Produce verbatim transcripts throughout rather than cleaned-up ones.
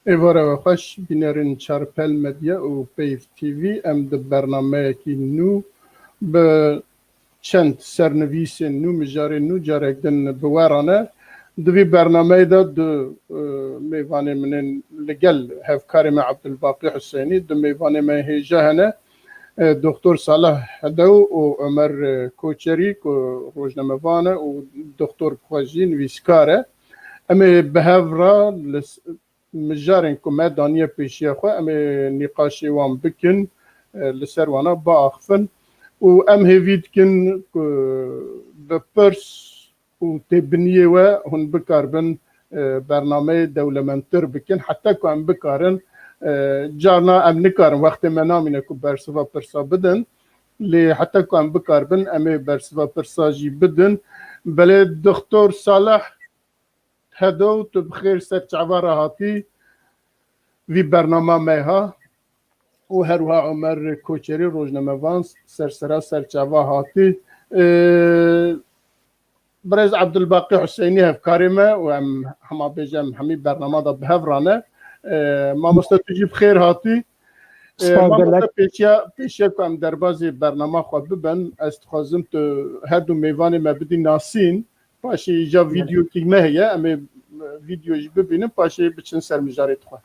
Êvara we xweş, bînerên Çarpel Medya û Peyv T V, em di bernameyekî nû bi çend sernivîsên nû, mijarên nû carek din bi we re ne. Di vî bernameyê de du, e, mêvanê min ên li gel hevkarê me Abdulbaqî Husênî, du mêvanê me hêja hene, e, Doktor Salih Hedew û Omer, e, Koçerî ku rojnamevan e û doktor bi xwe jî nivîskar e. Em ê bi hev re li s-, mijarên ku me daniye pêşiya xwe, em ê nîqaşê wan bikin, e, li ser wana biaxifin û em hêvî dikin ku bi pirs û têbiniyê we hûn bikaribin, e, bernameyê dewlemendtir bikin, heta ku em bikarin, e, carna em nikarin, wextê me namîne ku bersiva pirsa bidin, lê heta ku em bikaribin, em ê bersiva pirsa jî bidin. Belê Doktor Salih Hedo, tu bi xêr ser çava re hatî vî bernama me ha û her wiha Omer Koçerî rojnamevan ser sera ser çava hatî. Ee, Birêz Abdulbaqî Huseyinî hevkarê me û em hema bêje em hemî bernama de bi hev re ne. Ee, mamoste tu jî bi xêr hatî. Ee, Spas mamoste gelek. Pêşiya, pêşiya ku em derbazê bernama xwe bibin, ez dixwazim tu her du mêvanê me bidî nasîn. Paşê îja vîdeokî me heye, em ê vîdeo jî bibînin, paşê biçin ser mijarê xwe.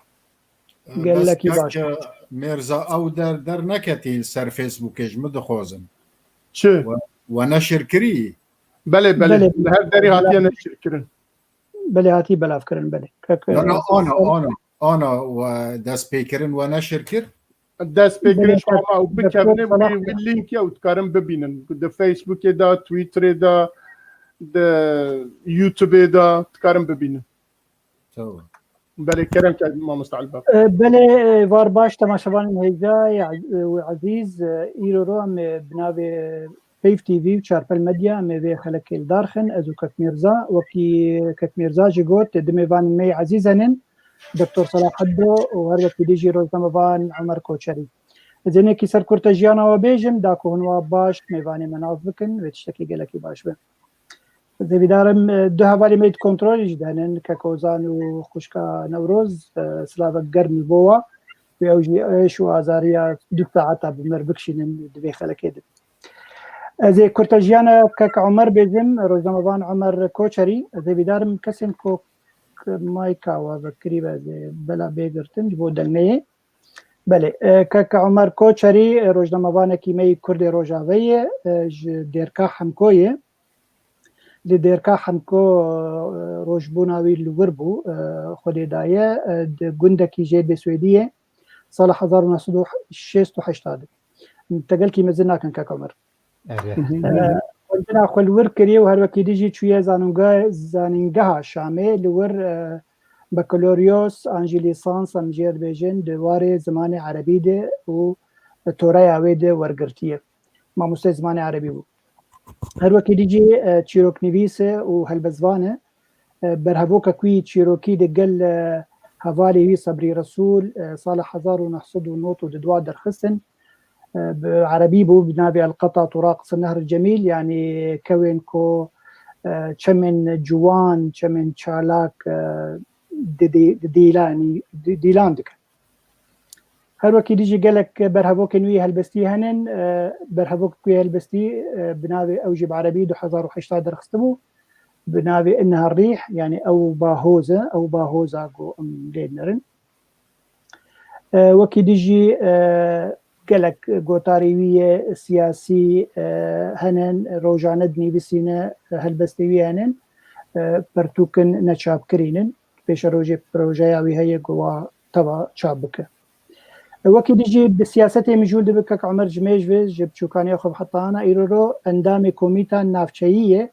Gelekî baş. Bes kek Mêrza, ew der, der neketî li ser Facebookê, ji min dixwazin. Çi? We, we neşir kirî? Belê, belê. Belê. Li her derî hatiye neşir kirin. Belê, hatiye belavkirin, belê. Kek, no, no, e, ana, ana, ana we destpêkirin we neşir kir? Destpêkirin ji xwe ma û bikevine wî, wî lînkê û dikarin bibînin. Di Facebookê de, Twitterê de, di YouTubeê de dikarin bibînin. Tamam. Belê, kerem ke mamoste Elbaf. E, belê, e, var baş temaşevanên hêja û ezîz, e, îro ro em, e, bi navê Peyv T V û Çarpel Medya em ê vê xelekê li dar xin. Ez û Kek Mîrza, wekî Kek Mîrza jî got, di mêvanên me yê ezîz henin, Doktor Selaheddin û her wekî dî jî rojnamevan Omer Koçerî. Ez ê nekî ser kurte jiyana we bêjim, da ku hûn wa baş mêvanê me nas bikin, wê tiştekî gelekî baş be. Ez hêvîdar im, e, du hevalê me yê di kontrolê jî de henin, Kek Ozan û xwişka Newroz, e, silavek germ ji bo wa. Wê ew jî êş û azariya du saeta bi me re bikişînin di vê xelekê de. Ez ê kurte jiyana Kek Omer bêjim, rojnamevan Omer Koçerî. Ez hêvîdar im kesên ku mayka we vekirî be, ez ê bela bê girtin ji bo dengneyê. Belê, e, Kek Omer Koçerî, e, rojnamevanekî me yî Kurdê Rojavê ye, e, ji Dêrka Hemko ye. Li Dêrka Hemko, e, rojbûna wî li wir bû, e, Xwedê daye, e, di gundekî jê bê Swêdiyê, sala hezar û neh sed û şêst û heşt de. Te gelkî mezin nakin Kek Omer. Erê. E, xwendina xwe li wir kiriye û her wekî dî jî çûye zanînge-, zanîngeha Şamê, li wir, e, bakaloriyos an jî lîsans em jê dibêjin di warê zimanê erebî de û toreya wê de wergirtiye. Mamoste zimanê erebî bû. Her wekî dî jî, e, çîroknivîs e û helbestvan e. E, berhevokek wî çîrokî digel, e, hevalê wî Sebrî Resûl, e, sala hezar û neh sed û nod û du derxistin. E, bi erebî bû, bi navê El Qeta Turaq Nehr Cemîl, yanî kewên ku, e, çemên ciwan, çemên çalak, e, di, di, di dîlanî, di, dîlan dikin. Her wekî dî jî gelek berhevokên wî helbestî henin. E, berhevok wî helbestî, e, bi navê ew jî bi erebî du hezar û heşt derxistibû. Bi navê Inneha Rîh, yanî ew bahoz e, ew bahoza ku em lê dinerin. E, wekî dî jî, e, gelek gotarê wî yê siyasî, e, henin, rojane dinivîsîne, helbestê wî henin, e, pirtûkin neçapkirînin. Pêşerojê projeya wî heye ku wa teva çap bike. E, wekî dî jî bi siyasetê mijûl dibe Kek Omer ji mêj ve, ji biçûkaniya xwe bi heta ana îro ro endamê komîta navçeyî ye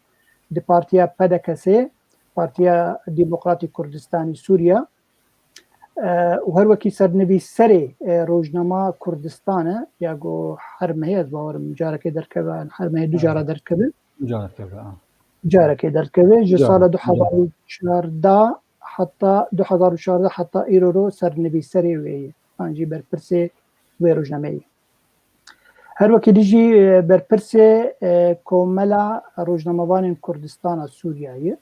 di partiya P D K S, Partiya Demokratîk Kurdistanî Sûriya. E, û her wekî sernivîserê, e, rojnama Kurdistan e, ya ku her mehê ez bawerim carekê derkeve, her mehê du cara derdikeve. Du cara derdikeve, a. Carekê derdikeve. Ji sala du hezar û çardeh heta du hezar û çardeh heta îro ro sernivîserê wê ye. An jî berpirsê wê rojnameyê. Her wekî dî jî, e, berpirsê, e, Komela Rojnamevanên Kurdistana Sûriyeyê.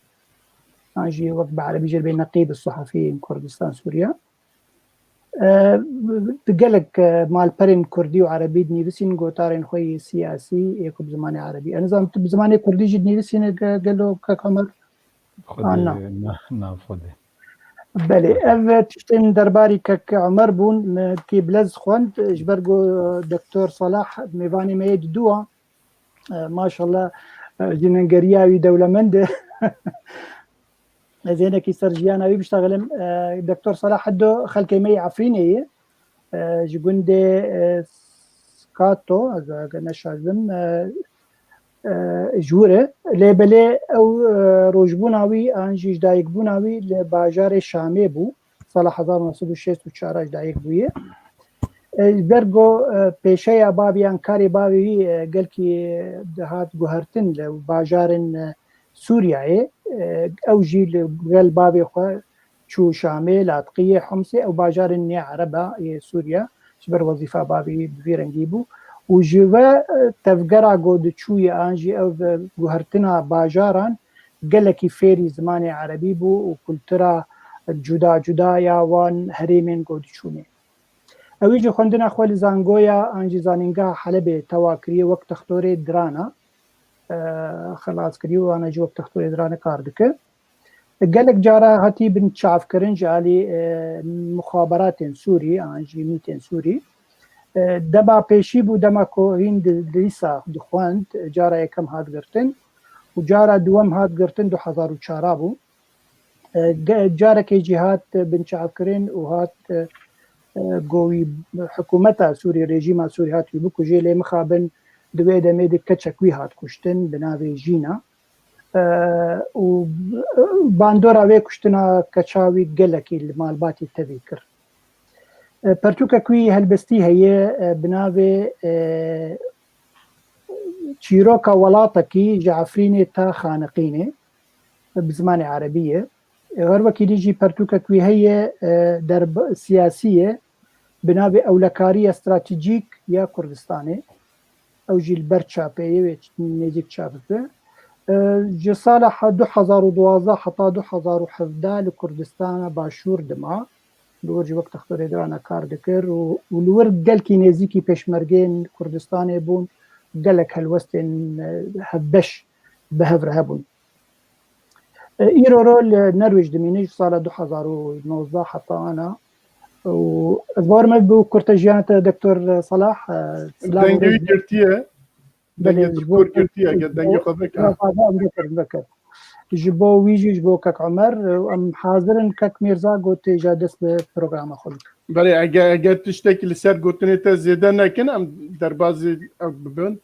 An jî wek bi erebî jê dibê Neqîb Suhefiyên Kurdistan Sûriye. E, di gelek, e, malperên kurdî û erebî dinivîsîn gotarên xwe yê siyasî yê ku bi zimanê erebî. Ez nizanim tu bi zimanê kurdî jî dinivîsîne ge-, gelo kek Omer? Xwedê, Ah, na. na, na, Xwedê. Belê, ev tiştên derbarî kek Omer bûn, me kê bilez xwend, ji ber ku Doktor Salah mêvanê me yê diduwa. E, maşallah, e, jinengeriya wî dewlemend e. Ez hinekî ser jiyana wî biştaxilim. E, Doktor Salah Heddo xelkê me yê Efrînê ye. E, ji gundê, e, Skato, ez eger neşaş bim, e, e, ji wir e. Lê belê ew, e, rojbûna wî an jî ji dayikbûna wî li bajarê Şamê bû. Sala hezar û neh sed û şêst û çar ji dayik bûye. E, ji ber ku, e, pêşeya bavê yan karê bavê wî, e, gelkî dihat guhertin li bajarên, e, Sûriyeyê. E, ew jî li gel bavê xwe çû Şamê, Latqiyê, Homsê, ew bajarên nê Ereba yê Sûriye ji ber wezîfa bavê wî bi vî rengî bû. Û ji ve, e, tevgera ku diçûye an jî ev, e, guhertina bajaran gelekî fêrî zimanê erebî bû û kultura cuda cuda ya wan herêmên ku diçûnê. Ewî jî xwendina xwe li zangoya an jî zanîngeha Helebê tewa kiriye wek textorê dirana, e, xilas kiriye û ana jî wek textorê dirana kar dike. Gelek cara hatî binçavkirin ji alî, e, muxaberatên Sûrî an jî mîtên Sûrî. E, dema pêşî bû, dema ku hîn di, dîsa dixwend, cara yekem hat girtin û cara duwem hat girtin du hezar û çar bû. E, ge-, carekê jî hat binçavkirin û hat, e, e, go wî hikûmeta Sûrî, rejîma Sûrî hat wî bikujê, lê mixabin di wê demê de keçek wî hat kuştin bi navê Jîna. E, û bandora wê kuştina keça wî gelekî li malbatî tevî kir. E, pertûkek wî helbestî heye, e, bi navê, e, Çîroka Welatekî ji Efrînê ta Xaniqînê, bi zimanê erebî ye. E, her wekî dî jî pertûkek wî heye, e, derb-, siyasî ye, bi navê Ewlekariya Stratejîk ya Kurdistanê. Ew jî li ber çapê ye, wê nêzîk çap bibe. E, ji sala he-, du hezar û duwazdeh heta du hezar û hevdeh li Kurdistana Başûr dima. Li wir jî wek textorê dirana kar dikir û, û li wir gelkî nêzîkî pêşmergeyên Kurdistanê bûn, gelek helwestên, e, hevbeş bi hev re hebûn. E, îro ro li Nerwêj dimîne ji sala du hezar û nozdeh heta ana. Û ez bawer me bi kurte jiyana te Doktor Salah, e, silav û Dengê wî rêz girtiye. Belê, dengê ji te bo kur girtiye, eger dengê xwe veke. Em vekir, vekir. Ji bo wî jî, ji bo kek Omer, em hazir in kek Mîrza ku tê ja dest bi programa xwe bike. Belê, eger, eger tiştekî li ser gotinê te zêde nekin, em derbazî ew bibin.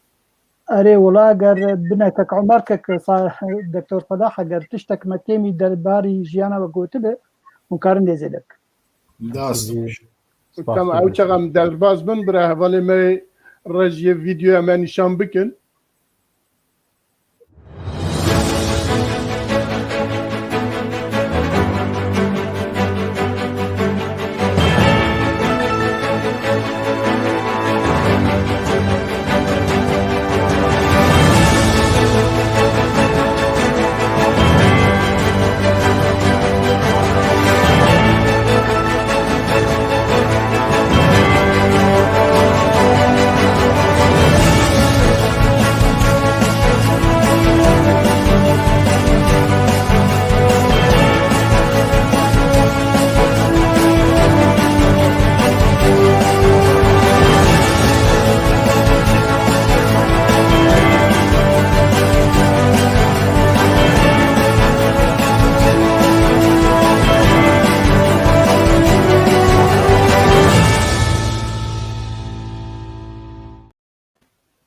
Erê, wela eger bine kek Omer, kek Sa-, Doktor Salah, eger tiştek me kêmî derbarî jiyana we gotibe, hûn karin dê zêde bikin. Dast. Tamam, ew çaxa em derbaz bin, bira hevalê me re jî vîdeoya me nîşan bikin.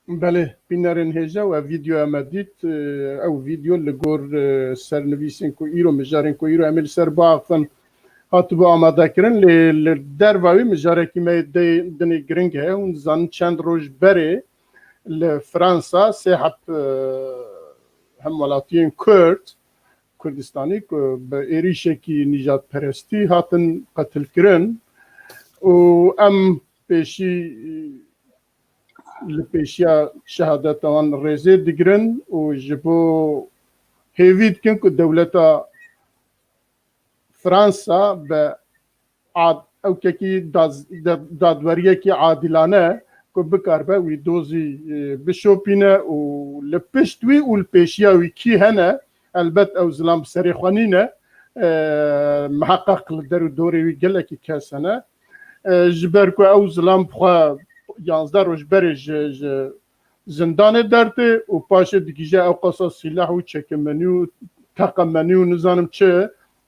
Belê, bînerên hêja, we vîdeoya me dît. E, ew vîdeo li gor, e, sernivîsên ku îro, mijarên ku îro em ê li ser biaxivin, hatibû amadekirin. Lê li derva wî mijarekî me yê de-, dinê giring heye. Hûn dizanin çend roj berê li Fransa sê heb, e, hemwelatiyên Kurd, Kurdistanî ku bi êrîşekî nîjadperestî hatin qetilkirin û em pêşî, li pêşiya şehadeta wan rêzê digirin û ji bo hêvî dikin ku dewleta Fransa bi ad-, ewkekî daz-, de-, dadweriyekî adilane ku bikaribe wî dozî, e, bişopîne û li pişt wî û li pêşiya wî kî hene, elbet ew zilam bi serê xwe nîne. E, miheqeq li der û dorê wî gelekî kes hene. E, ji ber ku ew zilam bi xwe yanzdeh roj berê ji, ji zindanê dertê û paşê digihîje ew qasa sîlah û çekemenî û teqemenî û nizanim çi,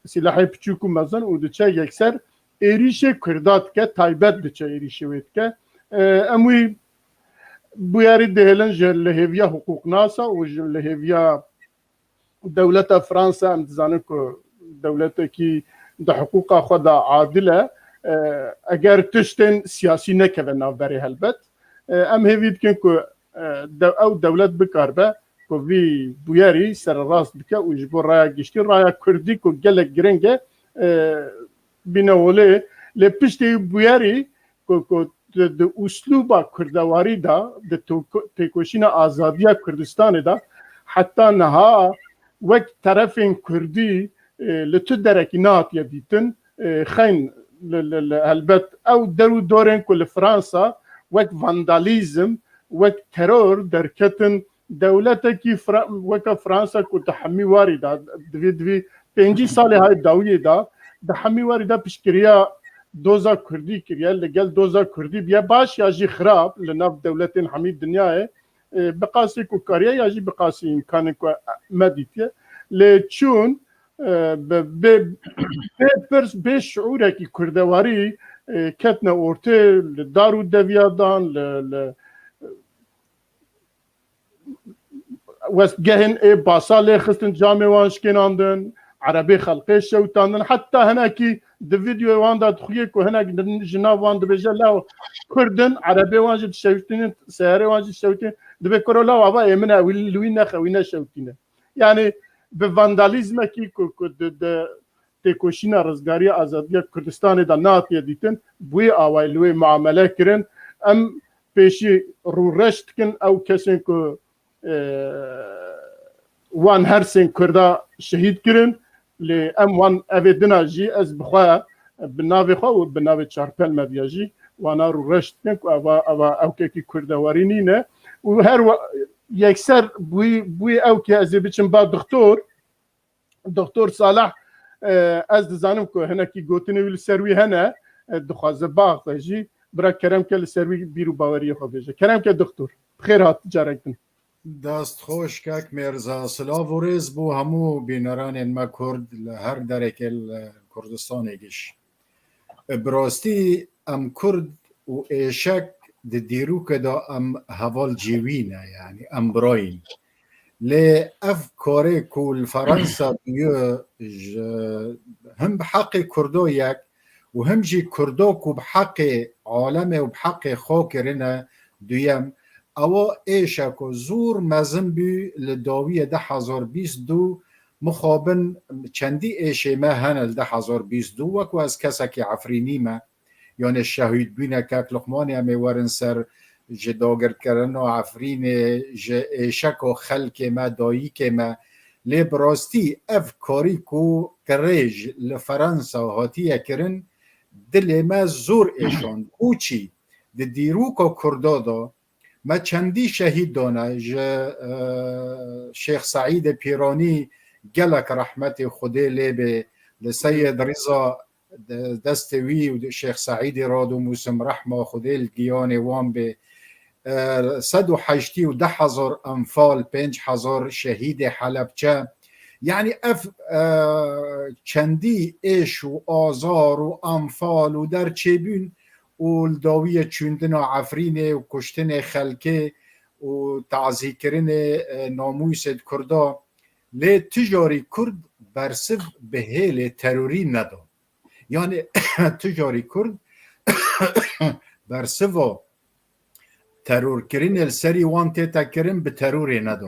sîlahê piçûk û mezin û diçe yekser êrîşê Kurda dike, taybet diçe êrîşê wê dike. E, em wî bûyerî dihêlin ji lihêviya hiqûqnasa û ji lihêviya dewleta Fransa, em dizanin ku dewletekî di hiqûqa xwe de adil e. E, eger tiştên siyasî nekeve navberê helbet. E, em hêvî dikin ku, e, de-, ew dewlet bikaribe ku vî bûyerî sererast bike û ji bo raya giştî, raya kurdî ku gelek giring e, e, bîne holê, lê piştî bûyerî ku, ku di, di uslûba kurdewarî de, di to-, têkoşîna azadiya Kurdistanê de heta niha wek terefên kurdî, e, li tu derekî nehatiye dîtin. E, xeyn li, li, li, helbet ew der û dorên ku li Fransa wek vandalîzm, wek teror derketin, dewletekî Fra-, weke Fransa ku di hemî warî de, divê, divê pêncî salê hay dawiyê de, di hemî warî de piştgiriya doza kurdî kiriye, li gel doza kurdî biye baş ya jî xirab li nav dewletên hemî dinyayê, e, bi qasî ku kariye ya jî bi qasî îmkanên ku me dîtiye. Lê çûn, e, bi, bê, bê pirs, bê şiûrekî kurdewarî, e, ketine ortê, li dar û deviya dan, li, li, westgehên ê basa lê xistin, camê wan şikênandin, erebê xelqê şewitandin. Heta hinekî di vîdeoyê wan de dixuye ku hinek din ji nav wan dibêje, "Law Kurd in, erebê wan jî dişewitînin, seyarê wan jî dişewitînin." Dibê kuro law ava ê min e, wî li wî nexe, wî neşewitîne. Yanî bi vandalîzmekî ku, ku di, di têkoşîna rizgariya azadiya Kurdistanê de nehatiye dîtin, bi wê awayî li wê muamele kirin. Em pêşî rûreş dikin ew kesên ku, e, wan her sên Kurda şehîd kirin, lê em wan evê dina jî ez bi xwe, bi navê xwe û bi navê Çarpel Medya jî wana rûreş dikin ku eva, eva ewkekî kurdewarî nîne û her wa-, yekser bûyî, bûyî ew ki ez ê biçim ba doktor, Doktor Salah, e, ez dizanim ku hinekî gotinê wî li ser wî hene, e, dixwaze biaxive jî. Bira kerem ke li ser wî bîr û baweriyê xwe bêje. Kerem ke doktor. Bi xêr hat carek din. Dest xweş kek Mêrza. Silav û rêz bo hemû bîneranên me Kurd li her derekê li Kurdistanê giş. Bi rastî em Kurd û êşek di dîrokê de em heval cêwî ne, yanî em birayîn. Lê ev karê ku li Ferensa bûye ji, him bi heqê Kurdo yek û him jî Kurdo ku bi heqê alemê û bi heqê xwe kirine duyem, ewa êşeko zor mezin bû li dawiyê du hezar bîst û du, mixabin çendî êşê me hene li du hezar bîst û du, wek ez kesekî Efrînî me, yanê şehîdbûne kek Luqmanê em ê werin ser ji dagirkirina Efrînê, ji êşeka xelkê me, dayikê me. Lê bi rastî ev karî ku qirêj li Ferensa hatiye kirin, dilê me zor êşand. Boçî? Di dîroka Kurda de me çendî şehîd dane, ji, e, Şêx Seîdê Pîranî gelek rehmetê Xwedê lê bê, li Seyed Rîza de-, destê wî û Şêx Seîdê radû mûsim rehma Xwedê li giyanê wan bê. E, sed û heştî û du hezar enfal, pênc hezar şehîdê Helebçe. Yanî ev, e, çendî êş û azar û enfal û derçêbûn û li dawiyê çûndina Efrînê û kuştinê xelkê û tazîkirinê, e, namûsê di Kurda. Lê tu jarî Kurd bersiv bi hêlê terorî neda. Yanî tu jarî Kurd bersiva terorkirinê li serî wan tête kirin bi terorê neda.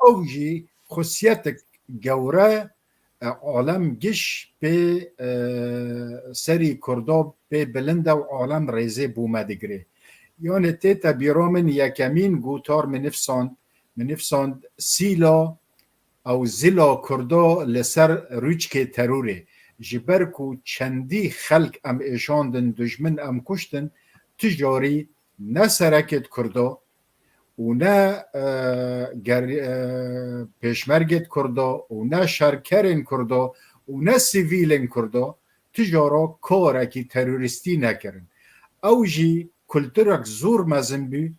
Ew jî xisiyetek gewre, e, alem giş pê, e, serî Kurdo pê bilind e û alem rêzê bo me digire. Yanê tête bîra min yekemîn gotar min nifsand, min nifsand sîla ew zila Kurdo li ser rûçkê terorê. ji ber ku çendî xelk em êşandin, dijmin em kuştin, tu jarî ne serekêt Kurdo û ne, e, ger-, e, pêşmergêt Kurdo û ne şerkerên Kurdo û ne sivîlên Kurdo tu jaro karekî terorîstî nekirin. Ew jî kulturek zor mezin bû,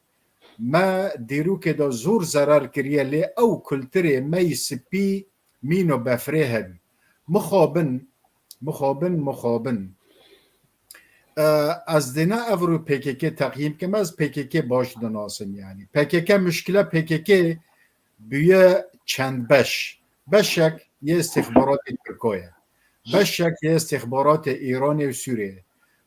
me dîrokê de zor zerar kiriye, lê ew kulturê me yî spî mîno befrê hebû. Mixabin, mixabin, mixabin. E, ez dê ne ev rû P K K teqyîm kim, ez P K K baş dinasim yani. P K K muşkile P K K bûye çend beş. Beşek yê istixbaratê Tirko ye. Beşek yê istixbaratê Îranê û Sûriyê.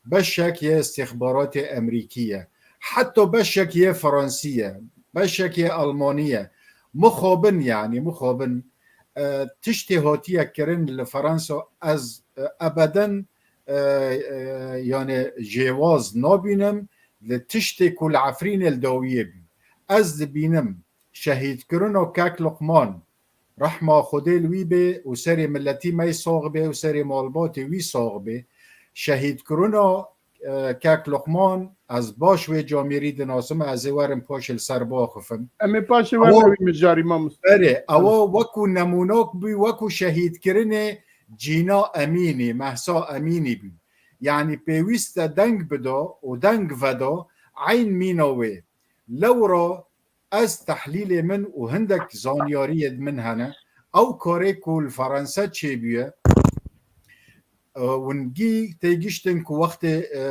Beşek yê istixbaratê Emerîkî ye. Heta beşek yê Fransî ye. Beşek yê Almanî ye. Mixabin yani, mixabin, e, tiştê hatiye kirin li Fransa ez, e, ebeden, e, e, yani jêwaz nabînim li tiştê ku li Efrînê li dawiyê bû. Ez dibînim şehîdkirina kek Luqman, rehma Xwedê li wî bê û serê miletî me yî sax bê û serê malbatê wî sax bê. Şehîdkirina, e, kek Luqman, ez baş wê camêrî dinasim, ez ê werim paşê li ser biaxifim. Em ê paşê Ewa- werin wî mijarî, mamoste. Berê, ewa wekû nemûnak bû, wekû şehîdkirinê Cîna Emînî, Mehsa Emînî bû. Yani pêwîst e deng bida û deng veda eyn mîna wê. Lewra ez tehlîlê min û hindek zanyariyê min hene. Ew karê ku li Fransa çêbûye, e, wingî têgiştin ku wextê, e, e,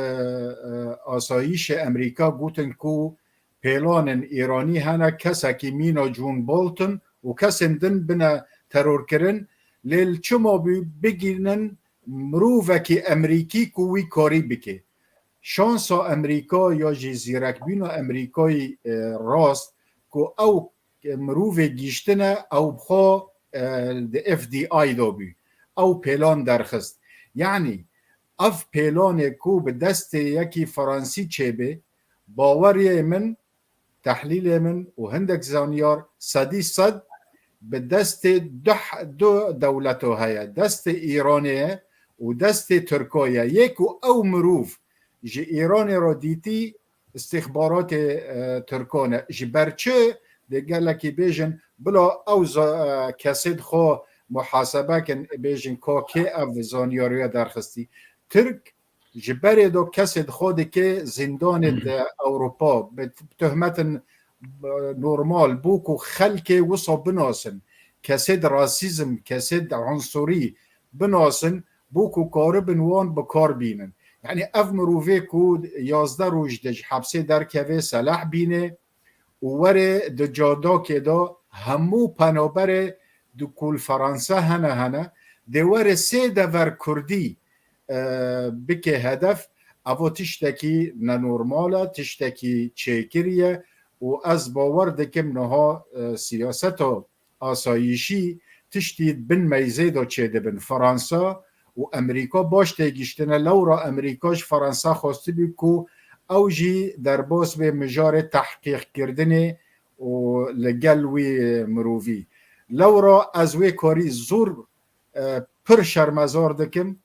asayîşê Emerîka gotin ku pêlanên Îranî hene, kesekî mîna John Bolton û kesên din bine terorkirin, lê li çima bû bigînin mirovekî Emerîkî ku wî karî bike. Şansa Emerîka ya jî zîrekbûna Emerîkayî, e, rast ku ew mirovê gîştine, ew bi xwe, e, di F D I de bû. Ew pêlan derxist. Yanî ev pêlanê ku bi destê yekî Fransî çêbê, baweriyê min, tehlîlê min û hindek zanyar sedî sed bi destê du, du dewleto heye. Destê Îranê ye û destê Tirko ye. Yê ku ew mirov ji Îranê re dîtî, istixbaratê, e, Tirkan e. Ji ber çi dê gelekî bêjin, bila ew za-, e, kesê di xwe muhasebe kin, bêjin ka kê ev zanyariya derxistî. Tirk ji berê de kesê di xwe dike zîndanê de Ewropa, bi t-, bi tuhmetin, e, normal, bo ku xelkê wisa binasin, kesê di rasîzm, kesê di unsurî binasin, bo ku karibin wan bi kar bînin. Yani ev mirovê ku yazdeh roj de ji hepsê derkeve, selah bîne û were di cadakê de hemû penaberê di ku li Fransa hene hene, dê were sê dever Kurdî, e, bike hedef, evo tiştekî nenormal e, tiştekî çêkirî ye û ez bawer dikim niha, e, siyaseta asayîşî tiştî bin meyzê de çêdibin. Fransa û Emerîka baş têgiştine. Lewra Emerîka ji Fransa xwestibû ku ew jî derbas bê mijarê tehqîqkirdinê û li gel wî mirovî. Lewra ez wê karî zor, e, pir şermezar dikim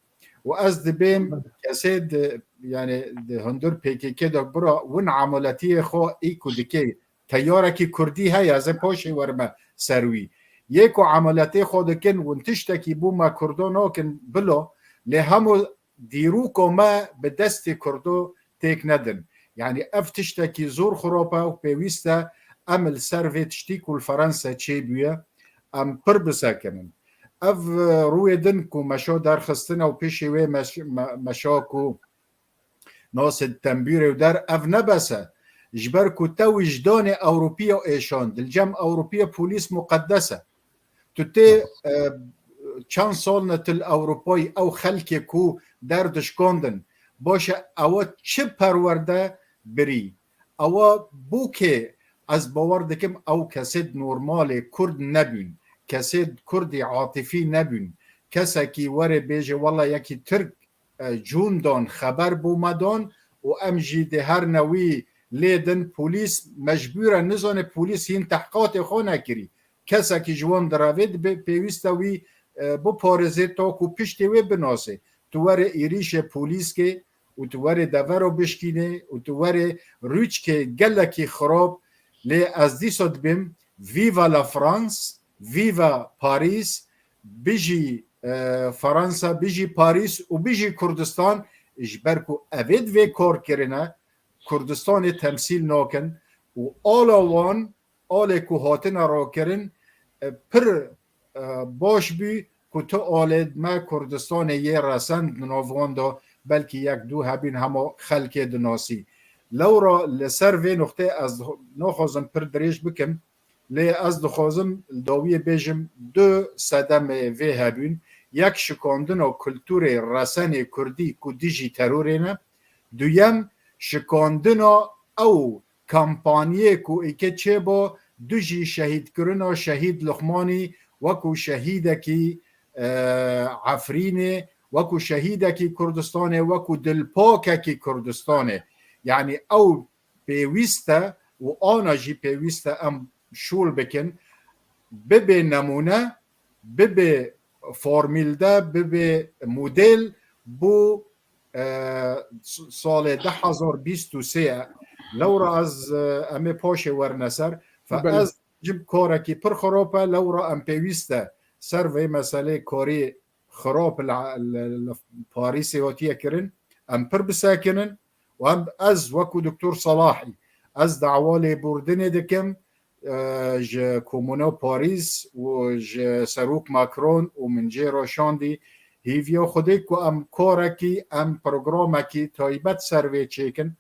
û ez dibêm kesê di, yani di hundir P K K de bira win emeletiyê xwe î ku dike, teyarekî Kurdî heye, ez ê paşê werime ser wî. Yê ku emeletê xwe dikin, win tiştekî bo me Kurdo nakin bilo, lê hemû dîroka me bi destê Kurdo têk nedin. Yani ev tiştekî zor xirop e û pêwîst e em li ser vê tiştî ku li Fransa çêbûye, em pir bisekinin. Ev, e, rûyê din ku meşa derxistine û pêşî wê meş-, me-, meşa ku nasê tembûrê û der, ev ne bes e. Ji ber ku te wijdanê Ewropiya êşand, li cem Ewropiya polîs muqedes e. Tu tê, e, çend sal ne tu li Ewropayî ew xelkê ku derdişkandin. Baş e, ewa çi perwerde birî? Ewa bo kê? Ez bawer dikim ew kesêd normalê Kurd nebûn. Kesêd Kurdî atifî nebûn. Kesekî were bêje, wela yekî Tirk, e, cûn dan, xeber bo me dan û em jî dê her newî lê din polîs mecbûr e, nizane polîs hîn tehqatê xwe nekirî. Kesekî ji wan direvê dibe pêwîst e wî, e, biparêzê, ta ku piştê wê binasê. Tu were êrîşê polîskê û tu were devera bişkînê û tu were rûçkê gelekî xirab, lê ez dîsa dibêm, Viva la France, Viva Paris, bijî, e, Fransa, bijî Paris û bijî Kurdistan, ji ber ku evê divê kar kirine, Kurdistanê temsîl nakin û ala wan, alê ku hatine rakirin, e, pir, e, baş bû ku tu alê me Kurdistanê yê resend di nav wan de, belkî yek du hebîn hema xelkê dinasî. Lewra li ser vê nuqtê ez naxwazim pir dirêj bikim, lê ez dixwazim li dawiyê bêjim du sedemê vê hebûn, yek şikandina kulturê resenê kurdî ku dijî terorê ne, duyem şikandina ew kampaniyê ku îke çêba dijî şehîdkirina Şehîd Luqmanî wekû şehîdekî, e, Efrînê, wekû şehîdekî Kurdistanê, wekû dilpakekî Kurdistanê. Yanî ew pêwîst e û ana jî pêwîst e em şûl bikin, bibe nemûne, bibe formîlde, bibe model bo, e, s-, salê du hezar bîst û sê. Lewra ez, e, em ê paşê werine ser. Fe Belê. Ez jim karekî pir xirop e, lewra em pêwîst e ser vê meselê karî xirop li, li, li Parîsê hatiye kirin. Em pir bisekinin û em, ez wekû Doktor Salahî, ez dawa lêbûrdinê dikim, e, ji Komûna Parîs û ji Serok Macron û min jê re şandî hêviya Xwedê ku em karekî, em programekî taybet ser vê çêkin,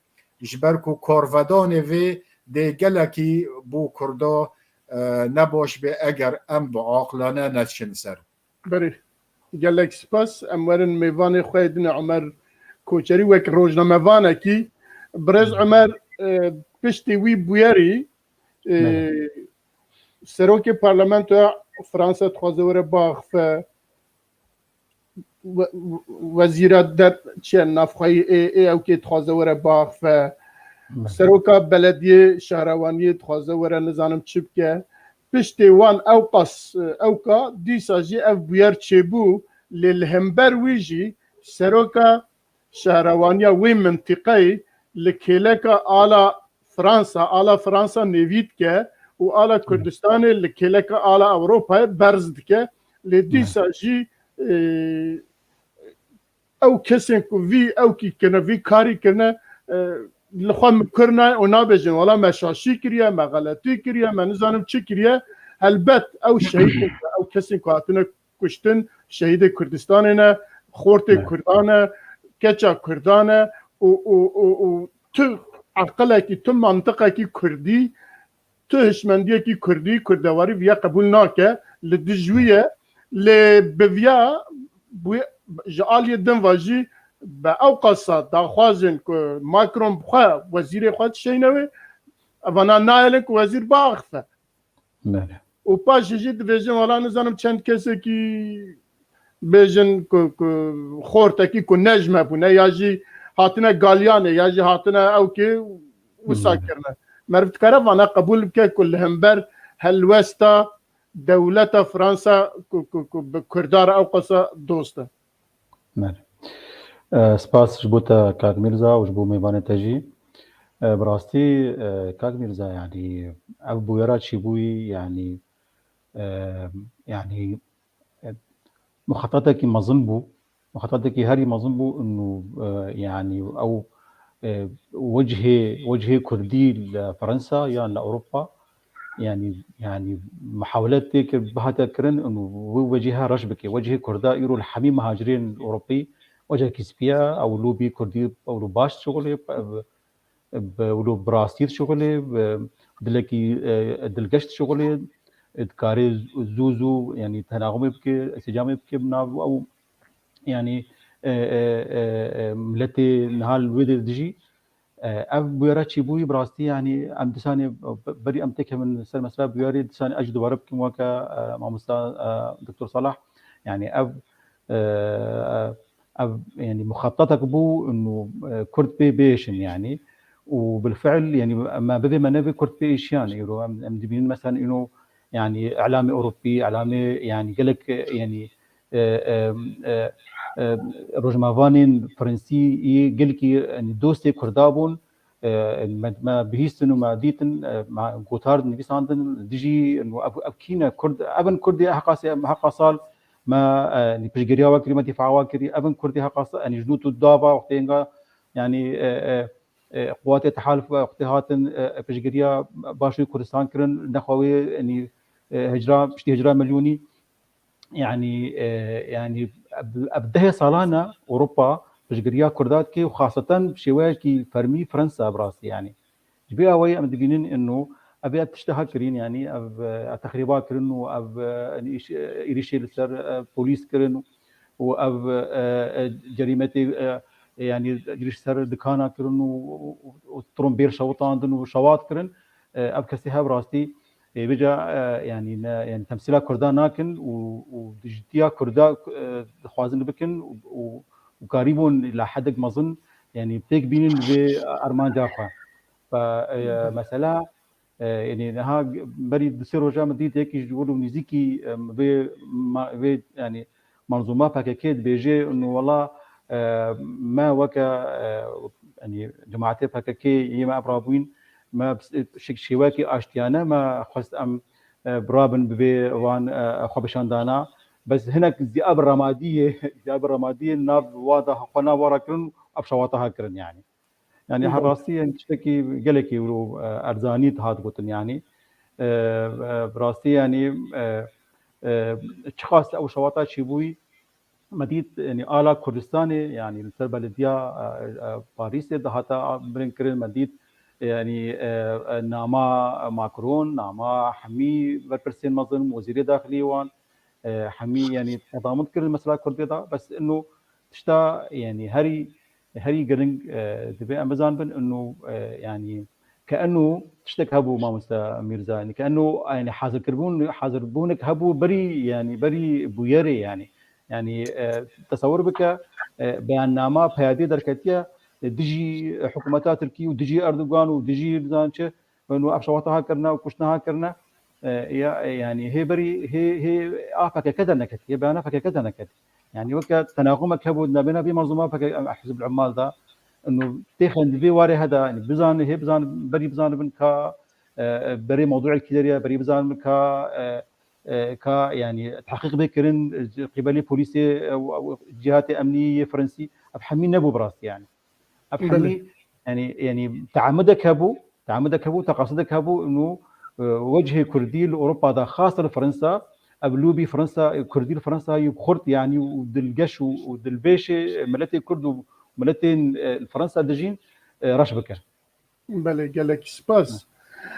ji ber ku karvedanê vê dê gelekî bo Kurda, e, nebaş bê eger em bi aqilane neçin ser. Berê, gelek spas. Em werin mêvanê xwe yê din e, Omer Koçerî, wek rojnamevanekî. Birêz Omer, e, piştî wî bûyerî, e, Merhaba. Serokê Parlamentoya Fransa dixwaze were biaxife, we-, wezîra der-, çi ye, navxweyî ê, ê ewkê dixwaze were biaxife. Merhaba. Seroka belediyê şehrewaniyê dixwaze were nizanim çi bike. Piştê wan ewqas, ewka dîsa jî ev bûyer çêbû, lê li hember wî jî seroka şehrewaniya wê mintîqeyê li kêleka ala Fransa, ala Fransa nêvî dike û ala Kurdistanê li kêleka ala Ewropayê berz dike. Lê dîsa jî, e, ew kesên ku vî ewkî kirine, vî karî kirine, e, li xwe mikur nayê û nabêjin, wela me şaşî kiriye, me xeletî kiriye, me nizanim çi kiriye. Helbet ew şehîdên, ew kesên ku hatine kuştin, şehîdê Kurdistanê ne, xortê Kurdan e, keça Kurdan e û, û, û, û tu eqilekî, tu mantiqekî Kurdî, tu hişmendiyekî Kurdî, Kurdewarî viya qebûl nake, li dij wî ye. Lê bi viya, ji aliyê din ve jî bi ew qasa daxwazên ku Macron bi xwe wezîrê xwe dişeyne wê, evana nayelin ku wezîr biaxife. Belê. Û paşê jî dibêjin, wela nizanim çend kesekî bêjin ku, ku xortekî ku ne ji me bûne, ya jî hatine Galyanê, ya jî hatine ewkê wisa kirine. Meriv dikare vana qebûl bike ku li hember helwesta dewleta Fransa ku, ku, ku bi Kurda re ew qasa dost e. Belê. E, spas ji bo te Kak Mîrza û ji bo mêvanê te jî. E, bi rastî, e, Kak Mîrza, yanî ev bûyera çêbûyî, yanî, e, yanî, e, muxetatekî mezin bû. Muxetatekî herî mezin bû, û, e, yanî ew, e, wecihê, wecihê Kurdî li Fransa yan li Ewropa, yanî, yanî muhawele tê kir, bihate kirin, û wê wecîhe reş bike. Wecihê Kurda îro li hemî muhacirên Ewropî wecihekî spî ye, ew lo bî Kurdî, ew lo baş dişuxulê, bi, bi, ew lo bi rastî dişuxulê, bi dilekî, e, dilgeş dişuxulê, e, dikarê zû zû, yanî tenaxumê bike, însîcamê bike bi nav ew, yanî, e, e, e, e, miletê niha li wê de dijî. E, ev bûyera çêbûyî bi rastî, yanî em disanê, berî em têkevin ser mesela bûyerê, disanê ez jî dubare bikim weke, e, mamosta, e, Doktor Salah. Yanî ev, e, ev, yanî muxetatek bû, û, e, Kurd pê biêşin, yanî. Û bilfiil, yanî me bibê me nebê, Kurd pê êşiyan. Îro em, em dibînin mesela îno, yanî îlamê Ewropî, îlamê, yanî gelek, yanî e, e, e, e, rojnamevanên Fransî yê gelkî, yanî dostê Kurda bûn. E, me, me bihîstin û me dîtin, e, me gotar nivîsandin, dijî, ev, ev kî ne? Kurd, ev in Kurdê heqa sê, heqa sal me, e, yanî piştgiriya we kirî, me dîfa we kirî, ev in Kurdê heqa sal, yanî ji nû tu dava wextê înga, yanî, e, e, e, quwatê tehaluf wextê hatin, e, e, piştgiriya Başûrê Kurdistan kirin, nexwe wê, yanî, e, hicra, piştî hicra milyonî, yanî, e, yanî ev, ev dehê salan e Ewropa piştgiriya Kurda dike û xaseten bi şêweyekî fermî Fransa bi rastî, yanî. Ji vê awayî em dibînin ino ev ê tişta ha kirîn, yanî ev, e, texrîba kirin û ev, e, yanî îş, e, êrîşê li ser, e, polîs kirin û ev, e, e, cerîmetê, e, yanî êrîş ser dikana kirin û, û, û trombêl şewitandin û şewat kirin. E, ev kesê hev rastî, e, vêca, e, yanî ne, yanî temsîla Kurda nakin û, û dijitiya Kurda, e, dixwazin bikin û, û, û karîbûn la hedek mezin, yanî pêk bînin vê armanca xwe. Fe, e, mesela, e, yanî niha berî du sê roja min dît yekî ji wir û nîzîkî, e, vê ma-, vê, yanî manzûma P K K dibêje, û wela, e, me weke, e, yanî cemaetê P K K yê me ev rabûyîn, me şi-, şêwekî aştiyane me xwest em, e, birabin bi vê wan, e, xwepêşandana. Bes hinek ziya bi ramadiyê, ziya bi ramadiyê nav wa da xwe nav wa ra kirin, ev şewata ha kirin yanî. Yanî her rastî, yanî tiştekî gelekî wilo, e, erzanî dihat gotin yanî. E, e, bi rastî yanî, e, e, çiqas ew şewata çêbûyî, me dît, yanî ala Kurdistanê, yanî li ser belediya, e, e, Parîsê dihata birin kirin, me dît, yanî, e, e, nama Macron, nama hemî berpirsên mezin, wezîrê daxilî wan, e, hemî, yanî, tedamut kirin mesela Kurdê de, bes ino tişta, yanî, herî, herî giring, e, divê em bizanibin, ino, e, yanî, ke ino tiştek hebû mamoste Mîrza, yanî, ke ino, yanî, hazirkirbûn, hazirbûnek hebû berî, yanî, berî bûyerê, yanî. Yanî, e, tesewir bike, e, beyannama peyadê derketiye, e, dijî hikûmeta Tirkî û dijî Erdogan û dijî nizan çi, û ev şewata ha kirine û kuştina ha kirine, e, ya, e, yanî hê berî, hê, hê a P K K de neketiye, beyana P K K de neketiye. Yanî weke tenaxumek hebû di navbêna vê manzûma P K K, em, Hizb el-Ummal de, û têxin di vê warê heda, yanî bizan, hê bizan, berî bizanibin ka, e, e, berê mewdû êlkî deriye, berî bizanibin ka, e, e, ka, yanî tehqîq bê kirin, e, qîbelê polîsê, e, û, û cihatê emnî yê Fransî, ev hemî nebû bi rastî yanî. Ev Belê. hemî, yanî, yanî teamudek hebû, teamudek hebû, teqasidek hebû, û, e, wecihê Kurdî li Ewropa de, xas li Fransa, ev lobî Fransa, Kurdî li Fransa yî xurt, yanî û dilgeş û, û dilbêşê miletê Kurd û miletên, e, li Fransa dijîn, e, reş bike. Belê, gelekî spas.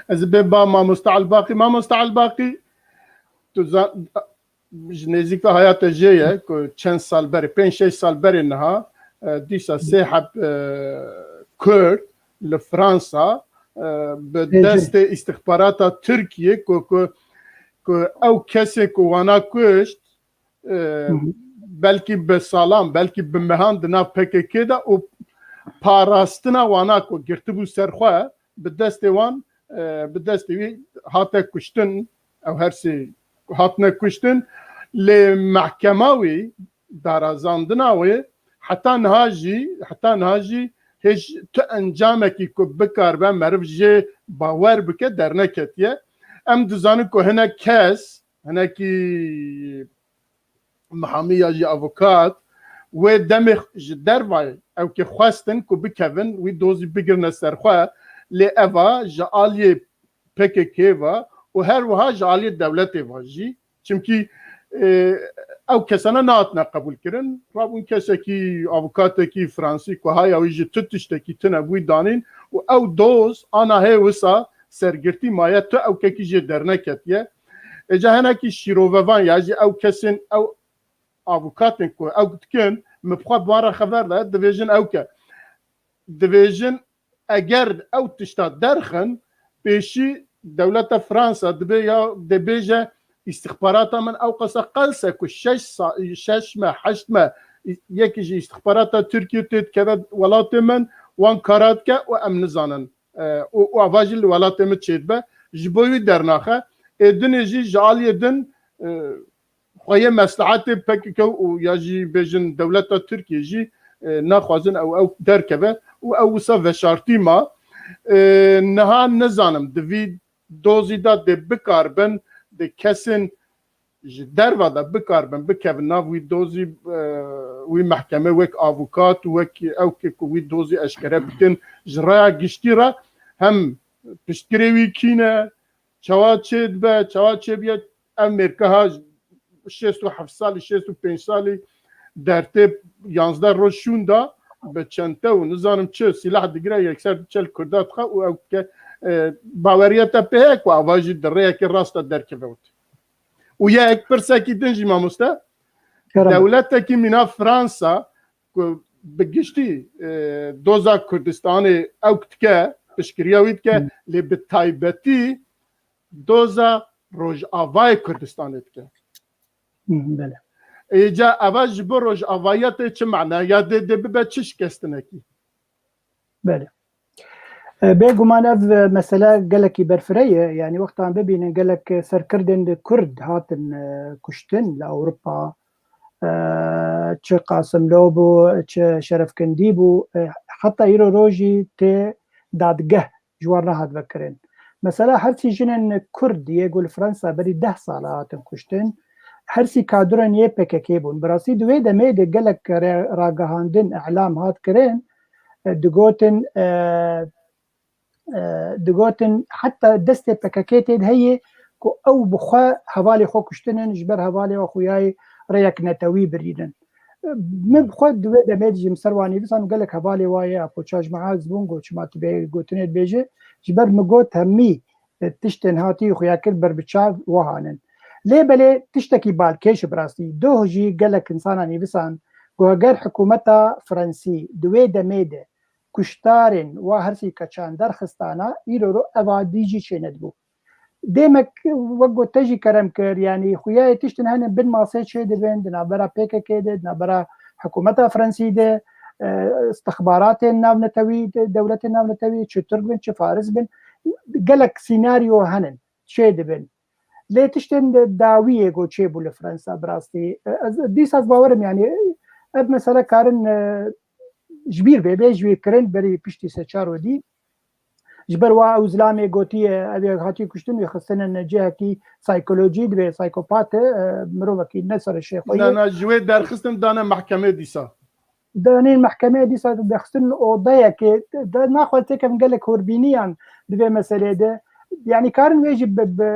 Ez ê bê ba mamoste Elbaqî. Mamoste Elbaqî, tu za-, ji nêzîk ve haya te jê ye ku çend sal berê, pênc şeş sal berê niha, e, dîsa sê heb, e, Kurd li Fransa, e, bi Ê, cê. destê îstixbarata Tirkiyê ku, ku, ku ew kesê ku wana kuşt, e, Hı hı. belkî bi salan, belkî bi mehan di nav P K K de û parastina wana ku girtibû ser xwe bi destê wan, e, bi destê wî hate kuştin, ew her sê hatine kuştin, lê mehkema wî, darazandina wê heta niha jî, heta niha jî hêj tu encamekî ku bikaribe meriv jê bawer bike derneketiye. Em dizanin ku hinek kes, hinekî mihamî ya jî avokat, wê demê ji dervayê ew kê xwestin ku bikevin, wî dozî bigirine ser xwe, lê eva ji aliyê P K K ve û her wiha ji aliyê dewletê ve jî. Çimkî, e, ew kesana nehatine qebûlkirin. Rabûn kesekî, avokatekî fransî ku haya wî ji tu tiştekî tune bûyî danîn û ew doz ana hê wisa sergirtî maye, tu ew kekî jê derneketiye. Êca hinekî şîrovevan ya jî ew kesên, ew avukatên ku ew dikin, min bi xwe bi wan re xeber de, dibêjin ew ke, dibêjin eger ew tişta derxin, pêşî dewleta Fransa dibê ya dê bêje, îstixbarata min ew qasa qels e ku şeş sa-, şeş me, heşt me, yekî ji îstixbarata Tirkiye tê dikeve welatê min, wan kara dike û em nizanin. E, û, û ava jî li welatê min çêdibe, ji bo wî dernaxe. Ê dinê jî ji aliyê din, e, xweyê meslehetê P K K û ya jî bêjin dewleta Tirkiyê jî, e, naxwazin ew, ew derkeve û ew wisa veşartî ma. E, niha nizanim di vî dozî de dê bikaribin, di kesên ji derva de bikaribin bikevin nav wî dozî, e, wî mehkemê wek avukat û wek ew ke ku wî dozî eşkere bikin ji raya giştî re hem piştgirê wî kî ne, çawa çêdibe, çawa çêbiye, ev mêrkeha şêst û heft salî, şêst û pênc salî dertê yanzdeh roj şûnda bi çente û nizanim çi sîlah digire, yekser diçe li Kurda dixe û ew dike, e, baweriya te pê heye ku ava jî di rêyekê rast de derkeve û tê. Û yek pirsekî din jî mamoste, Kerem. Dewletekî mîna Fransa ku bi giştî, e, doza Kurdistanê ew dike, piştgiriya wî dike, Hı. lê bi taybetî doza Rojavayê Kurdistanê dike. Hı, belê. Êca eva ji bo Rojavayê tê çi mane ya dê, dê bibe çi şikestinekî? Belê. E, bêguman ev, e, mesele gelekî berfireh ye. Yanî wextan bibînin gelek serkirdên Kurd hatin, e, kuştin li Ewropa. E, çi Qasimlo bû, çi Şerefkindî bû. E, heta îro rojî tê dadgeh ji wan re hat vekirin. Mesela her sî jinên Kurd yê ku li Fransa berî deh sala hatin kuştin, her sî kadroyên yê P K K bûn. Bi rastî di wê demê de gelek re-, ragihandin, îlam hat kirin, e, digotin, e, e, digotin heta destê P K K tê de heye ku ew bi xwe hevalê xwe kuştinin, ji ber hevalê xwe xuyayê rêyek netewî birînin. Min bi xwe di wê demê de jî min ser wan nivîsan û gelek hevalê wa ye, Apo Çaş Meaz bûn, got, çima tu bê gotinê dibêje, ji ber min got hemî, e, tiştên hatî xuya kir ber bi çav wiha nin. Lê belê tiştekî balkêş e bi rastî. Doh jî gelek insana nivîsan ku heger hikûmeta Fransî di wê demê de kuştarên wa hersî keçan derxistana, îro ro evadî jî çênedibû. Demek wek got te jî kerem kir, yanî xuyayê tiştin hene bin masê çêdibin, di navbera P K K de, di navbera hikûmeta Fransî de, e, istixbaratên navnetewî, de-, dewletên navnetewî, çi Tirk bin, çi Faris bin, gelek sînaryo henin, çêdibin. Lê tiştên de dawiyê ku çêbû li Fransa bi rastî. E, ez, dîsa ez bawerim, yanî ev mesele karin, e, ji bîr bê, bê ji bîr kirin berî piştî sê çar û dî. Ji ber wa ew zilamê gotiye, ev ê hatiye kuştin, wê xistinin cihekî psîkolojî, divê psîkopat e, e, mirovekî ne serê şêxoyê. Na, na, ji wê derxistin dane mehkemê dîsa. Danîn mehkemeyê dîsa derxistin odeyekê, de naxwe têkevin gelek hûrbîniyan di vê meseleyê de. Yanî karin wê jî bi, bi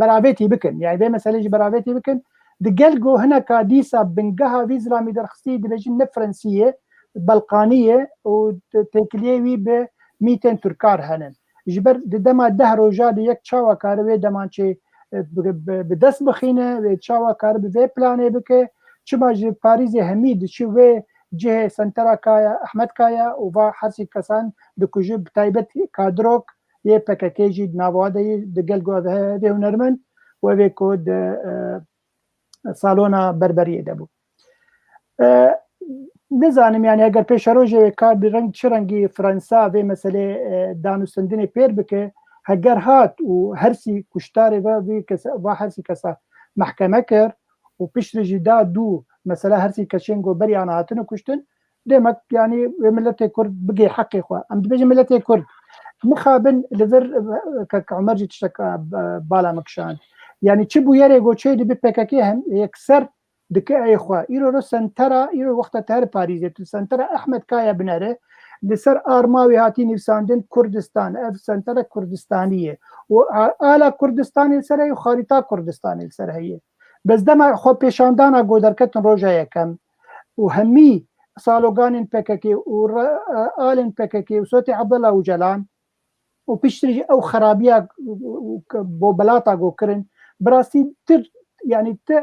beravêtî bikin. Yanî vê meselê jî beravêtî bikin. Di gel ku hineka dîsa bingeha vî zilamî derxistî dibêjin ne Fransî ye, Balkanî ye û te-, têkiliyê wî bi mîtên Tirkar henin. Ji ber di dema deh roja de yek çawa kare wê demançê, e, bi, bi, bi dest bixîne, wê çawa kare bi vê planê bike, çima ji Parîzê hemî diçi wê cihê Sentera Kaya, Ehmed Kaya û va hersî kesan dikuje, bi taybet kadrok yê P K K jî di nava de ye, di gel ku ev he-, evê hunermend û evê ku di, e, salona berberiyê de bû. E, nizanim, yani, eger pêşerojê wê ka bi reng, çi rengî Fransa vê meselê, e, danûstendinê pêr bike, heger hat û hersî kuştarê ve vî kese, va hersî kesa mehkeme kir û piştre jî da dû mesela hersî kesên ku beriya ana hatine kuştin, demek, yani, wê miletê Kurd bigê heqê xwe. Em dibêjin miletê Kurd. Mixabin li vir, e, kek Umer jî tiştek, e, bala min kişand. Yani, çi bûyerê ku çê dibe P K K hem yekser dike ey xwe. Îro ro sentera, îro wexta te her Parîzê tu sentera Ehmed Kaya binere, li ser arma wê hatî nivîsandin Kurdistan, ev sentera Kurdistanî ye. Û a-, ala Kurdistanê li ser heye û xarîta Kurdistanê li ser heye. Bes dema xwe pêşandana ku derketin roja yekem û hemî saloganên P K K û re-, alên P K K û Sotê Abdullah Ocalan û piştre jî ew xerabiya bo belata ku kirin, bi rastî tir, yani ti,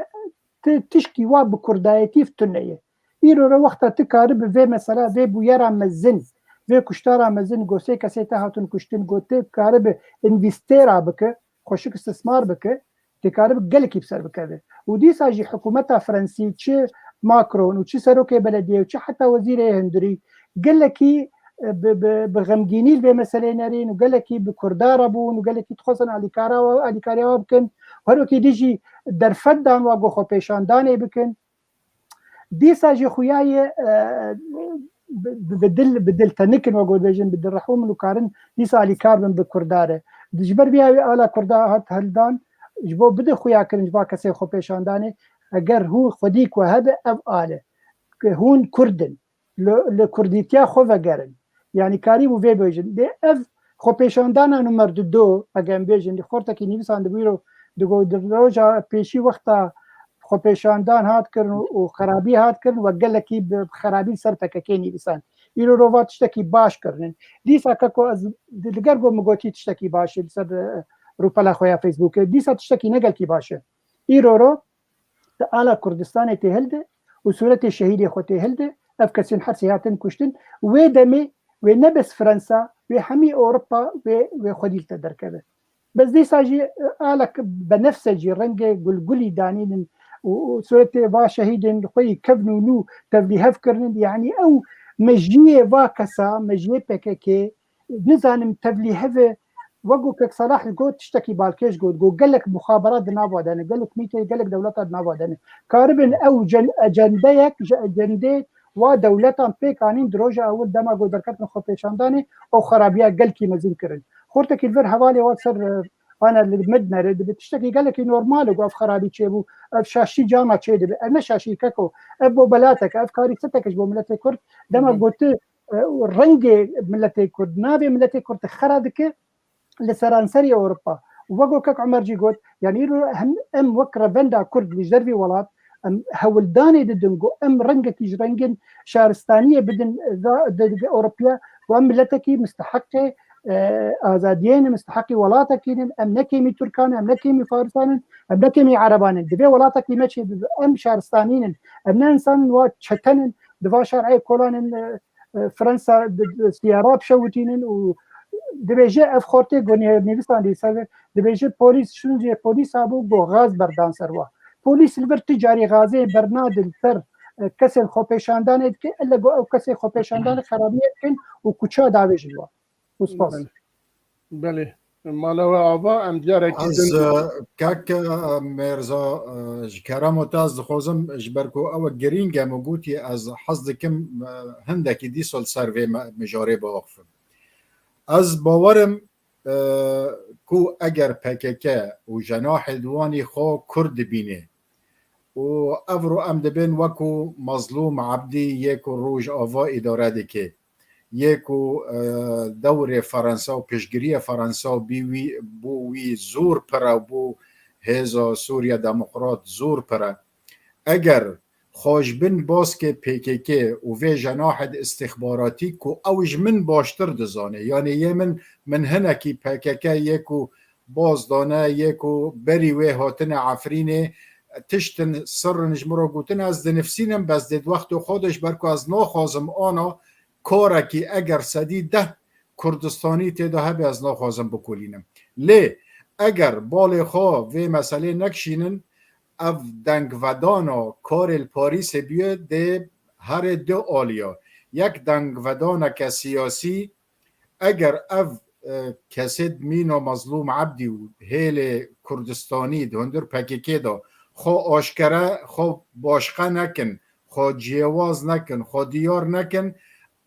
ti tişkî wa bi kurdayetî tune ye. Îro re wexta ti karibi vê mesela, vê bûyera mezin, vê kuştara mezin, go sê kesê te hatin kuştin, go ti karibi învîstêra bike, xweşik istismar bike, tê karibi gelekî bi ser bikeve. Û dîsa jî hikûmeta Fransî, çi Macron û çi serokê belediyê û çi heta wezîrê hundirî, gelekî e, bi, bi, bi xemgînî li vê meseleyê nerîn û gelekî bi Kurda re bûn û gelekî dixwazin alîkara wa, alîkariya wa bikin. Her wekî dî jî derfet dan wa ku xwepêşandanê bikin. Dîsa jî xuya ye, e, bi, bi dil, bi dil tenikin, wek dibêjin, bi dil rehûmin û karin dîsa alîkar bin bi Kurda re. Ji ber vê ya wê ala Kurda hat hildan, ji bo bide xuya kirin ji va kesê xwepêşandanê, eger hûn xwedî ku hebe ev ale, ku hûn Kurd in, li, li Kurdîtiya xwe vegerin. Yanî karîbû vê bêjin. Dê ev xwepêşandana numar dudo, eger em bêjin, xortekî nivîsandibû îro digo di roja pêşî wexta xwepêşandan hat kirin û, û xerabî hat kirin, we gelekî bi xerabî li ser P K K nivîsand. Îro rova tiştekî baş kirinin. Dîsa keko ez di, li ger got min gotî tiştekî baş e li ser, e, rûpela xwe ya Facebookê. Dîsa tiştekî ne gelkî baş e. Îro ro di ala Kurdistanê tê hilde û sûretê şehîdê xwe tê hilde. Ev kesên her sê hatin kuştin. Wê demê wê ne bes Fransa, wê hemî Ewropa wê, wê xwedî li te derkeve. Bes dîsa jî, e, alek benefse jî rengê gulgulî danînin û, û sûretê va şehîdên xwe yî kevn û nû tevlîhev kirinin. Yanî ew mejiyê va kesa, mejiyê P K K, nizanim tevlîheve, wek ku kek Salah got tiştekî balkêş got, got gelek muxaberat di nava de ne, gelek mîtê, gelek dewleta di nava de ne. Karibin ew cen-, ecendeyek ji ecendê wa dewletan pêk anîn di roja ewil dema got derketin xwepêşandanê ew xerabiya gelkî mezin kirin. Xortekî li vir hevalê wa ser, e, ana li Mednerê dibe tiştekî gelekî normal e ku ev xerabî çêbû, ev şaşî cana çêdibe. Ev ne şaşî keko, ev bo belatek, ev karîsetek ji bo miletê Kurd. Dema Hı hı. goti, e, û rengê miletê Kurd, navê miletê Kurd xera dike li seranserî Ewropa. Û wek kek Omer jî got, yanî îro hem em wek revenda Kurd li ji dervî welat, em hewldanê didin ku em rengekî ji rengên şaristaniyê bidin, e, da, di, di, Ewropiya, ku em miletekî misteheqê, e, azadiyê ne, misteheqî welatekî ne, em ne kêmî Tirkan in, em ne kêmî Farisan in, em ne kêmî Ereban in. Divê welatekî me çê bibe. Em şaristanî nin, em ne însanên wa çeten in, di va şerê kolan in, e, e, Fransa di, di siyara bişewitînin û dibêje ev xortê gonî nivîsandî ser dibêje polîs şûncê polîsa bû go gaz berdan ser wa. Polîs li vir tu carî gazê bernadin ser, e, kesên xwepêşandanê dike, elle go ew kesê xwepêşandanê xerabiyê dikin û kuça davêjin wa. Û spas. Belê. Belê. Mala we ava, em carekî Ez, din e, kek, e, Mêrza, e, ji kerema te ez dixwazim, ji ber ku ew girîng e, min gotî ez hez dikim, e, hindekî dîsa li ser vê me-, mijarê biaxifim. Ez bawerim, e, ku eger P K K û cenahê di wanî xwe Kurd dibîne û ev ro em dibên wekû Mazlûm Ebdî yê ku Rojava îdare dike, yê ku, e, dewrê Fransa û piştgiriyê Fransa bî wî, bo wî zor pir e, bo Hêza Sûriya Demokrat zor pir e. Eger xwe ji bin baskê P K K û vê cenahê de istixbaratî ku ew ji min baştir dizane, yanî yê min, min hinekî P K K yê ku baz dane, yê ku berî wê hatine Efrînê, tiştin sirrin ji min re gotin, ez dinivsînim, bes dê di wextê xwe de ji ber ku ez naxwazim ana karekî eger sedî deh Kurdistanî tê de hebe, ez naxwazim bikolînim. Lê eger balê xwe vê meselê nekişînin, ev dengvedana karê li Parîsê bûye dê herê du aliya. Yek dengvedaneke siyasî, eger ev, e, kesê mîna Mazlûm Ebdî û hêlê Kurdistanî di hundir P K K de xwe aşkere, xwe başqe nekin, xwe ciyewaz nekin, xwe diyar nekin,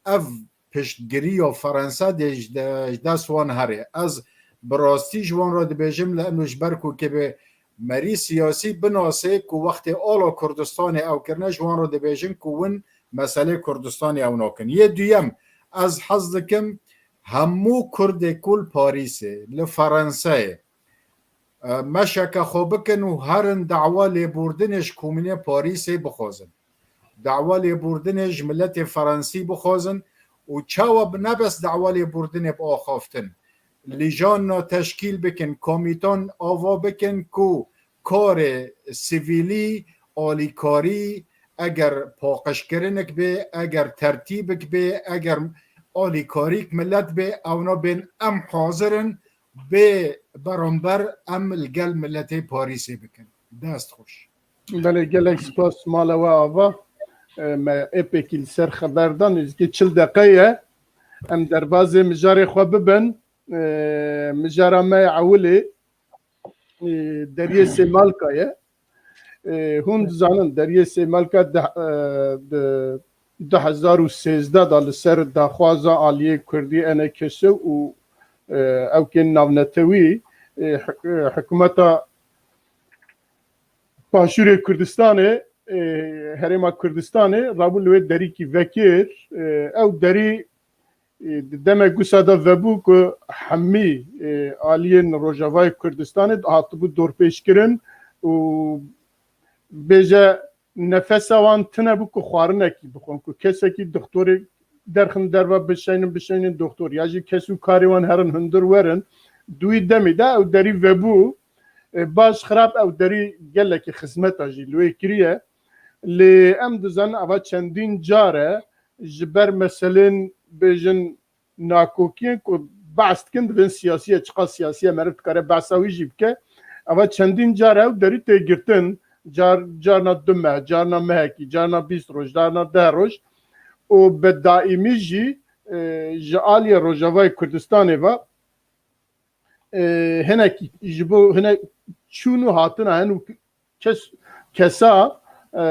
ev piştgiriya Fransa dê ji de-, ji dest wan herê. Ez bi rastî ji wan re dibêjim, li eno ji ber ku kê bi merî siyasî binasê ku wextê ala Kurdistanê ew kirine, ji wan re dibêjin ku win meselê Kurdistanê ew nakin. Yê duyem, ez hez dikim hemû Kurdê ku li Parîsê, li Fransayê, e, meşeke xwe bikin û herin dawa lêbûrdinê ji Komînê Parîsê bixwazin. Dawa lêbûrdinê ji miletê Fransî bixwazin û çawa bi nebes dawa lêbûrdinê bi axaftin. Lîjana teşkîl bikin, komîtan ava bikin ku karê sivîlî, alîkarî, eger paqijkirinik bê, eger tertîbik bê, eger alîkarîk milet bê, ewna bên em hazir in bê beramber em li gel miletê Parîsê bikin. Dest xweş. Belê, gelek spas mala we ava. E, me epekî li ser xeber dan, nêzîkî çil deqe ye. Em derbazê mijarê xwe bibin. E, mijara me ya ewilê, e, deriyê Sêmalka ye. E, hûn dizanin deriyê Sêmalka di, e, di du hezar û sêzdeh de li ser daxwaza aliyê Kurdî, ENKS û, e, ewkên navnetewî, e, hi-, e, hikûmeta Başûrê Kurdistanê, e, Herêma Kurdistanê rabû li wê derîkî vekir. E, ew derî, e, di demek wisa de vebû ku hemî, e, aliyên Rojavayê Kurdistanê hatibû dorpêçkirin û bêje nefesa wan tune bû ku xwarinekî bixwin, ku kesekî doktorê derxin derve bişeynin, bişeynin doktor, ya jî kes û karê wan herin hundir werin. Di wî demî de ew derî vebû. E, baş xirab ew derî gelekî xizmeta jî li wê kiriye. Lê em dizanin eva çendîn car e ji ber meselên bêjin nakokiyên ku behs dikin dibin siyasî ye, çiqas siyasî ye meriv dikare behsa wî jî bike. Eva çendîn car ew derî tê girtin, car, carna du meh, carna mehekî, carna bîst roj, carna deh roj û bi daîmî jî, e, ji aliyê Rojavayê Kurdistanê ve, e, hinekî ji bo hinek çûn û hatina hin û kes, kesa, e,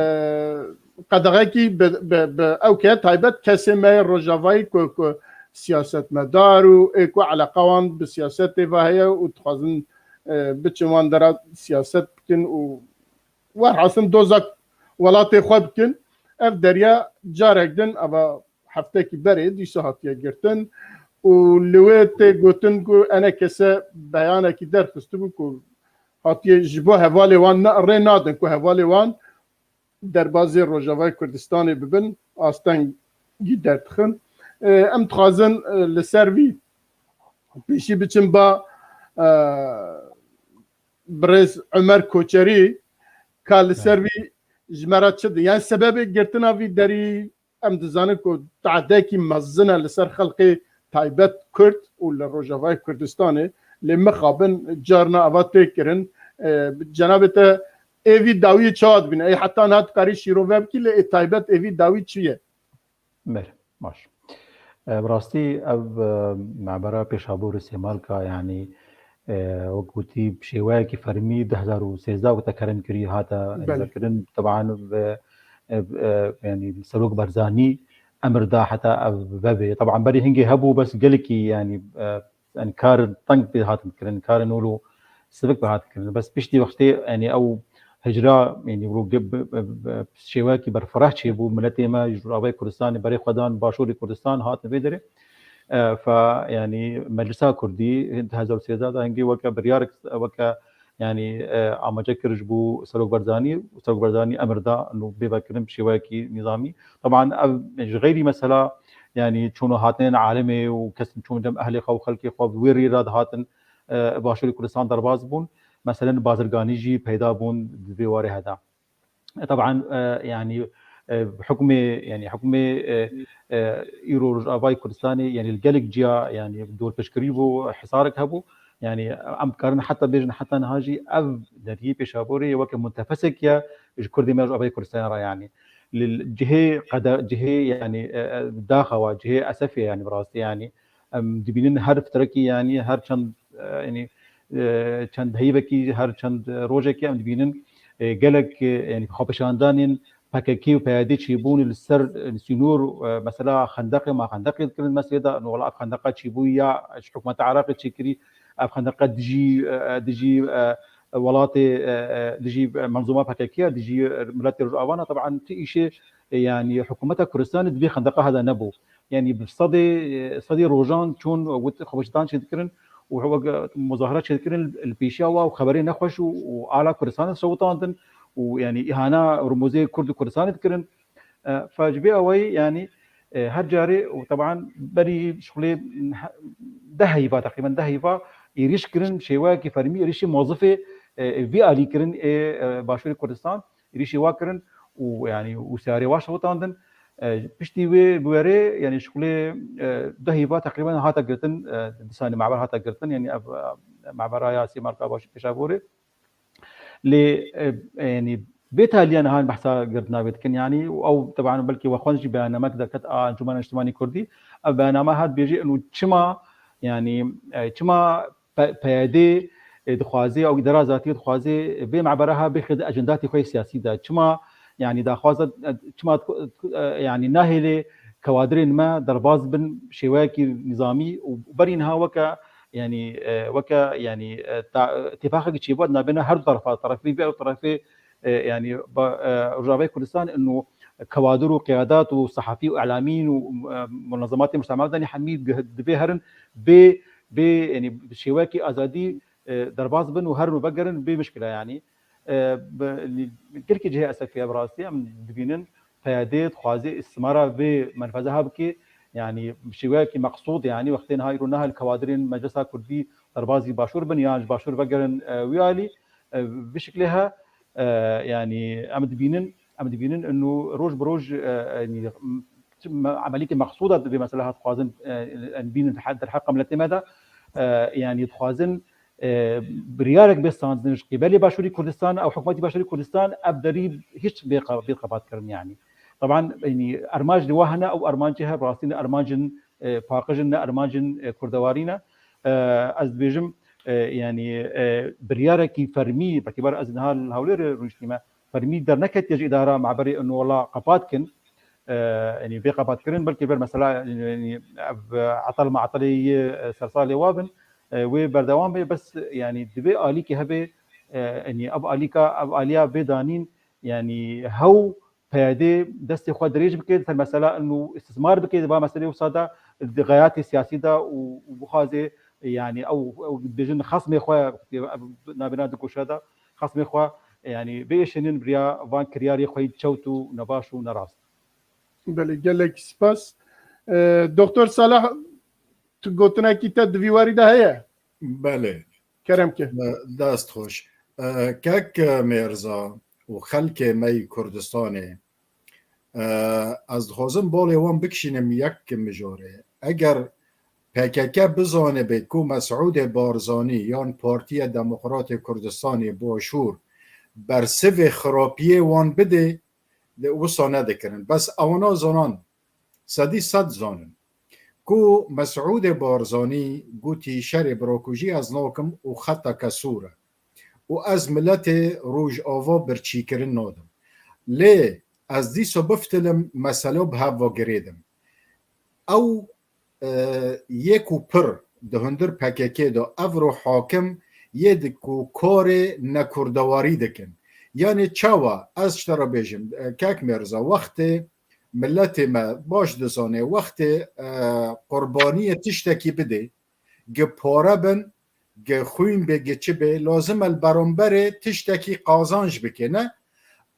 qedexekî bi, bi, bi ew ke taybet kesê me yê Rojavayî ku, ku siyasetmedar û ê ku eleqa wan bi siyasetê ve heye û dixwazin, e, biçin wan dera siyaset bikin û werhasin doza welatê xwe bikin. Ev derya carek din eva heftekî berê dîsa hatiye girtin û li wê tê gotin ku ENKS beyanekî derxistibû ku hatiye ji bo hevalê wan ne, rê nadin ku hevalê wan derbazê Rojavayê Kurdistanê bibin, astengî derdixin. E, em dixwazin, e, li ser vî pêşî biçin ba, e, birêz Ömer Koçerî ka li ser vî ji me re çi di-, yani sebebê girtina vî derî em dizanin ku tadekî mezin e li ser xelkê taybet Kurd û li Rojavayê Kurdistanê, lê mixabin carna eva tê kirin. E, cenabê te ê vî dawiyê çawa dibîne? Ê heta niha dikarî şîrove bikî, lê ê taybet ê vî dawî çi ye? Belê, baş. E, bi rastî ev, e, mebera Pêşaborê Sêmalka, yanî, e, wek gotî, bi şêweyekî fermî du hezar û sêzdeh wekî te kerem kirî hate Belê. Hêzakirin. Teban bi, e, e, yanî Serok Barzanî emir da heta ev vebe. Teban berî hingê hebû, bes gelekî, yanî, e, yanî kar teng pê hatin kirin, karên wilo sivik pê hatin kirin. Bes piştî wextê, yanî ew hicra, yanî wilo ge-, bi, bi, bi şêweyekî berfireh çêbû, miletê me ji Rojavayê Kurdistanê berê xwe dan Başûrê Kurdistan hatin vê derê. E, fa, yanî Meclisa Kurdî du hezar û sêzdeh de hingê weke biryarek, weke, yanî, e, amace kir ji bo Serok Barzanî, Serok Barzanî emir da û bê vekirin bi şêweyekî nîzamî. Teban ev ji xeyrî mesela, yanî çûn û hatinên alemê û kesin çûn cem ehlê xwe û xelkê xwe bi wê rî re dihatin, e, Başûrê Kurdistan derbas bûn. Meselen bazirganî jî peyda bûn di vê warê heda. E, teban, e, yanî, e, hukmê, yanî hukmê, e, e, îro Rojavayê Kurdistanê, yanî li gelek ciya, yanî dorpêçkirî bû, hisarek hebû. Yanî em karin heta bêjin heta niha jî ev deriyê Pêşaborê weke muntefesek ye ji Kurdê me Rojavayê Kurdistanê re yanî. Li cihê qede-, cihê yanî, e, e, daxa wa, cihê esefê yanî bi rastî yanî. Em dibînin her fitrekî yanî her çend, e, yanî, e, çend heyvekî, her çend rojekî em dibînin, e, gelek, e, yanî xwepêşandanên P K K û P Y D çêbûn li ser, e, sînor, e, mesela xendeqê ma xendeqê dikirin mesele de, no wala ev xendeqa çêbûyî ya ji hikûmeta Iraqê çêkirî, ev xendeqa dijî, e, e, dijî, e, welatê, e, e, dijî, e, menzûma P K K ya, dijî, e, miletê Rojavana, teban ti îşê, e, yanî hikûmeta Kurdistanê di vê xendeqa heda nebû. Yanî bi sedê, e, sedê rojan çûn wit xwebeştan çêdikirin û wek muzahara çêdikirin li pêşiya wa û xeberê nexweş û, û ala Kurdistanê şewitandin û yanî îhana rûmozê Kurd û Kurdistanê dikirin. E, fa ji vê awayî yanî, e, her carê û teban berî şixulê deh heyva, teqrîben deh heyva êrîş kirin, şêweyekî fermî êrîşê mozifê, e, vî alî kirin ê, e, Başûrê Kurdistan. Êrîşê wa kirin û, yanî, û seyarê wa şewitandin. E, piştî wê bi werê, yanî, şixulê, e, du heyva teqrîben hate girtin, e, disanê maber hate girtin, yanî, ev, e, mabera ya Sêmalka Başûrê Pêşaborê. Lê, e, e, yanî, Bê taliya niha behsa girtina wê dikin, yanî, û ew teban belkî we xwend jî beyannamek derket a Encûmena Niştimanî Kurdî. Ev beyanname hat bêjî inu çima, yanî, e, çima P-, P Y D, e, dixwaze ew îdara zatî dixwaze vê meberaha bêxe di ejendatê xwe yê siyasî de. Çima, yanî, daxwaza, e, çima, e, yanî, nahêlê kewadirên me derbas bin şêweyekî nizamî û berî niha weke, yanî, e, weke, yanî, e, ta-, têfaxekî çêbû di navbêna her du terefa, terefê vê û terefê e, yanî, ba-, e, Rojavayê Kurdistan inu kewadir û qiyadat û sehafî û îlamîn û, e, munezematê mujtema medenî hemî di-, divê herin bê, bê, yanî, bi şêwekî azadî, e, derbas bin û herin û vegerin bê mişkile, yanî. E, bi, gelkî cihê esefî ye bi rastî em dibînin P Y D dixwaze îstimara vê menfeze ha bike, yanî, bi şêweyekî meqsûd, yanî, wextê niha îro nahêl kewadirên Meclisa Kurdî derbasî Başûr bin yan ji Başûr vegerin, e, wî alî, e, bi şiklê he, e, yanî em dibînin, em dibînin inu roj bi roj, e, yanî, m-, m-, emelîkê meqsûda divê mesela hat dixwazin, e, em bînin derhe-, derheqa miletê me de, e, yanî dixwazin, e, biryarek bê standin ji qîbelê Başûrî Kurdistan, ew hikûmetî Başûrî Kurdistan, ev derî hiç bê qe-, bê qebat kirin yanî. Teban, yanî armanc li we hene, ew armancê he bi rastî ne armancin, e, paqij in, ne armancin, e, kurdewarî ne. E, ez dibêjim, e, yanî, e, biryarekî fermî, bi îtibar ez niha li Hewlêrê rûniştîme, fermî derneketiye ji îdara meberê inu wela qepat kin, e, yanî vê qepat kirin, belkî ber mesela, yanî ev, e, etel me'etelê yê, e, sersalê wa bin, e, wê berdewam bê, bes, yanî divê alîkê hebe, e, yanî ev alîka, ev aliya bê danîn, yanî hew P Y D destê xwe dirêj bike, ser mesela inu îstismar bike, di va meselê wisa de, di xeyatê siyasî de û, û bixwaze, yanî ew, ew dibêjin xesmê xwe, navbêna di goşe de, xesmê xwe, yanî biêşînin bi riya van kiryarê xwe yî çewt û nebaş û nerast. Belê, gelek spas. E, Doktor Salah, tu gotinekî te di vî warî de heye? Belê. Kerem ke. E, dest xweş. E, kek Mêrza û xelkê me yî Kurdistanê, e, ez dixwazim balê wan bikişînim yek mijarê. Eger P K K bizanibe ku Mesûdê Barzanî yan Partiya Demokratê Kurdistanê Başûr bersivê xirapiyê wan bidê, lê wisa nedikirin. Bes ewana zanan, sedî sed zanin ku Mesûdê Barzanî gotî şerê birakujî ez nakim û xeteke sor e. Û ez miletê Rojava birçîkirin nadim. Lê ez dîsa biftilim, mesela bi hev ve girêdim. Ew, e, yê ku pir di hundir P K K de evro hakim yê di ku karê nekurdewarî dikin. Yanê çawa? Ez ji te re bêjim, e, kek Mêrza, wextê miletê me baş dizane, wextê, e, qurbaniyê tiştekî bidê, gi pare bin, gi xwîn bê, gi çi bê, lazim e li beramberê tiştekî qazanc bike, ne?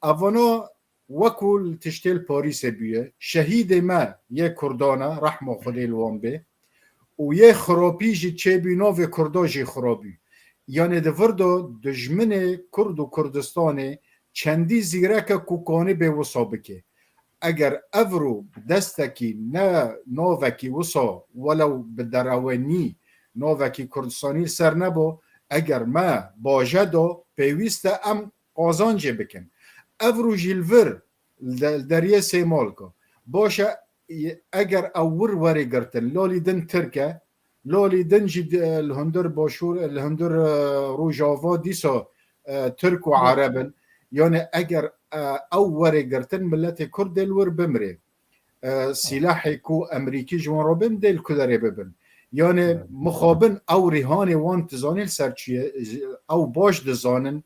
Evana wekû li tiştê li Parîsê bûye, şehîdê me yê Kurdan e, rehma Xwedê li wan bê, û yê xirapî jî çêbû, navê Kurda jî xirabî. Yanê di vir de dijminê Kurd û Kurdistanê çendî zîrek e ku kanî bê wisa bike. Eger evro destekî ne navekî wisa, welew bi derewenî navekî Kurdistanî li ser nebo, eger me baje do, pêwîst e em qazancê bikin. Evro jî li vir, li de-, li deriyê Sêmalka. Baş e, eger ew wir werê girtin, lalî din Tirk e, lalî din jî di-, li hundir Başûr, li hundir, e, Rojava dîsa, e, Tirk û Ereb in. Yanê eger, e, ew werê girtin, miletê Kurd dê li wir bimrê. E, sîlahê ku Emerîkî ji wan re bin, dê li ku derê bibin. Yanê mixabin ew rîhanê wan dizanî li ser çi ye, ew baş dizanin.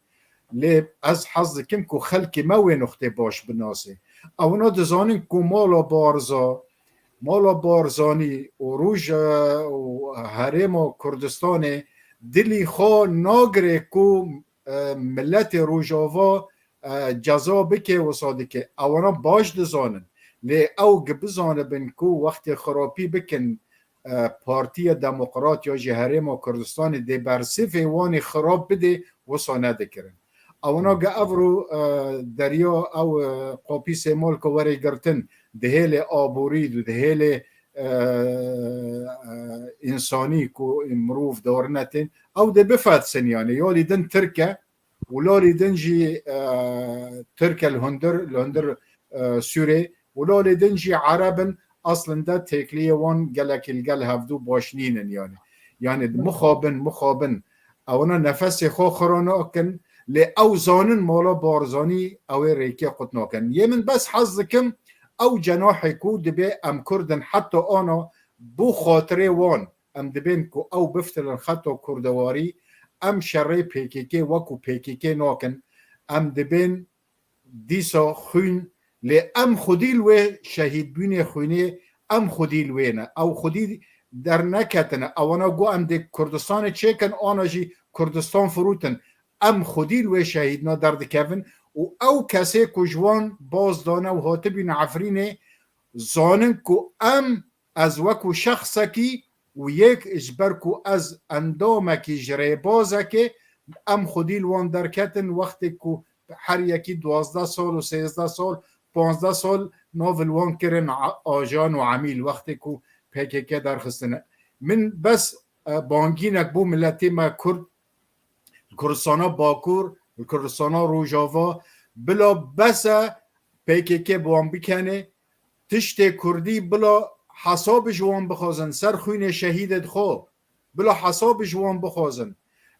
Lê ez hez dikim ku xelkê me wê nuxtê baş binase. Ewna dizanin ku mala Barza, mala Barzanî û Roj-, û Herêma Kurdistanê dilî xwe nagirê ku, e, miletê Rojava, e, ceza bike, wisa dike. Ewana baş dizanin. Lê ew gi bizanibin ku wextê xirapî bikin, e, Partiya Demokrat ya jî Herêma Kurdistanê dê bersivê wanê xirab bidê, wisa nedikirin. Ewna ge evro, e, deriya ew, e, qopî Sêmalka werê girtin, dihêlê aborî û dihêlê, e, e, însanî ku mirov darine tên, ew dê bifetsin, yanî yalî din Tirk e, û lalê din jî e, Tirk e li hundir, li hundir e, Sûrê û lalê din jî Ereb in, aslında têkliyê wan gelekî li gel hevdû baş nînin yani. Yani mixabin, mixabin. Ewana nefesê xwe xira nakin, lê ew zanin mala Barzanî ew ê rêkê qut nakin. Yê min bes hez dikim, ew cenahê ku dibê em Kurd in heta ana bo xatirê wan, em dibên ku ew biftilin xeta kurdewarî, em şerê P K K wekû P K K nakin, em dibên dîsa xwîn, lê em xwedî li wê şehîdbûnê xwînê, em xwedî li wê ne. Ew xwedî derneketine. Ewana got em dê Kurdistanê çêkin, ana jî Kurdistan firûtin. Em xwedî li wê şehîdna derdikevin û ew kesê ku ji wan baz dane û hatibîne Efrînê, zanin ku em, ez wekû şexsekî û yek ji ber ku ez endamekî ji rêbazekê, em xwedî li wan derketin wextê ku her yekî duwazdeh sal û sêzdeh sal, panzdeh sal nav li wan kirin a-, ajan û emîl wextê ku P K K derxistine. Min bes e, bangînek bû miletê me Kurd, li Kurdistana Bakur, li Kurdistana Rojava, bila bes e P K K bi wan bikenê, tiştê Kurdî bila hesabê ji wan bixwazin, ser xwînê şehîdê dixwe, bila hesabê ji wan bixwazin.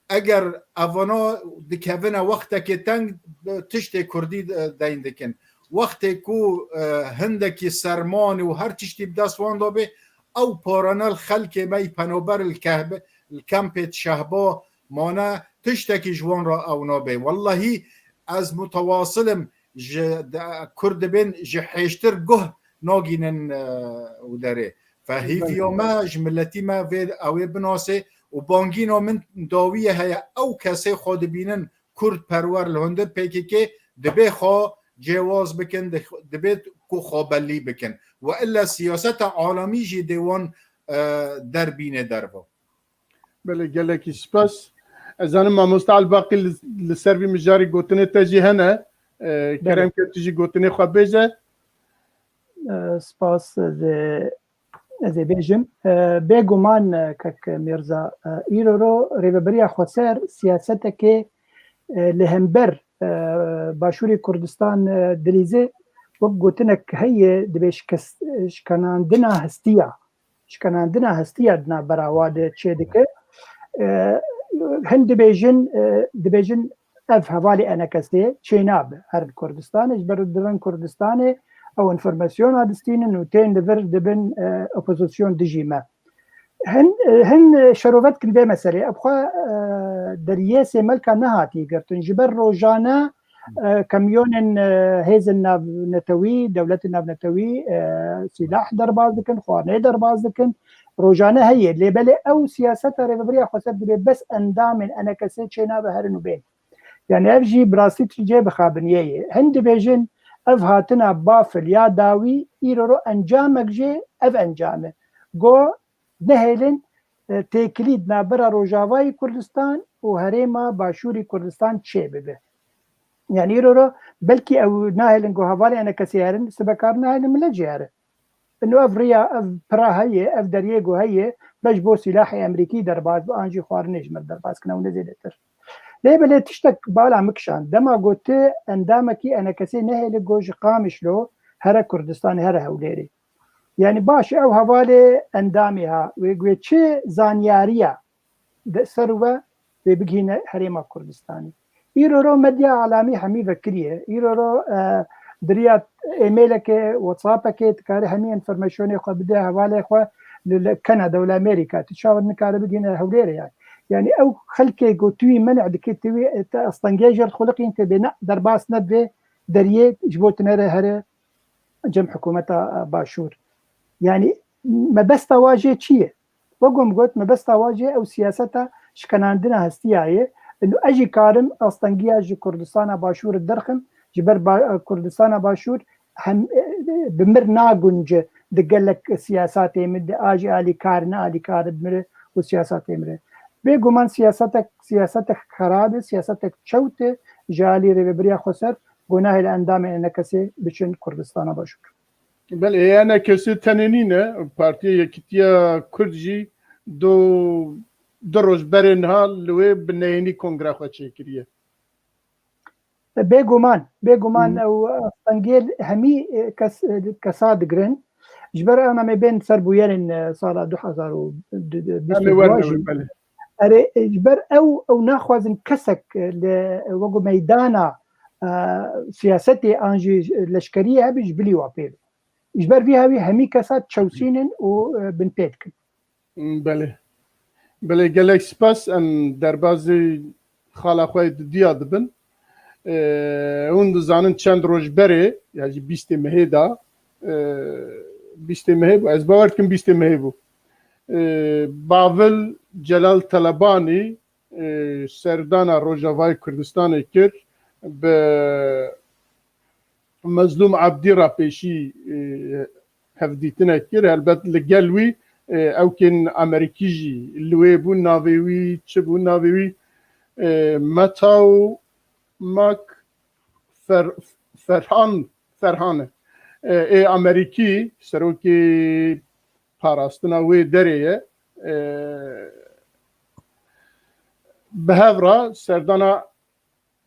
Eger evana dikevine wextekê teng, tiştê Kurdî de-, deyn dikin. Wextê ku e, hindekî sermanê û her tiştî bi dest wan de bê, ew parane li xelkê me yî penober li kehbe-, li kempê şehba mane, tiştekî ji wan re ew nabe. Wellahî ez mutewasilim, ji de-, Kurd dibên ji hêştir guh nagînin e, û derê. Fe hêviya me ji miletî me vê ew ê binasê û bangîna min dawiye heye, ew kesê xwe dibînin Kurd perwer li hundir P K K dibê xwe cêwaz bikin, di-, dibê ku xwe bellî bikin. We illa siyaseta alamî jî dê wan e, derbîne derva. Belê, gelekî spas. Ez zanim mamoste Elbaqî li, li ser vî mijarî gotinê te jî hene. E, kerem ke tu jî gotinê xwe bêje. E, spas, ez ê, ez ê bêjim. E, bêguman, e, kek Mîrza, e, îro ro Rêveberiya Xweser siyasetekê, e, li hember, e, Başûrê Kurdistan, e, dilîze, wek gotinek heye, dibê şikes-, şikenandina hestiya. Şikenandina hestiya di navbera wa de çêdike. E, hin dibêjin, e, dibêjin ev hevalê enekesê çênabe herin Kurdistanê, ji ber di bin Kurdistanê ew înformasyona distînin û tên li vir dibin, e, opozîsyon dijî me. Hin, e, hin, e, şerovet kin vê meselê. Ev xwe, e, deriyê sê melka nehatî girtin. Ji ber rojane, e, kamyonên, e, hêzên navnetewî, dewletên navnetewî, e, sîlah derbas dikin, xwarinê derbas dikin. Rojane heye. Lê belê ew siyaseta Rêveberiya Xweser dibê bes endamên enekesê çênabe herin û bên. Yani ev jî bi rastî tu cê bixabiniyê ye. Hin dibêjin ev hatina bafil ya dawî îro ro encamek jê ev encam e. Go nehêlin, e, têkilî di navbera Rojavayê Kurdistan û herêma Başûrî Kurdistan çê bibe. Yani îro ro belkî ew nahêlin ku hevalê enekesê herin, sibe kar nahêlin milet jê here. Ino ev riya, ev pira heye, ev deriyê ku heye, beş bo sîlahê Emerîkî derbas bi, an jî xwarinê ji mir derbas kine û ne zêdetir. Lê belê tiştek bala min kişand. Dema ku tu endamekî enekesê nehêlî ku ji Qamişlo here Kurdistanê, here Hewlêrê. Yani baş e, ew hevalê endamê ha, wê, wê çi zanyariya de ser we wê bigihîne herêma Kurdistanê. Îro ro medya alamî hemî vekiriye. Îro ro, e, di riya emaileke, WhatsAppeke, dikare hemî informasyonê xwe bide hevalê xwe li, li Kanada û li Amerîka. Tu çawa nikare bigihîne Hewlêrê yani. Yani ew xelkê ku tu wî menê dike, tu wî, e, te astengiyê jê re xuliqîn, te bê ne, derbas ne vê deriyê ji bo tu nere here cem hikûmeta, e, Başûr. Yani mebesta wa jê çi ye? Wek ku min got, mebesta wa jê ew siyaseta şikenandina hestiya ye. Û ez jî karim astengiya ji Kurdistana Başûr derxim, ji ber ba-, Kurdistana Başûr hem, e, bi mir nagunce di gelek siyasatê min de, a jî alîkar, ne alîkar bi mir û siyasatê min re. Bêguman siyasetek, siyasetek xerab e, siyasetek çewt e ji alî Rêveberiya Xweser, ku nahêle endamên enekesê biçin Kurdistana Başûr. Belê, enekesê tenê nîne, Partiya Yekîtiya Kurd jî du, du roj berê niha li wê bi neyênî kongre xwe çêkiriye. Bêguman, bêguman Hmm. ew astengêl hemî, e, kes, e, kesa digirin. Ji ber ana me bên ser bûyerên, e, sala du hezar û bîst û du Em ê werin jî. Ew, belê. Erê, e, ji ber ew, ew naxwazin kesek, e, li, e, wego meydana, e, siyasetê an jî leşkeriyê hebe ji bilî wa pê be. Ji ber vî hewî hemî kesa çewsînin û, e, binpê dikin. Belê. Belê, gelek spas. Em derbazî xala xwe yê didiya dibin. E, hûn dizanin çend roj berê, ya jî bîstê mehê da, e, bîstê mehê bû. Ez bawer dikim bîstê mehê bû. E, Bavil Celal Telebanî, e, serdana Rojavayê Kurdistanê kir, bi Mezlûm Ebdî re pêşî, e, hevdîtinek kir. Helbet li gel wî, e, ewkên Amerîkî jî li wê bûn, navê wî çi bû? Navê wî, e, Matau Mak Fer-, Ferhan, Ferhan e. E, ê Amerîkî, serokê parastina wê derê ye. E, bi hev re serdana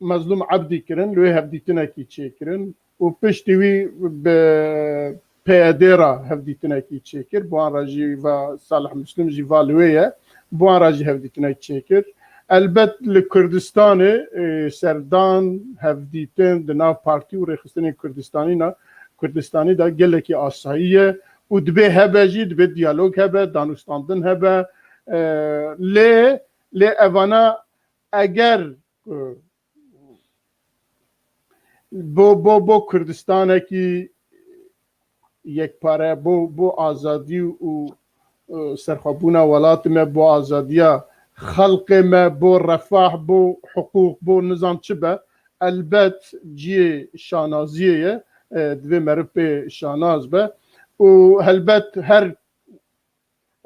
Mezlûm Ebdî kirin, li wê hevdîtinekî çêkirin û piştî wî bi P Y D re hevdîtinekî çêkir. Bi wan re jî va Salih Muslim jî va li wê ye. Bi wan re jî hevdîtinek çêkir. Elbet li Kurdistanê, e, serdan, hevdîtin di nav partî û rêxistinên Kurdistanî na, Kurdistanî de gelekî asayî ye û dibê hebe jî, dibê diyalog hebe, danûstandin hebe. E, lê, lê evana eger, e, bo, bo, bo Kurdistanekî yekpare, bo, bo azadî û, e, serxwebûna welatê me, bo azadiya xelkê me, bo refah, bo hiqûq, bo nizam çi be, elbet cihê şanaziyê ye, e, divê meriv pê şanaz be. Û helbet her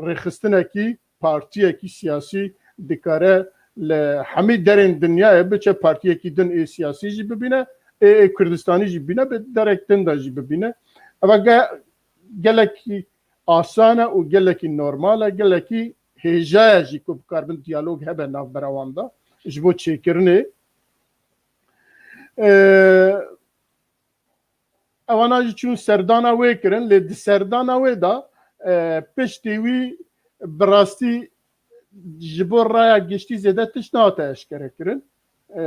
rêxistinekî, partiyekî siyasî dikare li hemî derên dinyayê biçe, partiyekî din ê siyasî jî bibîne, ê, ê Kurdistanî jî bibîne, bi derek din de jî bibîne. Eva ge-, gelekî asan e û gelekî normal e, gelekî hêja ye jî ku bikaribin diyalog hebe navbera wan de ji bo çêkirinê. E, Ewana jî çûn serdana wê kirin, lê di serdana wê de, e, piştî wî bi rastî ji bo raya giştî zêde tişt nehate eşkere kirin. E,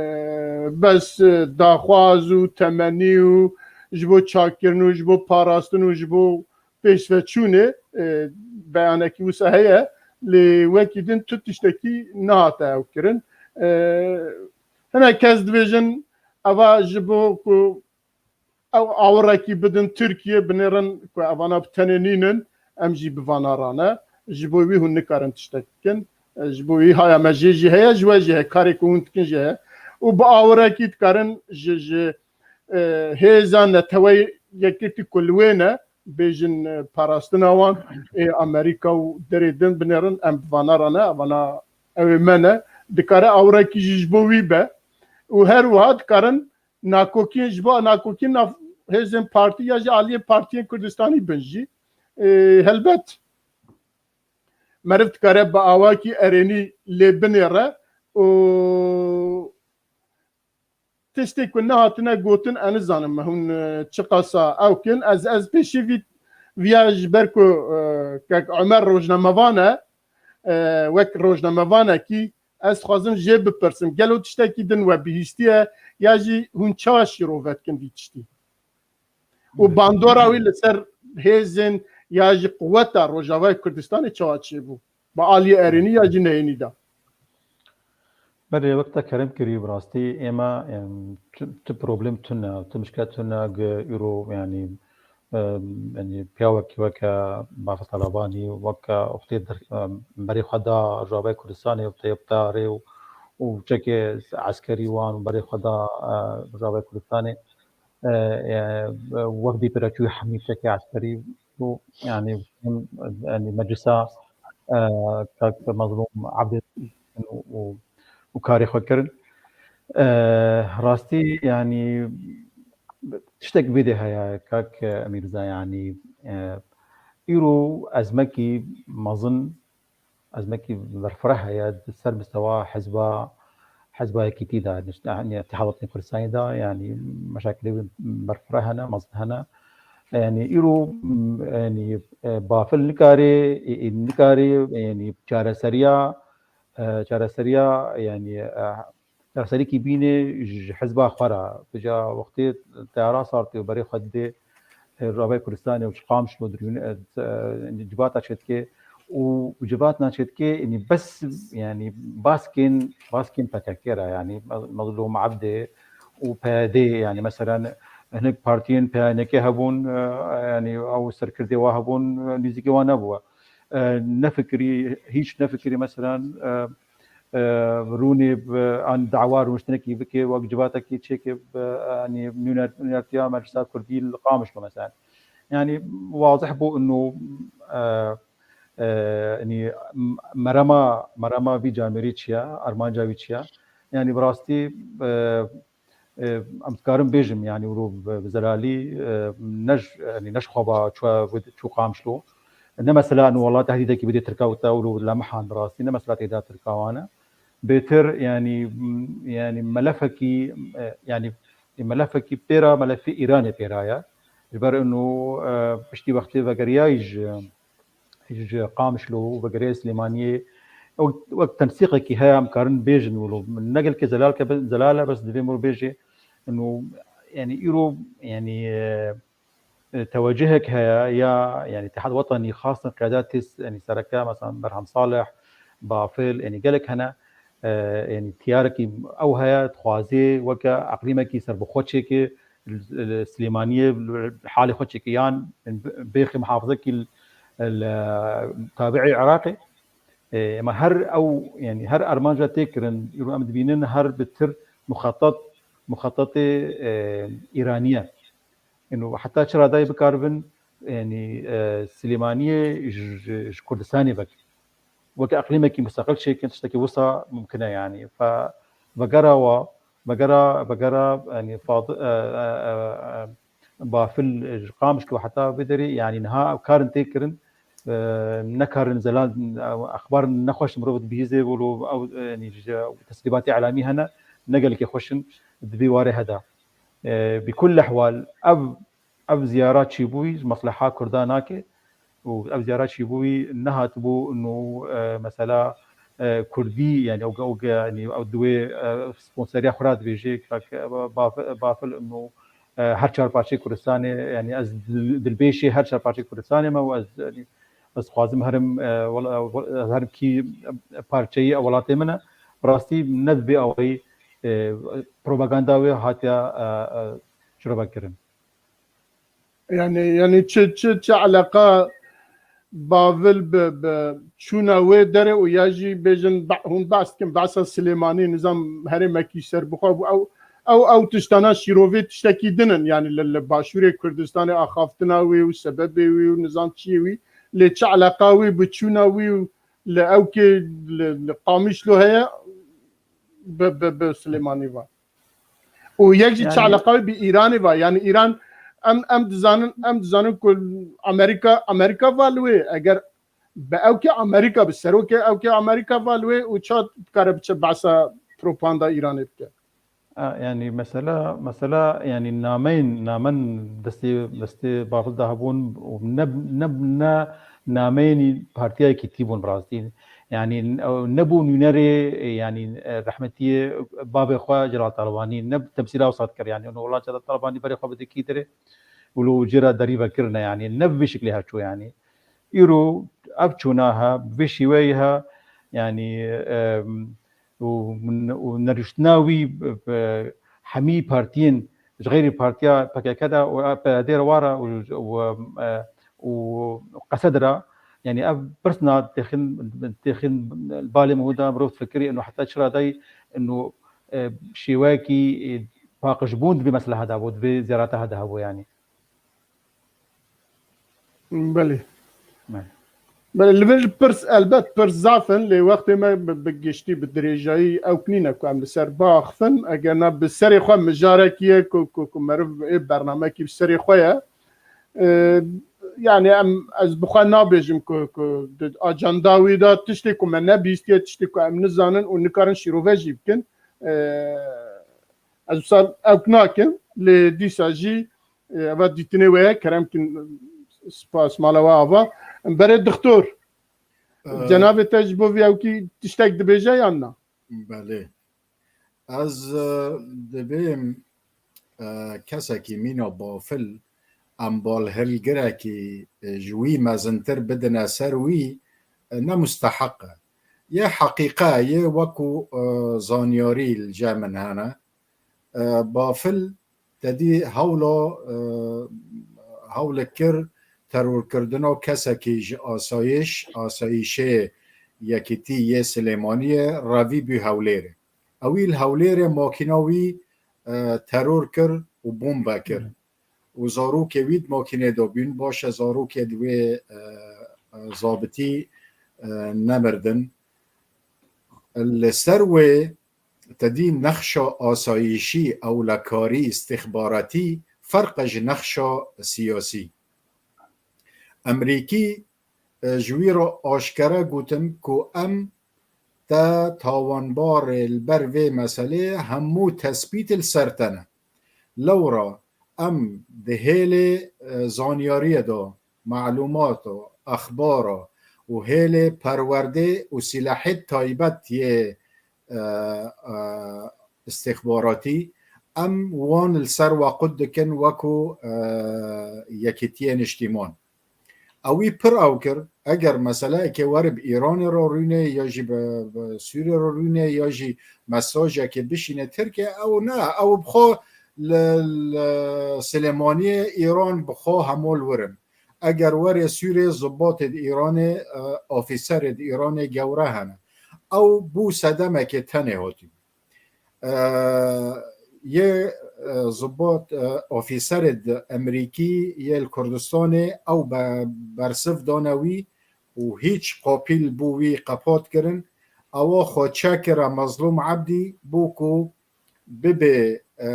bes, e, daxwaz û temenî û ji bo çakkirin û ji bo parastin û ji bo pêşveçûnê, e, beyanekî wisa heye, lê wekî din tu tiştekî nehate ew kirin. E, hinek kes dibêjin, eva ji bo ku ew awirekî bidin Tirkiye, binêrin ku evana bi tenê nînin, em jî bi vana rane. Ji bo wî hûn nikarin tiştek bikin. E, ji bo wî haya me jê jî heye, ji we jî heye, karê ku hûn dikin jî heye. Û bi awirekî dikarin ji, ji, e, hêza neteweyê yekgirtî ku li wê ne, bêjin, e, parastina wan ê Amerîka û derê din binêrin, em bi vana rane, evana ew ê me ne. Dikare awirekî jî ji bo wî be. Û her wiha dikarin nakokiyên, ji bo nakokiyên nav hêzên partî ya jî aliyê partiyên Kurdistanî bin jî, e, helbet meriv dikare bi awakî erênî lê binêre û tiştê ku nehatine gotin, ez nizanim hûn, e, çiqasa ew kin. Ez, ez pêşî vî, viya ji ber ku, e, kek Omer rojnamevan e, e, wek rojnamevanekî ez dixwazim jê bipirsim, gelo tiştekî din we bihîstiye ya jî hûn çawa şîrove dikin vî tiştî? Û bandora wî li ser hêzên ya jî quweta Rojavayê Kurdistanê çawa çêbû? Bi aliyê erênî ya jî neyênî de? Belê, wek te kerem kirî, bi rastî ême, em, tu, tu problem tune, tu mişkile tune gi îro, yanî, em, yanî piyawekî weke Bafil Talebanî, weke wextê der, em, berê xwe da Rojavayê Kurdistanê, wextê wexta rê û, û çekê eskerî wan û berê xwe da, e, Rojavayê Kurdistanê, e, e, wextî pêre çûyî hemî çekê eskerî û, yanî, em, yanî meclisa, e, kak Mezlûm Ebdî û, û, û karê xwe kirin. E, rastî, yanî, tiştek vê dê heye, kak Mîrza, yanî, e, îro ezmekî mezin, ezmekî berfireh heye di ser mistewa hizba, Hizba Yekîtî de, nişt-, yanî Îtîhad Wetenî Kurdistanê de, yanî meşakilê wî berfireh hene, mezin hene. Yanî îro, m, yanî, e, Bafil nikarê, e, e, nikarê, yanî çareseriya, e, çareseriya, yanî, e, çareserîkî bînê ji hizba xwe re. Vêca wextê teyara Sartê û berê xwe didê, e, Rojavayê Kurdistanê û ji Qamişlo dirûne, e, e, civata çêdike û civata çêdike, yanî bes, yanî baskên, baskên P K K re, yanî Mezlûm Ebdê û P Y D, yanî mesela hinek partiyên P Y N K hebûn, e, yanî ew serkirdê wa hebûn, e, nîzîkî wa nebû. E, nefikirî, hîç nefikirî mesela, e, e, rûnê bi, an dawa rûniştinekî bike, wek civatekî çêke bi, e, yanî nûner-, nûnertiya Meclisa Kurdî li Qamişlo mesela. Yanî wazih bû ino, e, e, yanî m-, merema, merema vî camêrî çi ye, armanca wî çi ye? Yanî bi rastî, e, e, em dikarin bêjim, yanî wilo bi, bi zelalî, e, ne ji, yanî ne ji xwe ba çû, çû Qamişlo. Ne mesela ino wela tehdîdekî bidê Tirka û te wilo li Mihan bi rastî, ne mesela tehdîda Tirka wan e. Bêtir, yanî, m-, yanî melefekî, e, yanî melefekî pêra, melefê Îranê pêra ye. Ji ber ino, e, piştî wextê vegeriyayî ji, ji Qamişlo û vegeriyayî Silêmaniyê, ew wek tensîqekî heye, em karin bêjin wilo. Ne gelkê zelal ke be-, zelal e, bes divê mir bêjê, ino, yanî îro, yanî, e, e, tewecihek heye ya, yanî Îtîhad Wetenî, xasin qiyada tê, yanî sereke, mesela Berhem Salih, Bafil, yanî gelek hene, e, yanî tiyarekî ew heye, dixwazê weke eqlîmekî serbixwe çêke, li, li Silêmaniyê halê xwe çêke, yan bêxî muhafizekî li, li tabiî Iraqê. E, ema her ew, yanî her armanca tê kirin, îro em dibînin her bi tir muxetat, muxetatê, e, Îranî ye. Ino heta çi radayê bikaribin, yanî, e, Silêmaniyê ji, ji, ji Kurdistanê vek-, weke eqlîmekî musteqil çêkin, tiştekî wisa mumkin e, yanî. Fe-, vegera wa, vegera, vegera, yanî, Fad-, e, e, e, e, Bafil ji Qamişlo heta vê derê, yanî niha ew karin tê kirin, e, nekarin zelal, e, exbar nexweş mirov dibihîzê wilo ew, e, yanî ji tesrîbatê elamî hene, ne gelekê xweş in, di vî warê heda. E, bi kul ehwal, ev, ev ziyara çîbûyî ji mesleha Kurda nake û ev ziyara çîbûyî nehatibû ino, e, mesela, e, Kurdî, yanî ew, ew, yanî ew di wê, e, sponseriya xwe re dibêje, kak, e, Baf-, Bafil ino, e, her çar parçeyê Kurdistanê, yanî ez dil-, dilbêşê her çar parçeyê Kurdistanê me û ez, yanî ez dixwazim herim, e, wela-, ez herim kî parçeyê welatê min e. Bi rastî ne bi vê awayî, e, propaganda wê hatiya, e, e, şirove kirin. Yani, yani çi, çi, çi eleqa Bavil bi, bi çûna wê derê û ya jî bêjin be-, hûn behs dikin, behsa Silêmanî, nizam herêmekî serbixwe bû. Ew, ew, ew tiştana şîrovê tiştekî din in. Yani li, li Başûrê Kurdistanê axaftina wî û sebebê wî û nizam çiyê wî, lê çi eleqa wî bi çûna wî û li ewkê li, li Qamişlo heye bi, bi, bi Silêmanî ve. Û yek jî Yani çi eleqa wî bi Îranê ve. Yani Îran, em, em dizanin, em dizanin ku Amerîka, Amerîka va li wê, eger bi ewkê Amerîka, bi serokê ewkê Amerîka va li wê û ça dikare biçe behsa propaganda Îranê bike? A, yani mesela, mesela yani nameyin, namen destê, destê Bafil de hebûn û ne, ne, ne nameyên partiya Yekîtî bûn bi rastî. Yani, ew nebû nûnerê, e, yani, e, rehmetiyê bavê xwe Celal Talebanî, ne temsîla wisa dikir, yani, û wela Celal Talebanî berê xwe bi dikî dirê, û li cê re derî vekirine, yani, ne bi vî şiklê her çû, yani. Îro ev çûna he, bi vî şîweyî he, yani, e, û, û neriştina wî bi, bi hemî partiyên ji xeyrî partiya P K K de û P Y D re wa re û, û, e, û Qesed re, yani ev pirsna têxin, têxin balê min da mirov fikirî ino heta çi radayî ino, e, şêweyekî, e, paqijbûn di vê mesleha de bû, di vê ziyarata de hebû yani. Belê. Belê. Belê, li vir pirs, elbet pirs zaf in, lê wextê me bi, bi giştî, bi dirêjayî ewk nîne ku em li ser biaxifin. Eger na bi serê xwe mijarekî ye ku, ku, ku meriv ê bernamekî bi serê xwe ye. Ee, yani em, ez bi xwe nabêjim ku, ku di ajanda wî de tiştê ku me nebîstiye, tiştê ku em nizanin û nikarin şîrove jî bikin. E, ez wisa ewk nakim, lê dîsa jî, e, eva dîtinê we ye, kerem kin, spas mala we ava. Berê dixtor, E, cenabê te ji bo vî ewkî tiştek dibêje yan na? Belê. Ez, e, dibêm, e, kesekî mîna bafil, em balhilgirekî, e, ji wî mezintir bidine ser wî, e, ne musteheq e. Yê heqîqe, yê wekû, e, zanyarî li cem min hene. E, bafil te dî hewla, e, hewlik kir terorkirina kesekî ji asayîş, asayîşê Yekîtî yê Silêmaniyê revî bû Hewlêrê. Ewî li Hewlêrê makîna wî, e, teror kir û bombe kir. Û zarokê wî di makînê de bûn. Baş e, zarokê di wê, e, e, zabitî, e, nemirdin. Li ser wê te dî nexşa asayîşî, ewlekarî, îstîxbaratî ferq e ji nexşa siyasî. Emerîkî, e, ji wî re aşkere gotin ku em te tawanbar ê li ber vê meselê hemû tespît li ser te ne. Lewra em di hêlê, e, zanyariyê de, malûmata, exbara û hêlê perwerdê û sîlehê taybet yê, e, e, îstîxbaratî, em wan li ser we qut dikin wekû, e, Yekîtiyê Niştîman. Ewî pir ew kir, eger meseleyekê were bi Îranê re rûnê, ya jî bi, bi Sûriyê re rûnê, ya jî mesajekê bişîne Tirkiye, ew ne, ew bi xwe li, li Silêmaniyê Îran bi xwe hemol wirin. Eger were Sûriyê, zibatê di Îranê, e, ofîserê di Îranê gewre hene. Ew bû sedemekê tenê hatî. E, yê, e, zibat, e, ofîserê di Emerîkî yê li Kurdistanê ew be-, bersiv dane wî û hîç qapîl bo wî qepat kirin. Ewa xwe çekire Mezlûm Ebdî bo ku bibe, e,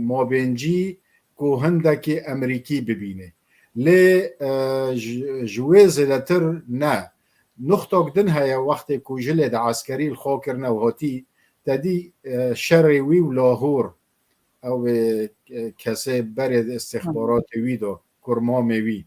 mabêncî ku hindekî Emerîkî bibîne. Lê, e, ji, ji wê zêdetir ne. Nuxtok din heye, wextê ku ji lê de eskerî li xwe kirine û hatî, te dî, e, şerê wî û Lahûr, ew ê, e, kesê berê istixbaratê wî de, kurmamê wî.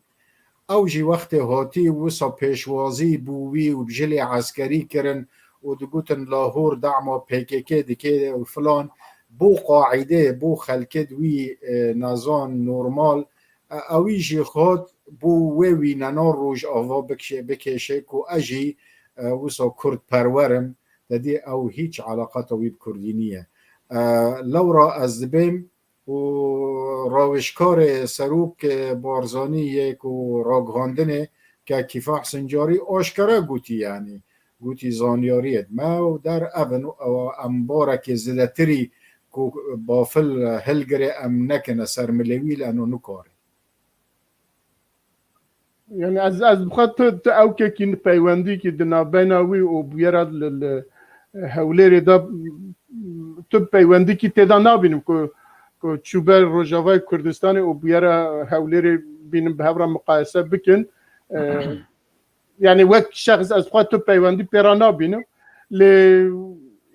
Ew jî wextê hatî wisa pêşwazî bû wî û bi ji lê eskerî kirin û digotin Lahûr dema P K K dike û filan, bo qaîdê, bo xelkê di wî, e, nezan normal, e, ewî jî xwat bo wê wînena Rojava bikşe-, bikêşe ku ez jî, e, wisa Kurd perwer im, te dî ew hîç eleqata wî bi Kurdî niye. E, lewra ez dibêm û rawêjkarê serok, e, Barzanî yê ku ragihandinê ke Kîfah Sincarî aşkere gotî, yanî gotî zanyariyê me û der ev in, ew em barekê zêdetirî ku bafil hilgirê em nekine ser milê wî, li eno nikare. Yani ez, ez bi xwe tu, tu ewkekî peywendîkî di navbeyna wî û bûyera li, li Hewlêrê de, tu peywendîkî têda nabînim ku, ku çûbe Rojavayê Kurdistanê û bûyera Hewlêrê bînin bi hev re miqayese bikin. E, yani wek şexs ez xwe tu peywendî pê re nabînim. Lê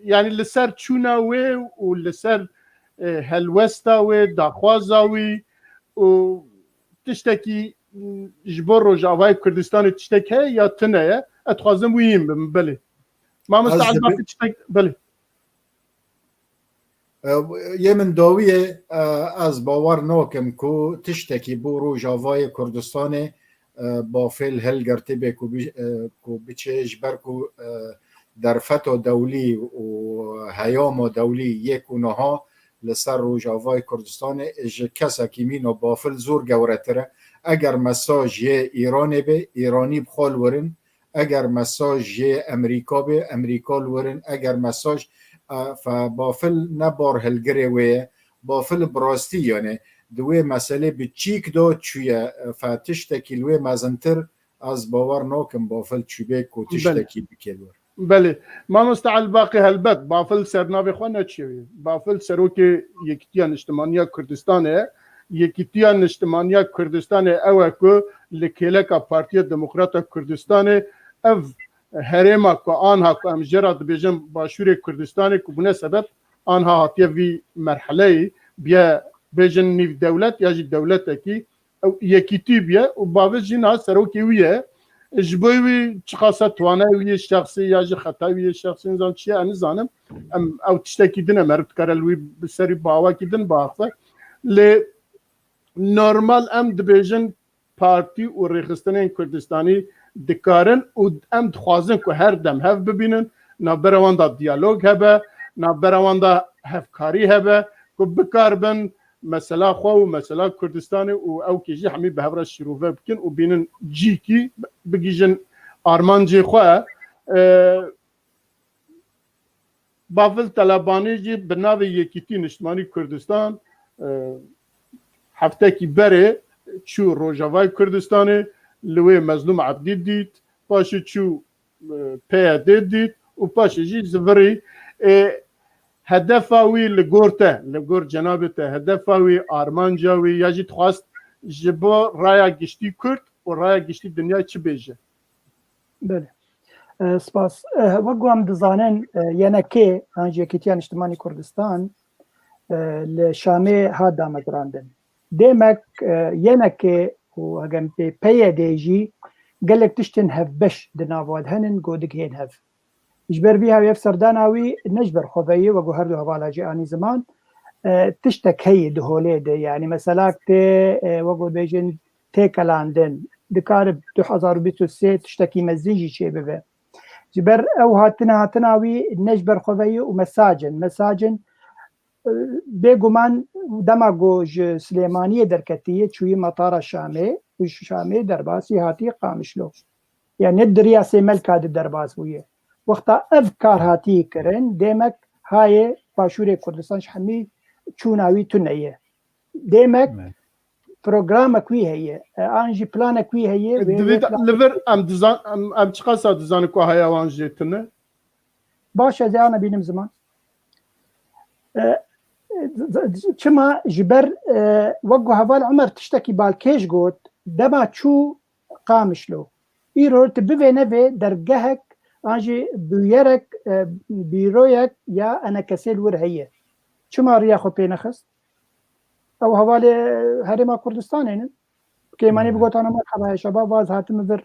yani li ser çûna wê û li ser, e, helwesta wê, daxwaza wî û tiştekî, m, ji bo Rojavayê Kurdistanê tiştek heye ya tune ye? Ez dixwazim wî yîn bim, belê. Mamoste Ez Elbaqî dibi- tiştek, belê. E, yê min dawî ye, e, ez bawer nakim ku tiştekî bo Rojavayê Kurdistanê, e, bafêl hilgirtî bê ku bi-, e, ku biçe, ji ber ku, e, derfeta dewlî û heyama dewlî yê ku niha li ser Rojavayê Kurdistanê ji kesekî mîna bafil zor gewretir e. Eger mesaj yê Îranê be, Îranî bi xwe li wir in. Eger mesaj yê Emerîka be, Emerîka li wir in. Eger mesaj, e, fe bafil ne bar hilgirê wê ye, bafil bi rastî, yani di wê meselê bi çîk de çûye, e, fe tiştekî li wê mezintir, ez bawer nakim bafil çûbê ku Belê. tiştekî bike li wir. Belê. Mamoste Elbaqî, helbet, bafil ser navê xwe neçiye wê. Bafil serokê Yekîtiya Niştimaniya Kurdistanê ye. Yekîtiya Niştimaniya Kurdistanê ew e ku li kêleka Partiya Demokrata Kurdistanê ev herêma ku anha ku em jê re dibêjin Başûrê Kurdistanê ku bûne sebeb anha hatiye vî merheleyî, biye bêjin nîv dewlet ya jî dewletekî, ew yekîtî biye û bavê jî niha serokê wî ye. Ji bo wî çiqasa twanayê wî yê şexsî ya jî xetayê wî yê şexsî nizan çi ye, ez nizanim. Em ew tiştekî din e, meriv dikare li wî bi serî bi awakî din biaxive. Lê normal em dibêjin partî û rêxistinên Kurdistanî dikarin û em dixwazin ku her dem hev bibînin, navbera wan de diyalog hebe, navbera wan de hevkarî hebe ku bikaribin mesela xwe û mesela Kurdistanê û ewkê jî hemî bi hev re şîrove bikin û bînin cîkî bigihîjin armancê xwe. E, Bafil Telebanî jî bi navê Yekîtî Niştimanî Kurdistan, e, heftekî berê çû Rojavayê Kurdistanê, li wê Mezlûm Ebdî dît, paşê çû, e, P Y D dît û paşê jî zivirî. Ê, hedefa wî li gor te, li gor cenabê te, hedefa wî, armanca wî ya jî dixwast ji bo raya giştî Kurd û raya giştî dinyayê çi bêje? Belê. E, spas. E, wek ku em dizanin, e, Y N K, yan jî Yekîtiya Niştimanî Kurdistan, e, li Şamê hat damezrandin. Demek, e, Y N K û hegem tê P Y D jî gelek tiştên hevbeş di nav wan de henin ku digihên hev. Ji ber vî hawî ev serdana wî ne ji ber xwe ve ye, wek ku her du hevala jî anî ziman, e, tiştek heye di holê de. Yanî meselak tê, e, wek ku bêjin têkelandin. Dikare du hezar û bîst û sê tiştekî mezin jî çêbibe. Ji ber ew hatina, hatina wî ne ji ber xwe ve ye û mesaj in. Mesaj in, e, bêguman dema ku ji Silêmaniyê derketiye, çûye metara Şamê û ji Şamê derbasî hatiye Qamişlo. Yani ne di riya Sêmelka de derbas bûye. Wexta ev kar hatiye kirin, demek hayê Başûrê Kurdistan ji hemî çûna wî tune ye. Demek Evet. programek wî heye, e, an jî planek wî heye. Wê, Divê wê de plan- li vir em dizan, em, em çiqasa dizanin ku haya wan jê tune? Baş, ez ê ana bînim ziman. E, z-, z-, çima ji ber, e, wek ku heval Umer tiştekî balkêş got, dema çû Qamişlo. Îro tu bivê nevê dergehek an jî bûyerek, e, bîroyek ya enekesê li wir heye. Çima riya xwe pê nexist? Ew hevalê Herêma Kurdistanê ne? Kêmanî Evet. bigotana merheba şeba vaz hatim vir.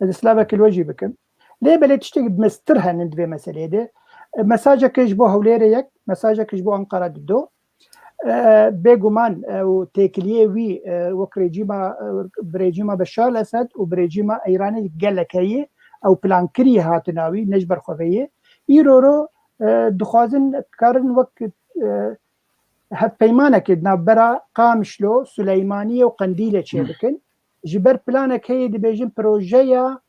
Ez ê silavekî li we jî bikim. Lê belê tiştek mestir henin di vê meseleyê de. E, mesajeke ji bo Hewlêrê yek, mesajeke ji bo Ankara dido. E, bêguman, e, û têkiliyê wî, e, wek rejîma, e, bi rejîma Beşar el-Esed û bi rejîma Îranê gelek heye. Ew plankirî hatina wî, ne ji ber xwe ve ye. Îro ro, e, dixwazin karin wek, e, hevpeymanekê di navbera Qamişlo, Suleymaniyê û Qendîlê çêbikin. Ji ber planek heye dibêjin projeya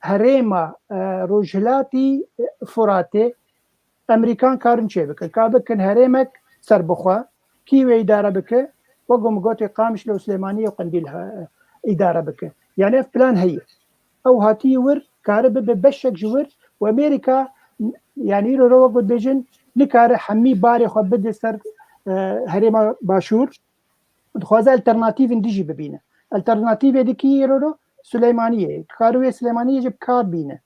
herêma, e, rojhilatî, e, Furatê Emerîkan karin çêbikin. Ka bikin herêmek serbixwe, kî wê îdare bike, wek ku min gotê Qamişlo û Silêmaniyê û Qendîl, e, îdare bike. Yani ev plan heye. Ew hatiye wir, kare bibe beşek ji wir û Amerîka, yani îro ro wek ku dibêjin, nikare hemî barê xwe bide ser, e, herêma Başûr. Dixwaze alternatîvên dijî bibîne. Alternatîvê di kî îro ro? Silêmaniyê. Dikare wê Silêmaniyê jî bi kar bîne.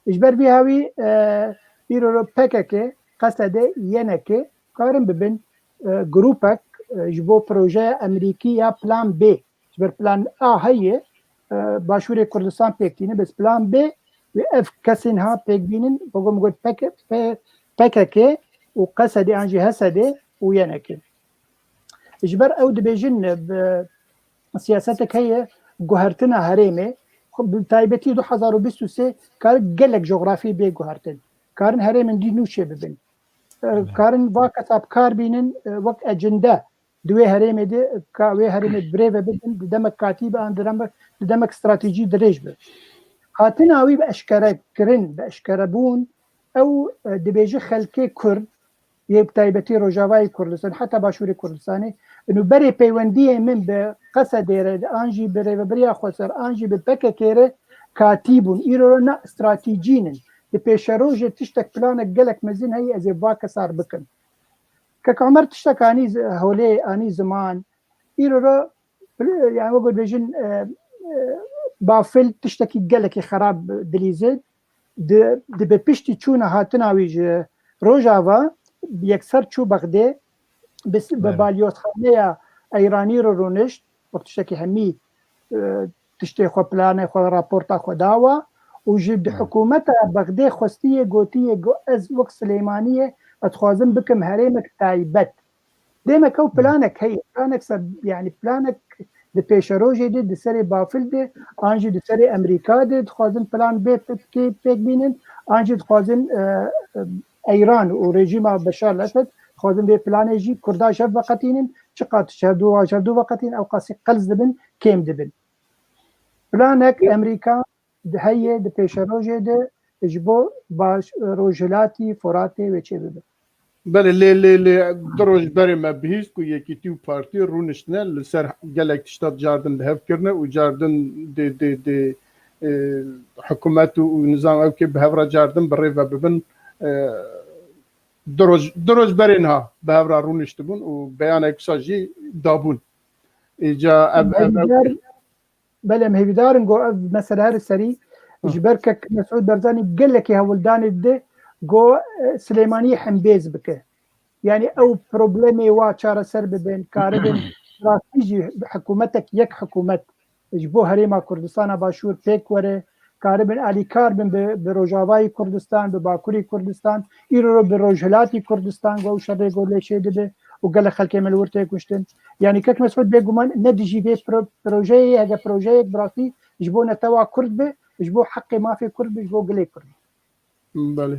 Ji ber vî hawî, e, îro ro P K K, Qesede, Y N K karin bibin, e, grûpek, e, ji bo projeya Emerîkî ya Plan B. Ji ber Plan A heye, e, Başûrê Kurdistan pêk tîne, bes Plan B wê ev kesên ha pêk bînin, wek min got P K K, P-, P K K û Qesede an jî Hesede û Y N K. Ji ber ew dibêjin, bi siyasetek heye guhertina herêmê, xwe bi taybetî du hezar û bîst û sê kar gelek jografî bê guhertin. Karin herêmên dî nû çê bibin. E, Evet. karin va kesa bi kar bînin, e, wek ecinde di wê herêmê de, ka wê herêmê birêve bibin, di demek katî be an di demek, di demek stratejî dirêj be. Hatina wî bi eşkere kirin, bi eşkere bûn, ew, e, dibêje xelkê Kurd, yê bi taybetî Rojavayê Kurdistan, heta Başûrê Kurdistanê, û berê peywendiyê min bi Qesedê re, an jî bi Rêvebiriya Xweser, an jî bi P K K re katî bûn. Îro re na stratejî nin. Di pêşerojê tiştek, planek gelek mezin heye, ez ê va kesar bikim. Kek Omer tiştek anî z-, holê, anî ziman. Îro re, yani wek dibêjin, e, e, Bafil tiştekî gelekî xerab dilîzin. Di, di bi piştî çûna hatina wî ji Rojava, yekser çû Bexdê, bi, bi balyozxaneya Eyranî re rûnişt, wek tiştekî hemî, e, tiştê xwe, planê xwe, raporta xwe dawa û ji di hikûmeta Bexdê xwestiye, gotiye, go, ez wek Silêmaniyê ez dixwazim bikim herêmek taybet. Demek ew planek heye, planek ser, yani planek di pêşerojê de, di serê bafil de, an jî di serê Amerîka de dixwazin plan bê pê-, pê-, pêk bînin, an jî dixwazin, e, e, Eyran û rejîma Beşar el-Esed dixwazin vê planê jî Kurda ji hev veqetînin, çiqas ji hevdû, ji hevdû veqetînin, ew qasî qels dibin, kêm dibin. Planek Amerîka di heye, di pêşerojê de ji bo baş, rojhilatî Foratê wê çêbibe. Belê, lê, lê, lê du roj berê me bihîst ku Yekîtî û Partî rûniştine li ser gelek tişta cardin bi hev kirine û cardin dê, dê, dê, e, hikûmet û, û nizam ew kê bi hev re cardin bi rê ve bibin. E, du roj, du roj berê niha bi hev re rûniştibûn û beyanek wisa jî dabûn. Îca ev, ev, ev Belê, em hêvîdar in ku ev mesele here serî, ji ber kek Mesûd Barzanî gelekî hewldanê dide ku, e, Silêmaniyê hembêz bike. Yani ew problemê wa çareser bibin, karibin rastî jî hikûmetek, yek hikûmet ji bo Herêma Kurdistana Başûr pêk were, karibin alîkar bin bi, bi Rojavayê Kurdistan, bi Bakurê Kurdistan, îro bi Rojhilatî Kurdistan, ku ew şerê ku lê çê dibe û gelek xelkê me li wir tê kuştin. Yani kek Mesûd bêguman ne dijî vê pro-, projeyê, heke projeyek bi rastî ji bo netewa Kurd be, ji bo heqê mafê Kurd be, ji bo gilê Kurd be. Belê.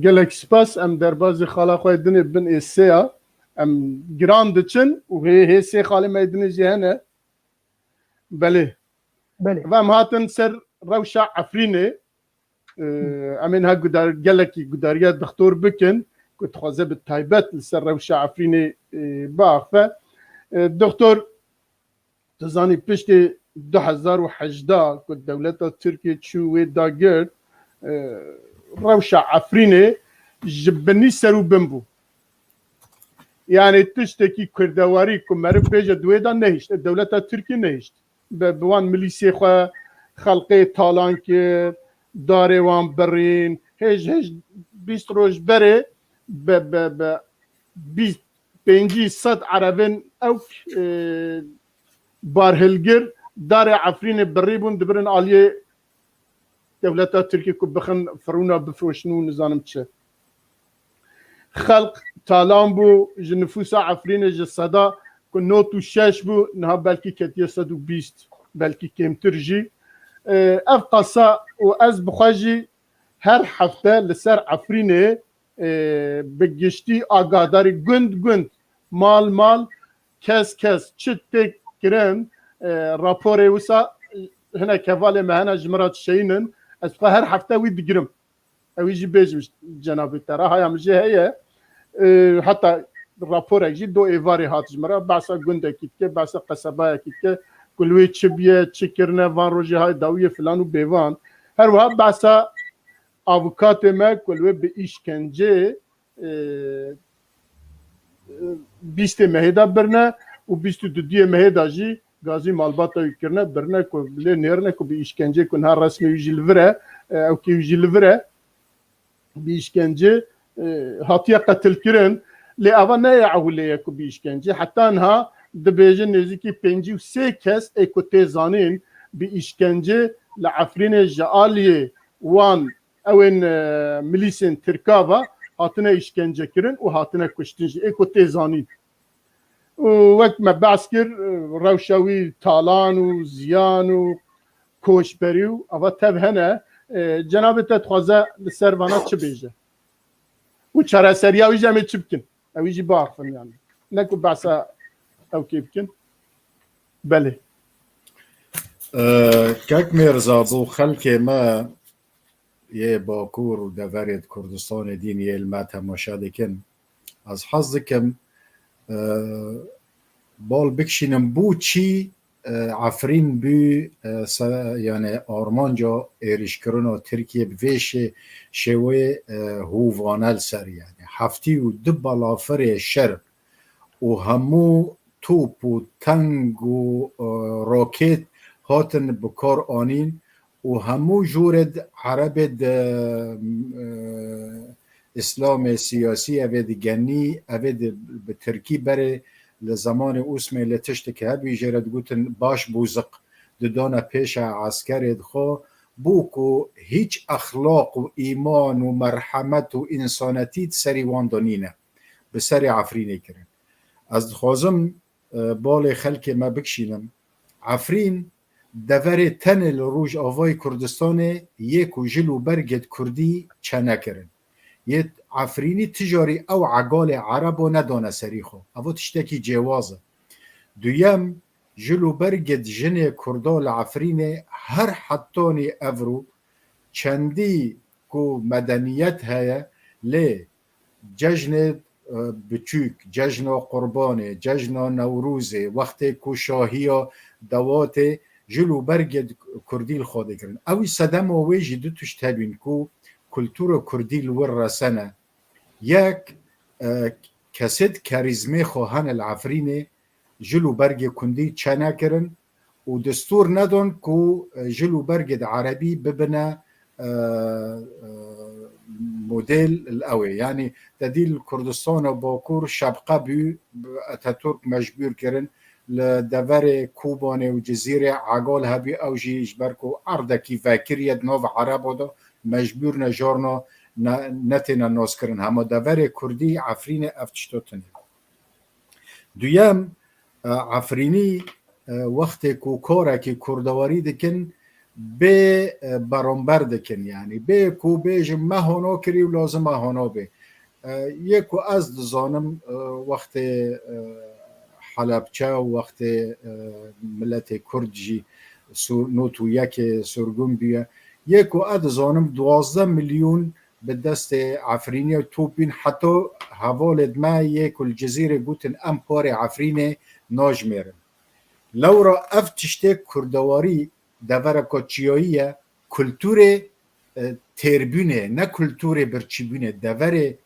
Gelek spas. Em derbazî xala xwe yê din ê bin ê sê ya. Em giran diçin û hê, hê sê xalê me yê din ê jî hene. Belê. Belê. Ve em hatin ser rewşa Efrînê. Ee, em ê niha gudar-, gelekî gudariya doktor bikin ku dixwaze bi taybet li ser rewşa Efrînê, e, biaxife. E, doktor, tu zanî piştî du hezar û hejdeh ku dewleta Tirkiyê çû wê dagir, e, rewşa Efrînê ji binî ser û bin bû. Yani tiştekî kurdewarî ku meriv bêje di wê de nehişt, dewleta Tirkiyê nehişt. Bi, bi wan milîsê xwe xelkê talan kir, darê wan birîn. Hêj, hêj bîst roj berê bi, bi, bi bîst, pêncî sed erebên ewk, e, barhilgir darê Efrînê birî bûn, dibirin aliyê dewleta Tirkî ku bixin firûna bifroşin û nizanim çi. Xelk talan bû, ji nifûsa Efrînê ji seda ku nod û şeş bû, niha belkî ketiye sed û bîst, belkî kêmtir jî. Ev qasa û ez bi xwe jî her hefte li ser Efrînê, e, bi giştî agadarî gund gund, mal mal, kes kes çi tê kirin, e, raporê wisa, e, hinek hevalê me hene ji min re dişeyînin, ez xwe her hefte wî digirim. Ewî jî bêjim ji cenabê te re, haya min jê heye. E, heta raporek jî do êvarê hat ji min re, behsa gundekî dike, behsa qesebayekî dike, ku li wê çi biye, çi kirine, van rojê hay dawiyê filan û bêvan. Her wiha behsa avukatê me ku li wê bi îşkenceyê, e, e, bîstê mehê de birine û bîst û dudiyê mehê de jî gazî malbata wî kirine, birine ku lê nêrine ku bi îşkenceyê ku niha resmê wî jî li vir e, e, ewkê wî jî li vir e, bi îşkence, e, hatiye qetilkirin. Lê ava ne ya ewilê ye ku bi îşkence. Heta niha dibêjin nêzîkî pêncî û sê kes ê ku tê zanîn bi îşkence li Efrînê ji aliyê wan ewên, e, milîsên Tirka ve hatine îşkencekirin û hatine kuştin jî. Ê ku tê zanîn. Û wek me behs kir, e, rewşa wî talan û ziyan û koçberî û ava tev hene. E, cenabê te dixwaze li ser vana çi bêje? Û çareseriya wî jî em ê çi bikin? Ew jî biaxivin yani. Ne ku behsa ew kê bikin. Belê. E, kek Mêrza, bo xelkê me yê Bakur û deverê di Kurdistanê dîn yê li me temaşe dikin. Ez hez dikim, e, bal bikişînim bo çî, e, Efrîn bû, e, se-, yani armanca êrîşkirina Tirkiye bi vê şê-, şêweyê, e, hovane li ser, yani heftî û du balafirê şer û hemû top û teng û, e, roket hatin bi kar anîn û hemû jorê di erebê di, e, Îslamê siyasî evê digenî, evê di, bi tirkî berê li zemanê Ûsmê li tiştek hebî jê re digotin baş bûziq, didana pêşa eskerê di xwe, bû ku hîç exlaq û îman û merhemet û însanetî di serî wan de nîne. Bi serê Efrînê kirin. Ez dixwazim, e, balê xelkê me bikişînim. Efrîn deverê tenê li Rojavayê Kurdistanê yê ku jil û bergê di Kurdî çe nekirin. Yê Efrînî tijarî ew egalê Erebo nedane serî xwe. Evo tiştekî cêwaz e. Duyem, jil û bergê di jinê Kurda li Efrînê her hetanî evro çendî ku medeniyet heye, lê cejnê, e, biçûk, cejna Qurbanê, cejna Newrozê, wextê ku şahiya dewatê jil û bergê di Kurdî li xwe dikirin. Ew sedema wê jî du tişt hebîn ku kultura Kurdî li wir resene. Yek, e, kesêt kerîzmê xwe hene li Efrînê, jil û bergê Kurdî çe nekirin û destûr nedon ku, e, jil û bergê di Erebî bibine, e, e, model li ew ê. Yanî te dî li Kurdistana Bakur şebqe bû, Atatürk mecbûr kirin li deverê Kobanê û Cizîrê egal hebî, ew jî ji ber ku erdekî vekiriye di nav Erebo de mecbûr ne, jarna ne, netêne naskirin. Hema deverê Kurdî Efrînê ev tişto tune. Duyem, e, Efrînî, e, wextê ku karekî kurdewarî dikin, bê, e, beramber dikin, yanî bê ku bêjin me hona kirî û lazim e hona bê. E, yê ku ez dizanim, e, wextê, e, Helebçe û wextê, e, miletê Kurd jî sur-, not û yekê surgun bûye, yê ku ez dizanim duwazdeh milyon bi destê Efrînê top bîn, heta hevalê me yê ku li Cizîrê gotin em parê Efrînê najmêrin. Lewra ev tiştê kurdewarî devereke çiyayî ye, kulturê, e, têrbûnê, ne kulturê birçîbûnê, deverê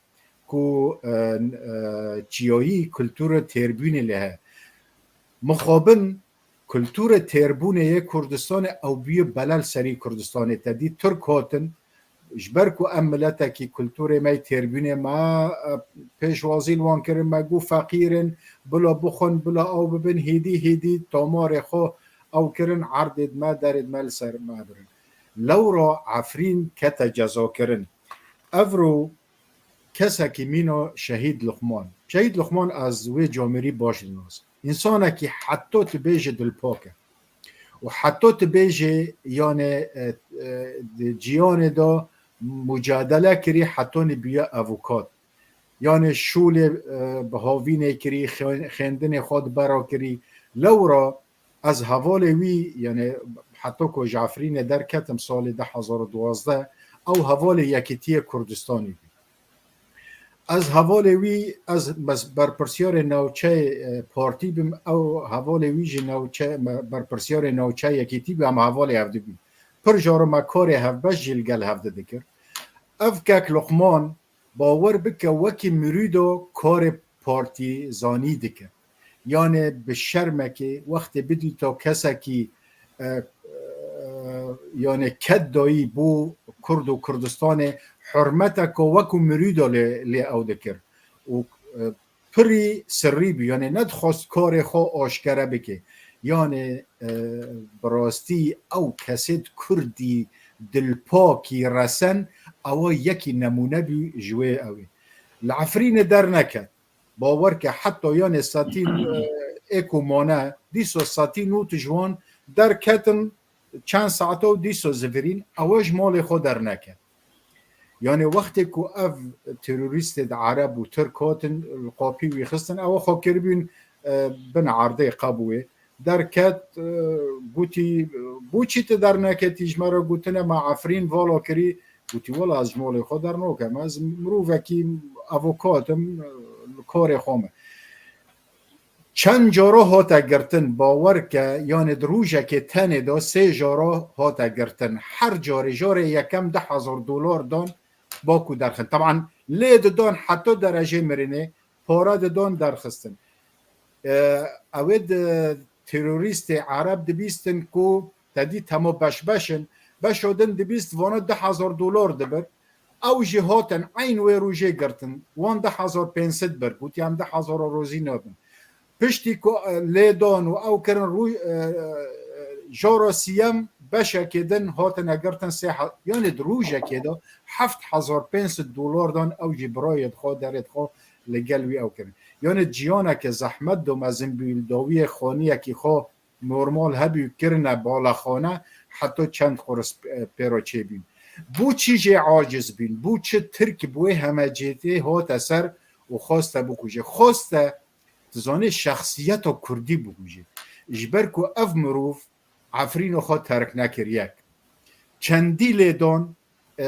ku, e, e, çiyayî kultura têrbûnê lê heye. Mixabin kultura têrbûnê yê Kurdistanê ew bûye bela li serî Kurdistanê. Te dî Tirk hatin, ji ber ku em miletekî kulturê me yê têrbûnê me, e, pêşwazî li wan kirin, me got feqîr in, bila bixwin, bila ew bibin, hêdî hêdî tomarê xwe ew kirin, erdê di me, derê di me li ser me birin. Lewra Efrîn kete cezakirin. Evro kesekî mîna Şehîd Luqman. Şehîd Luqman ez wê camêrî baş dinas. Însanekî heta tu bêjî dilpak e. Û heta tu bêjî, yanê, e, e, di ciyanê de mucadele kirî, hetanî bûye avokat. Yanê şûlê, e, bi havînê kirî, xê-, xêndinê xwe di bera kirî. Lewra ez hevalê wî, yanê heta ku ji Efrînê derketim salê du hezar û duwazdeh, ew hevalê Yekîtiyê Kurdistanê bû. Ez hevalê wî, ez mes-, berpirsiyarê navçeyê, e, partî bim, ew hevalê wî jî navçe-, me-, berpirsiyarê navçeyê Yekîtî bû, em hevalê hevdî bûn. Pir jaro me karê hevbeş jî li gel hevdî dikir. Ev kek Luqman bawer bike wekî mirîdo karê partîzanî dike. Yanê bi şermekê wextê bidîta kesekî, e, e, yanê ked dayî bo Kurd û Kurdistanê, hurmeteke wekû mirîdo lê, lê ew dikir. Û, e, pirî sirrî bû, yanê nedixwest karê xwe aşkere bike. Yanê, e, bi rastî ew kesêt Kurdî dilpakî resen, ewa yekî nemûne bû ji wê ew ê. Li Efrînê derneket. Bawer ke heta yanê setî, e, ê ku mane, dîsa setî nû tij wan derketin, çend saeta û dîsa zivirîn, ew ji malê xwe derneket. Yanê wextê ku ev terorîstê di Ereb û Tirk hatin, li qapî wî xistin, ew xwe kiribûn, e, bin erdê qebûyê. Derket, e, gotî, "Bo çi tu derneketî? Ji me re gotine me Efrîn vala kirî." Gotî, "Wela ez ji malê xwe dernakem. Ez mirovekî avokat im, e, li karê xwe me." Çend cara hate girtin, bawer ke, yanê di rojekê tenê de sê cara hate girtin. Her carê, carê yekem du hezar dolar dan, ba ku derxin. Teban lê didan heta derejê mirinê, para didan derxistin. E, ew ê di terorîstê Ereb dibîstin ku te dî tema beş beş in. Beşo din dibîst vana du hezar dolar dibir. Ew jî hatin eyn wê rojê girtin. Wan du hezar pênc sed bir, gotiye em du hezar rozî nabin. Piştî ku, e, lê dan û ew kirin rû-, e, e, jara siyem beşekê din hatine girtin sê he-, yanê di rojekê de heft hezar pênc sed dolar dan ew jî birayê dixwe, derê dixwe li gel wî ew kirin. Yanê ciyaneke zehmet do mezin bû, li dawiyê xaniyekî xwe normal hebû kirine balaxane, heta çend quris, e, pê re çêbûn. Bo çi jê aciz bûn? Bo çi Tirk bi wê heme cêtê hate ser û xwaste bikuje? Xwaste, tu zanî, şexsiyeta Kurdî bikuje. Ji ber ku ev mirov Efrîna xwe terk nekir yek. Çendî lê dan, e,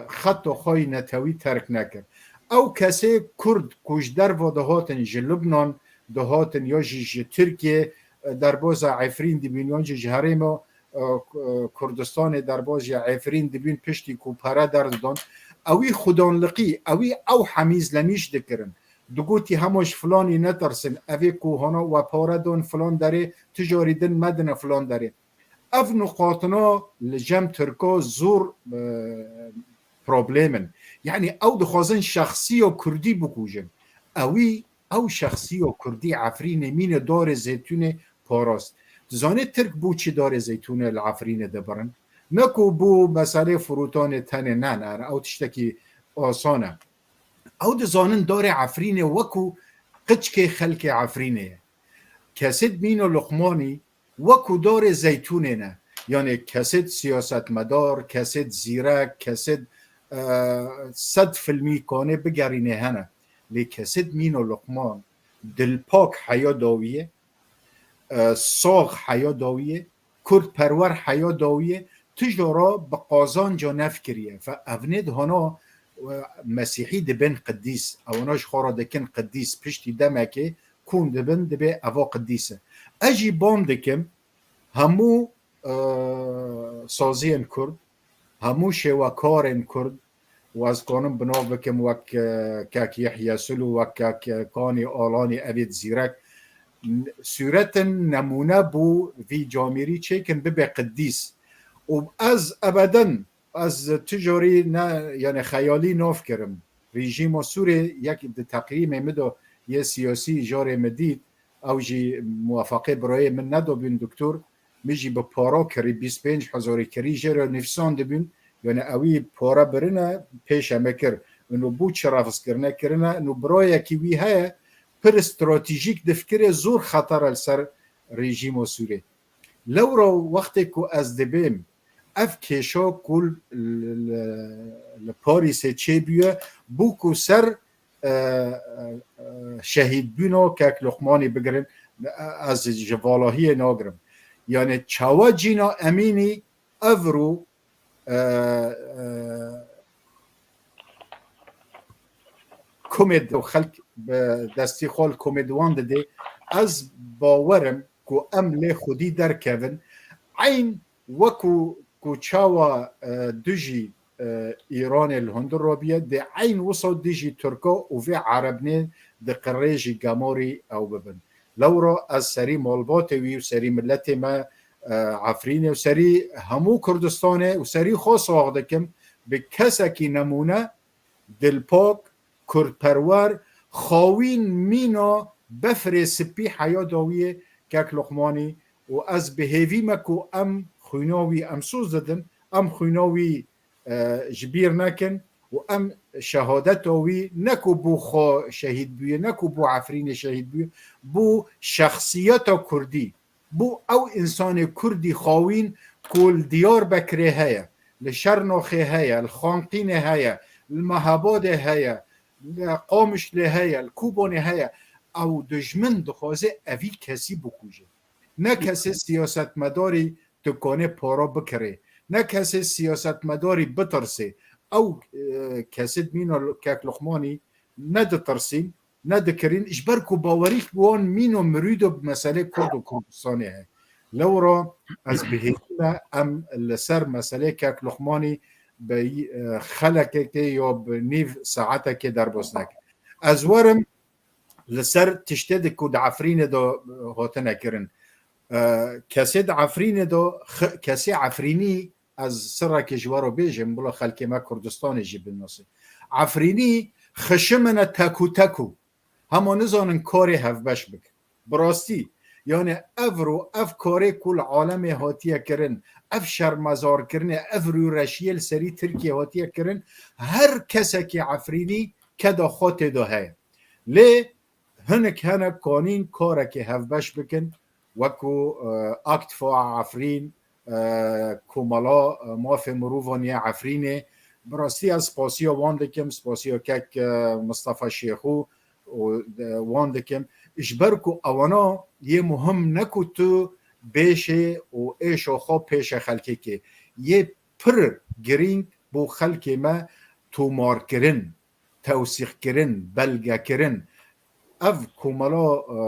xeta xwe yî netewî terk nekir. Ew kesê Kurd ku ji derve dihatin, ji Lubnan dihatin ya jî ji Tirkiyê, e, derbaza Efrîn dibîn yan jî ji herêma, e, Kurdistanê derbaza Efrîn dibîn, piştî ku pere derdidan, ewî xudanliqî, ewî ew hemî zlemîş dikirin. Digotî hema ji filanî netirsin, evê ku hana we pare dan filan derê, tu carî din medine filan derê. Ev nuqatina li cem Tirka zor, e, problem in. Yanî ew dixwazin şexsiya Kurdî bikujin. Ewî, ew şexsiya Kurdî Efrînê mîne darê zeytûnê parast. Tu zanî Tirk bo çi darê zeytûnê li Efrînê dibirin? Ne ku bo meselê firotanê tenê, ne, ne, ne, ew tiştekî asan e. Ew dizanin darê Efrînê wekû qiçkê xelkê Efrînê ye. Kesêd Mîno Luqmanî wekû darê zeytûnê ne. Yanê kesêd siyasetmedar, kesêd zîrek, kesêd, e, sed filmî kanê bigerînê hene. Lê kesêd Mîno Luqman dilpak heya dawiyê, e, sax heya dawiyê, Kurdperwer heya dawiyê, tu jara bi qazanca nefikiriye. Fe evnê dihana, e, Mesîhî dibin qidîs. Ewana ji xwe re dikin qidîs. Piştî demekê kûn dibin, dibê eva qidîs e. Ez jî bam dikim, hemû, e, saziyên Kurd, hemû şêwekarên Kurd, û ez kanim bi nav bikim wek, e, kek Yehya Sul û wek kek, e, Kanî Alanî, evêt zîrek, n-, sûretin nemûne bû vî camêrî çêkin bibe qidîs. Û ez ebeden, ez tu carî ne, yani xeyalî nav kirim. Rejîma Sûrê yek di teqyîmê min de yê siyasî carê min dît, ew jî muwefaqê birayê min nedabûn doktor, min jî bi para kirî, bîst pênc hezarî kirî, jê re nivîsandibûn, yani ewî para birine, pêşe me kir. Û bo çi refz kirine, kirine, û birayekî wî heye, pir stratejîk difikire, zor xeter e li ser rejîma Sûrê. Lewra wextê ku ez dibêm, ev kêşa ku li, li, li Parîsê çêbûye, bû ku ser, e, e, e, şehîdbûna kek Luqmanî bigirin, ez ji valahiyê nagirim. Yani çawa Cîna Emînî evro, e, e, komê di xelk bi destî xwe li komê di wan didê, ez bawerim ku em lê xwedî derkevin. Eyn wekû ku çawa, e, dijî, e, Îranê li hundir rabiye, dê eyn wisa dijî Tirka û vê Erebnê di qirêjî gemorî ew bibin. Lewra ez serî malbatê wî û serî miletê me, e, Efrînê û serî hemû Kurdistanê û serî xwe sax dikim, bi kesekî nemûne, dilpak, kurdperwer, xawîn mîna befrê spî heya dawiyê kek Luqmanî û ez bi hêvî me ku em xwîna wî, em soz didin, em xwîna wî, e, ji bîr nekin û em şehadeta wî ne ku bo xwe şehîd bûye, ne ku bo Efrînê şehîd bûye, bo şexsiyeta Kurdî. Bo ew însanê Kurdî xawîn ku li Diyarbekirê heye, li Şernoxê heye, li Xanqînê heye, li Mehabadê heye, li Qamişlê heye, li Kobanê heye, ew dijmin dixwaze evî kesî bikuje. Ne kesê siyasetmedarî tu kanê para bikirê, ne kesê siyasetmedarî bitirsê. Ew, e, kesê mîna kek Luqmanî neditirsîn, nedikirîn, ji ber ku bawerî wan mîno mirûdo bi meselê Kurd û Kurdistanê heye. Lewra ez bi hêvî me em li ser meselê kek Luqmanî bi, e, xelekekê ya bi nîv saetekê derbas nekin. Ez werim li ser tiştê di ku di Efrînê de, e, hatine kirin. E, kesê di Efrînê de, xi-, kesê Efrînî Ez sirekê ji we re bêjim, bila xelkê me Kurdistanê jî binasê. Efrînî xişimine tekû tekû. Hema nizanin karê hevbeş bikin. Bi rastî, yani evro ev karê ku li alemê hatiye kirin, ev şermezarkirinê, ev rûreşiyê li serî Tirkiye hatiye kirin, her kesekî Efrînî keda xwe tê de heye. Lê hinek hene kanîn karekê hevbeş bikin, wekû, e, Aktfa Efrîn, e, Komela, e, Mafê Mirovan yê Efrînê. Bi rastî ez spasiya wan dikim, spasiya kek, e, Mistefa Şêxû û, e, wan dikim. Ji ber ku ewana yê muhim ne ku tu bêşê û êşa xwe pêşe xelkê kê. Yê pir girîng bo xelkê me tomarkirin, tewsîqkirin, belgekirin. Ev Komela, e,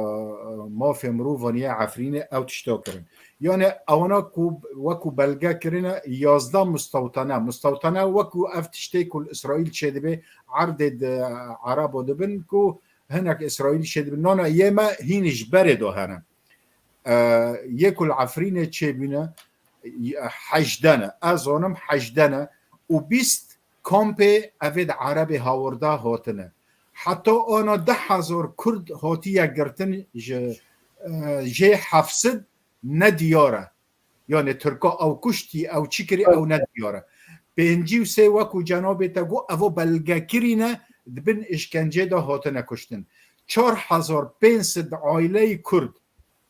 Mafê Mirovan yê Efrînê ew tişta kirin. Yani ewana ku wekû belge kirine yazdeh mustewtene. Mustewtene wekû ev tiştê ku li Îsraîl çêdibe, erdê di Erebo dibin ku hinek Îsraîl çêdibin. Nana yê me hîn ji berê de hene. E, yê ku li Efrînê çêbûne, hejdeh ne. Ez zanim hejdeh ne û bîst kampê evê di Erebê hawirda hatine. Heta ana deh hezar Kurd hatiye girtin ji, e, jê heft sed ne diyar e. Yani Tirka ew kuştî, ew çi kirî, ew ne diyar e. Pêncî û sê wekû cenabê te got, evo belgekirî ne, di bin îşkencê de hatine kuştin. Çar hezar pênc sed aileyî Kurd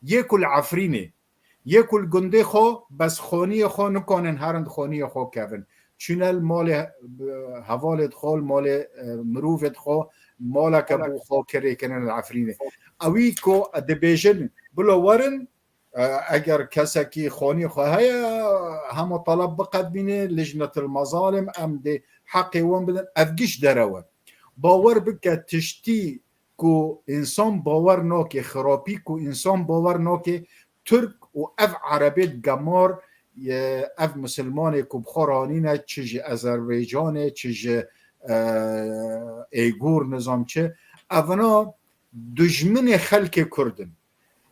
yê ku li Efrînê, yê ku li gundê xwe, bes xaniyê xwe nikanin herin di xaniyê xwe kevin. Çûne li malê, e, hevalê xwe, li malê, e, mirovê xwe, maleke bo xwe kirê kirin li Efrînê. Ewî ku dibêjin, bila werin, e, eger kesekî xaniyê xwe heye, hema taleb biqedmîne, lijnetil mezalim, em dê heqê wan bidin, ev giş derew e. Bawer bike tiştî ku însan bawer nake, xirapî ku însan bawer nake, Tirk û ev Erebê gemar, e, ev Misilmanê ku bi xwe ranîne, çi ji Azerbaycanê, çi ji, e, Êgûr, nizam çi, evina dijminê xelkê Kurd in.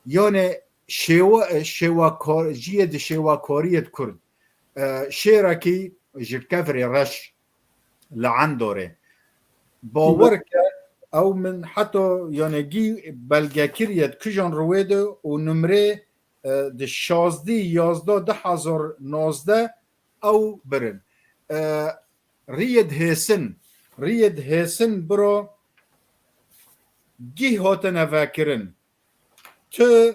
Yani şêwe-, şêwekar-, jiyê di şêwekariyê di Kurd. E, şêrekî ji kevirê reş li Endorê. Bawer ke ew min heta, yani gî belgekiriye di kijan riwê de û nimrê, e, di şazdî yazdeh du hezar nozdeh ew birin. E, riyê di hêsin, riyê di hêsin biro gî hatine vekirin. Tu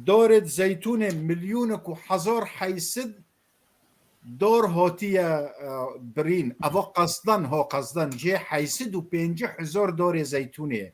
darê zeytûnê milyonê ku hezar heysid dar hatiye, e, birîn. Eva qesdan, ha qesdan, jê heysid û pêncî hezar darê zeytûnê.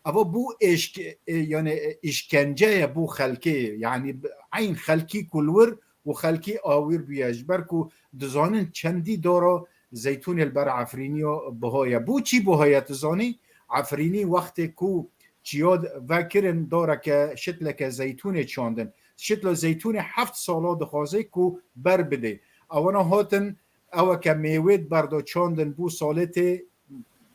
Eva bû êşk-, e, yani, e, îşkence ye bû xelkê. Yani, eyn xelkî ku li wir û xelkî awîr bûye. Ji ber ku dizanin çendî dara zeytûnê li ber Efrîniya buha ye. Bo çî buha ye, tu zanî? Efrînî wextê ku çiya vekirin, dareke, şitleke zeytûnê çandin. Şitla zeytûnê heft sala dixwaze ku ber bidê. Ewana hatin, eweke mêwê di ber de çandin, bo salê tê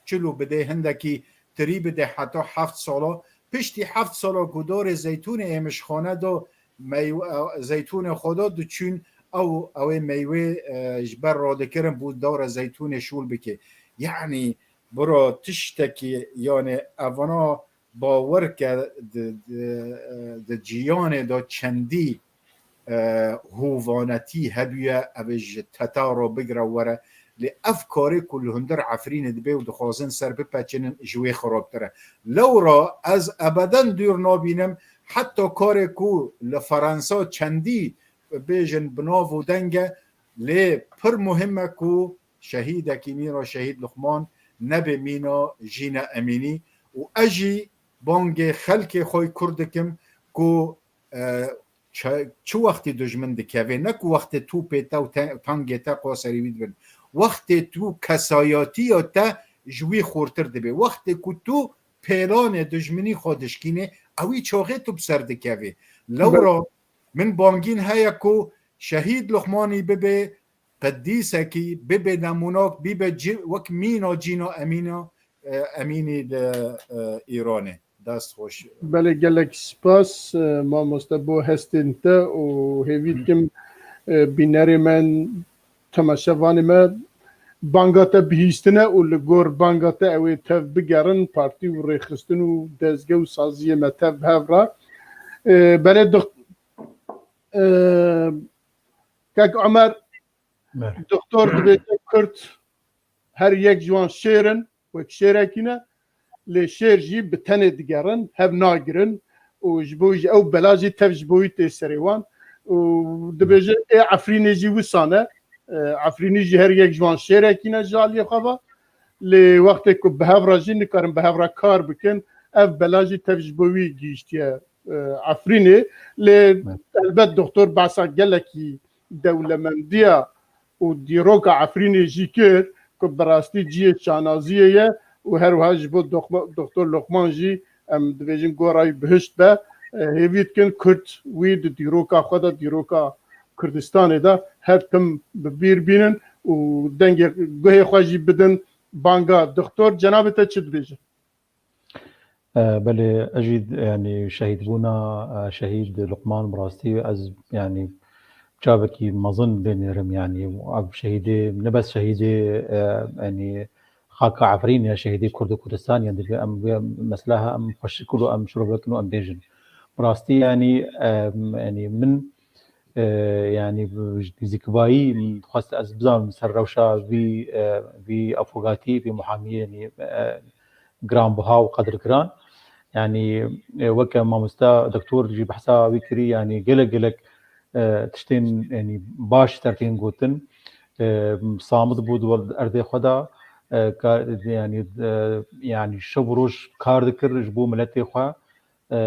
çilo bidê, hindekî tirî bidê heta heft sala. Piştî heft sala ku darê zeytûnê êmişxane de meywe, zeytûnê xwe de diçûn, ew, ew ê meywe, e, ji ber radikirin, bo dara zeytûnê şûl bike. Yani, bira tiştekî, yani, evana bawer ke di, di, di ciyanê de çendî, e, hovanetî hebûye, ev ê ji teta re bigire were. Lê ev karê ku li hundir Efrînê dibe û dixwazin ser bipeçinin, ji wê xirabtir e. Lewra ez ebeden dûr nabînim, heta karê ku li Ferensa çendî bêjin bi nav û deng e, lê pir muhim e ku şehîdekî mîna şehîd Luqman nebe mîna Jîna Emînî û ez jî bangê xelkê xwe yê Kurd dikim ku, e, çi, çi wextî dijmin dikeve, ne ku wextê tu pê te û te-, tangê te qo serî wî dibin. Wextê tu kesayetiya te ji wî xurtir dibe. Wextê ku tu pêlanê dijminî xwe dişkînê, ewî çaxê tu bi ser dikevê. Lewra min bangîn heye ku şehîd Luqmanî bibe qedîsekî, bibe nemûnak, bibe ci-, wek mîna Cîna Emîna, e, Emînî li, e, Îranê. Dest xweş. Belê, gelek spas, e, mamoste, bo hestên te û hêvî dikim, e, bînerê me, temaşevanê me banga te bihîstine û li gor banga te ew ê tev bigerin partî û rêxistin û dezge û saziyê me tev bi hev re. E, belê, dox-, e, kek Omer, Mer. Doktor dibêje Kurd her yek ji wan şêr in, wek şêrekî ne, lê şêr jî bi tenê digerin, hev nagirin û ji bo jî ew bela jî tev ji bo wî tê serê wan û dibêje ê Efrînê jî wisa ne. E, Efrînî jî her yek ji wan şêrekî ne ji aliyê xwe ve. Lê wextê ku bi hev re jî nikarin bi hev re kar bikin, ev bela jî tev ji bo wî gihîştiye, e, Efrînê. Lê elbet doktor behsa gelekî dewlemendiya û dîroka Efrînê jî kir ku bi rastî cihê şanaziyê ye û her wiha ji bo doxma-, doktor Loqman jî em dibêjin gora wî bihişt be. E, hêvî dikin Kurd wî di dîroka xwe de, dîroka Kurdistanê de her tim bi bîr bînin û dengê guhê xwe jî bidin banga. Doktor, cenabê te çi dibêje? E, belê, ez jî, yanî, şehîdbûna, e, şehîd Luqman, bi rastî ez, yanî, çavekî mezin bênêrim, yanî, ev şehîdê, ne bes şehîdê, e, yanî, xaka Efrîn ya şehîdê Kurd û Kurdistan, yanî, divê em vê mesleha em xweşik û em şirove bikin û em bêjin. Bi rastî, yanî, e, yanî, min, e, yanî, ji nêzîkbayî min xwest ez bizanim ser rewşa vî, e, vî afogatî, vî muhamiyê, yanî, e, giranbiha û qedirgiran. Yanî, e, weke mamosta doktor jî behsa wî kirî, yanî gelek gelek, e, tiştên, yanî baş ser tên gotin. E, samit bû di erdê xwe de, e, ka, yanî, e, yanî şev û roj kar dikir ji bo miletê xwe. E,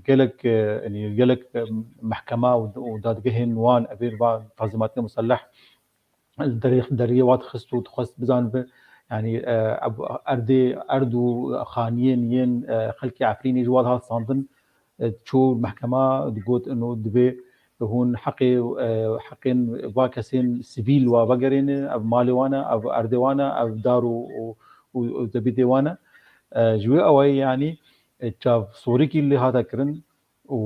gelek, e, yanî gelek, e, mehkema û, û dadgehên wan, evê va tanzîmatê muselleh derê, deriyê wa dixist û dixwest bizanibe, yanî, e, ev erdê, erd û xaniyên yên, e, xelkê Efrînê ji wa dihat sandin, e, çû mehkema digot, ino divê hûn heqê, e, heqên va kesên sivîl wa vegerêne, ev malê wan e, ev erdê wan e, ev dar û, û, û, û zebîdê wan e. E, ji wê awayî, yanî, e, çavsorîkî lê hate kirin û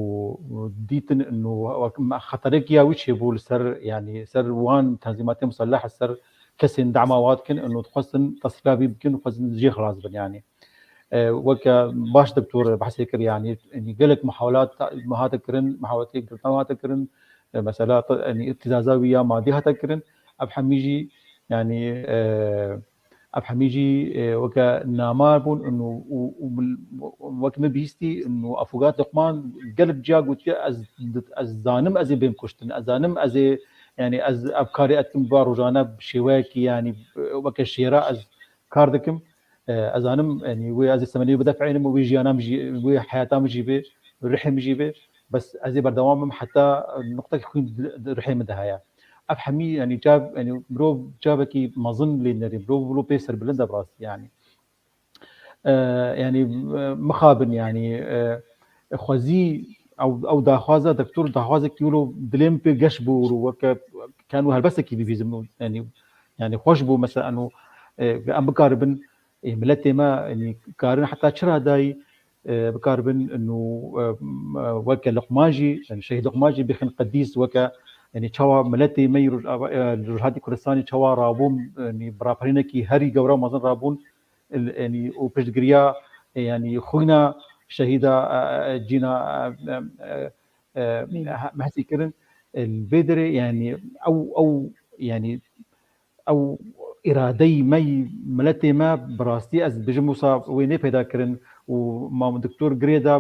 dîtin ino wek me-, xeterekî ya wî çêbû li ser, yanî ser wan tenzîmatê muselleh, ser kesên dema wa dikin, ino dixwestin tesfîya vî bikin, dixwestin jê xilas bin, yanî. E, weke baş doktor behsê kir, yanî, yanî gelek muhawelat me hate kirin, muhawelatê girtin hate kirin, e, mesela, te-, yanî îtizaza wî ya madî hate kirin, ev hemî jî, yanî, e, ev hemî jî, e, weke namar bûn û, û, û, û wek min bihîstî û Afogat Luqman gelek ciya gotiye, ez, ez zanim ez ê bêm kuştin, ez zanim ez ê, yanî ez ev karê ez dikim va rojane bi şêweyekî, yanî, e, weke şêra ez kar dikim. E, ez zanim, yanî wê ez ê semenê wê bidefînim û wê jiyana min jî, wê heyata min jî bê, rihê min jî bê. Bes ez ê berdewam bim heta nuqtekî xwîn di, di rihê min de heye. Ev hemî, yanî, çav, yanî, mirov çavekî mezin lê nerî, mirov wilo pê serbilind e bi rastî, yanî. E, yanî, e, mixabin, yanî, e, xwezî ew, ew daxwaza, doktor daxwazekî wilo dilê min pê geş bû û weke keno helbesekî bibîzim, yanî, yanî, xweş bû, mesela, eno, e, em bikaribin, e, miletê me, yanî, karin heta çi radayî, e, bikaribin, ino, e, m-, e, weke Luqman jî, yanî, şehîd Luqman jî bêxin qedîs weke, yanî, çawa miletê me yî Roj-, e, li Rojhatî Kurdistanê çawa rabûn, yanî, bi raperînekî herî gewra mezin rabûn, il-, yanî, û piştgiriya, e, yanî, xwîna şehîda, e, e, Cîna, e, e, e, e, Mîna. he-, me hesî kirin, e, li vê derê, yanî, ew, ew, yanî, ew îradeyî me yî miletê me bi rastî ez dibêjim wisa wê nê peyda kirin û mam doktor girê da,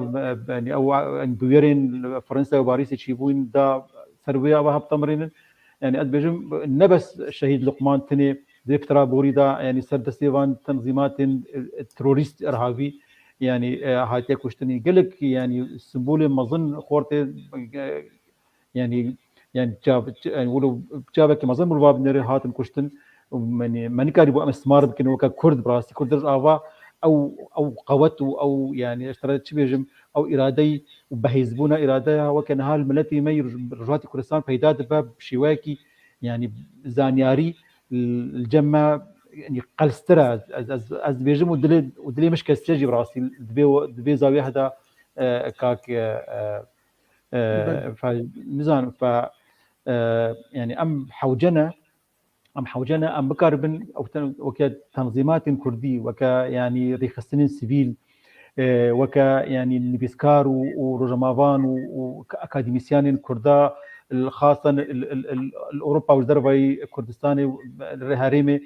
e, yanî, ew, e, bûyerên Fransa û Parîsê çîbûn da ser wê ava hepta mirînin. Yanî, ez dibêjim, ne bes şehîd Luqman tinê di vê pitara borî da, yanî, ser destê van tenzîmatên, e, terorîst, irhavî, yanî, e, hatiye kuştinî. Gelek, yanî, simbolê mezin xortê, e, yanî, yanî, çav-, ç-, yanî, wilo çavekî mezin mirova bi nerê hatin kuştin. Yanî, me nikarîbû em istimar bikin weke Kurd, bi rastî Kurd Rojava ew, ew qewet û ew, yanî, ez te re çi bêjim, ew îradeyî û bihêzbûna îradeya weke niha li miletê me yî Roj-, Rojhatî Kurdistan peyda dibe bi şêweyekî, yanî, zanyarî li cem me yanî qelstir e. Ez, ez, ez, ez dibêjim û dilê, û dilê min şikestiye jî bi rastî di vê, di vê zawiya heda, e, kak, e, e, e, Belê. fe-, nizanim, fe-, e, yanî em hewce ne, em hewce ne, em bikaribin, ew ten-, weke tenzîmatên kurdî, weke, yanî, rêxistinên sivîl, e, weke, yanî, nivîskar û, û rojnamevan û, û akademîsyenên kurda, li xasan li, li, li, li Ewropa û ji dervayî Kurdistanê û li herêmê,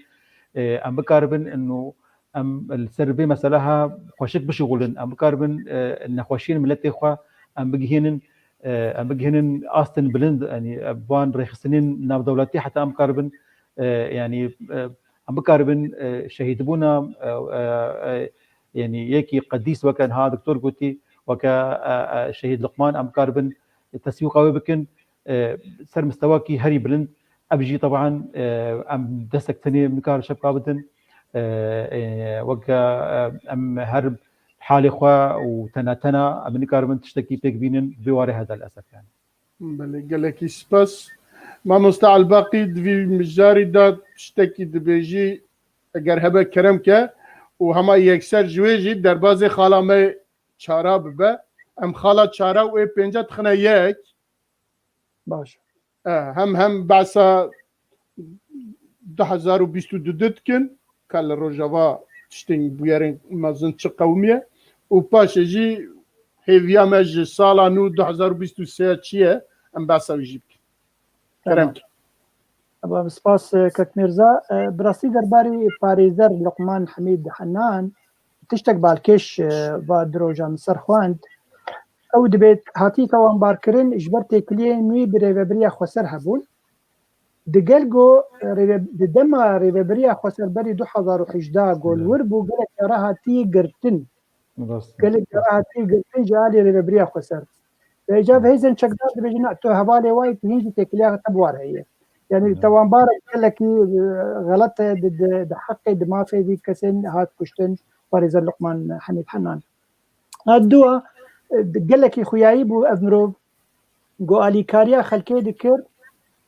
e, em bikaribin ino em li ser vê meseleha xweşik bişixulin, em bikaribin, e, nexweşiyên miletê xwe em bigihînin, e, em bigihînin astên bilind, yanî, e, van rêxistinên navdewletî heta em bikaribin, e, yanî, e, em bikaribin, e, şehîdbûna, e, e, e, yanî yekî qedîs weke niha doktor gotî, weke, e, e, şehîd Luqman em bikaribin teswîqa wê bikin, e, ser mistewakî herî bilind. Ev jî teban, e, em destek tenê nikarin şevka bidin. E, e, weke, e, em her halê xwe û tena tena em nikaribin tiştekî pêk bînin, vê warê heda li esef yani. Belê, gelekî spas. Mamoste Elbaqî, di vî mijarî de tiştekî dibêjî, eger hebe kerem ke, û hema yekser ji wê jî derbazê xala me Çara bibe. Em xala Çara û ê pênce dixine yek. Baş. E, hem, hem behsa du hezar û bîst û du dikin, ka li Rojava tiştên bûyerên mezin çi qewimiye û paşê jî hêviya me ji sala nû du hezar û bîst û sê çi ye, em behsa wî jî bikin. Kerem Tamam. Tamam, spas, e, Kek Mirza. E, bi rastî derbarî parêzer Luqman Hemîd Henan tiştek balkêş, e, va di roja min ser xwend. Ew dibêt hatî tawanbarkirin ji ber têkiliyên wî bi rêvebiriya xweser hebûn. Di gel ku, e, rêve-, di dema rêvebiriya xweser berî du hezar û hejdeh ku li wir bû, gelek cara hatî girtin. Rast e. Gelek cara hatî girtin ji alî rêvebiriya xweser. Vêca bi hêzên çekdar dibêjin, "Na, tu hevalê wayî, tu hîn jî têkiliya te bi war heye." Yani, Hı. tawanbarek gelekî, e, xelet e, di, di, di heqê, di mafê vî kesên hat kuştin, parêzer Luqman Hemîd Henan. Ha, dua, e, gelekî xuyayî bû ev mirov, ku alîkariya xelkê dikir,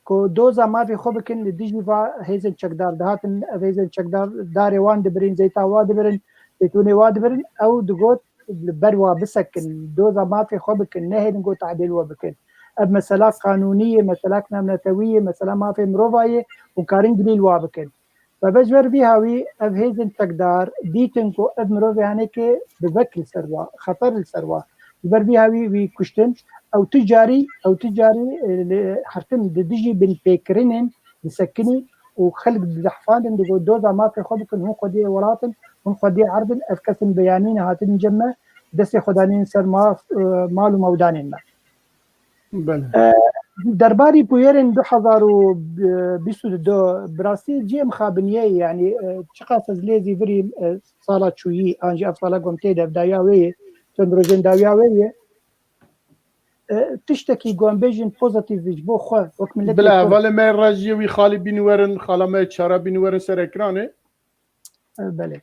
ku doza mafê xwe bikin, li dijî va hêzên çekdar dihatin, ev hêzên çekdar darê wan dibirin, zeyta wa dibirin, zeytûnê wa dibirin, ew digot, li ber wa bisekin, doza mafê xwe bikin, nehêlin ku tehdê li we bikin. Ev mesela qanûnî ye, mesela navnetewî ye, mesela mafê mirova ye, hûn karin gilî li wa bikin. Ve ji ber vî hawî ev hêzên çekdar dîtin ku ev mirovê henekê bi vek li ser wa, xeter li ser wa. Ji ber vî hawî wî kuştin. Ew tu carî, ew tu carî, e, li hertim di dijî binpêkirinên disekinî û xelk dizehfandin, digot doza mafê xwe bikin, hûn xwediyê welat in, hûn xwediyê erd in, ev kes in beyanî ne hatin cem me, destê xwe danîn ser maf, e, mal û mewdanên me. Belê. E, derbarî bûyerên du hezar û bîst û du, bi rastî cihê mixabiniyê, yanî, e, çiqas ez lê zîvirî, e, sala çûyî, an jî ev sala ku em tê de, ev dawiya wê ye, çend rojên dawiya wê ye. E, tiştekî ku em bêjin pozîtîf ji bo xwe, wek miletê Bila, Kurd. Hevalê me rejiyê wî xalî bînî werin, xala me Çara bînî werin ser ekranê. E, belê.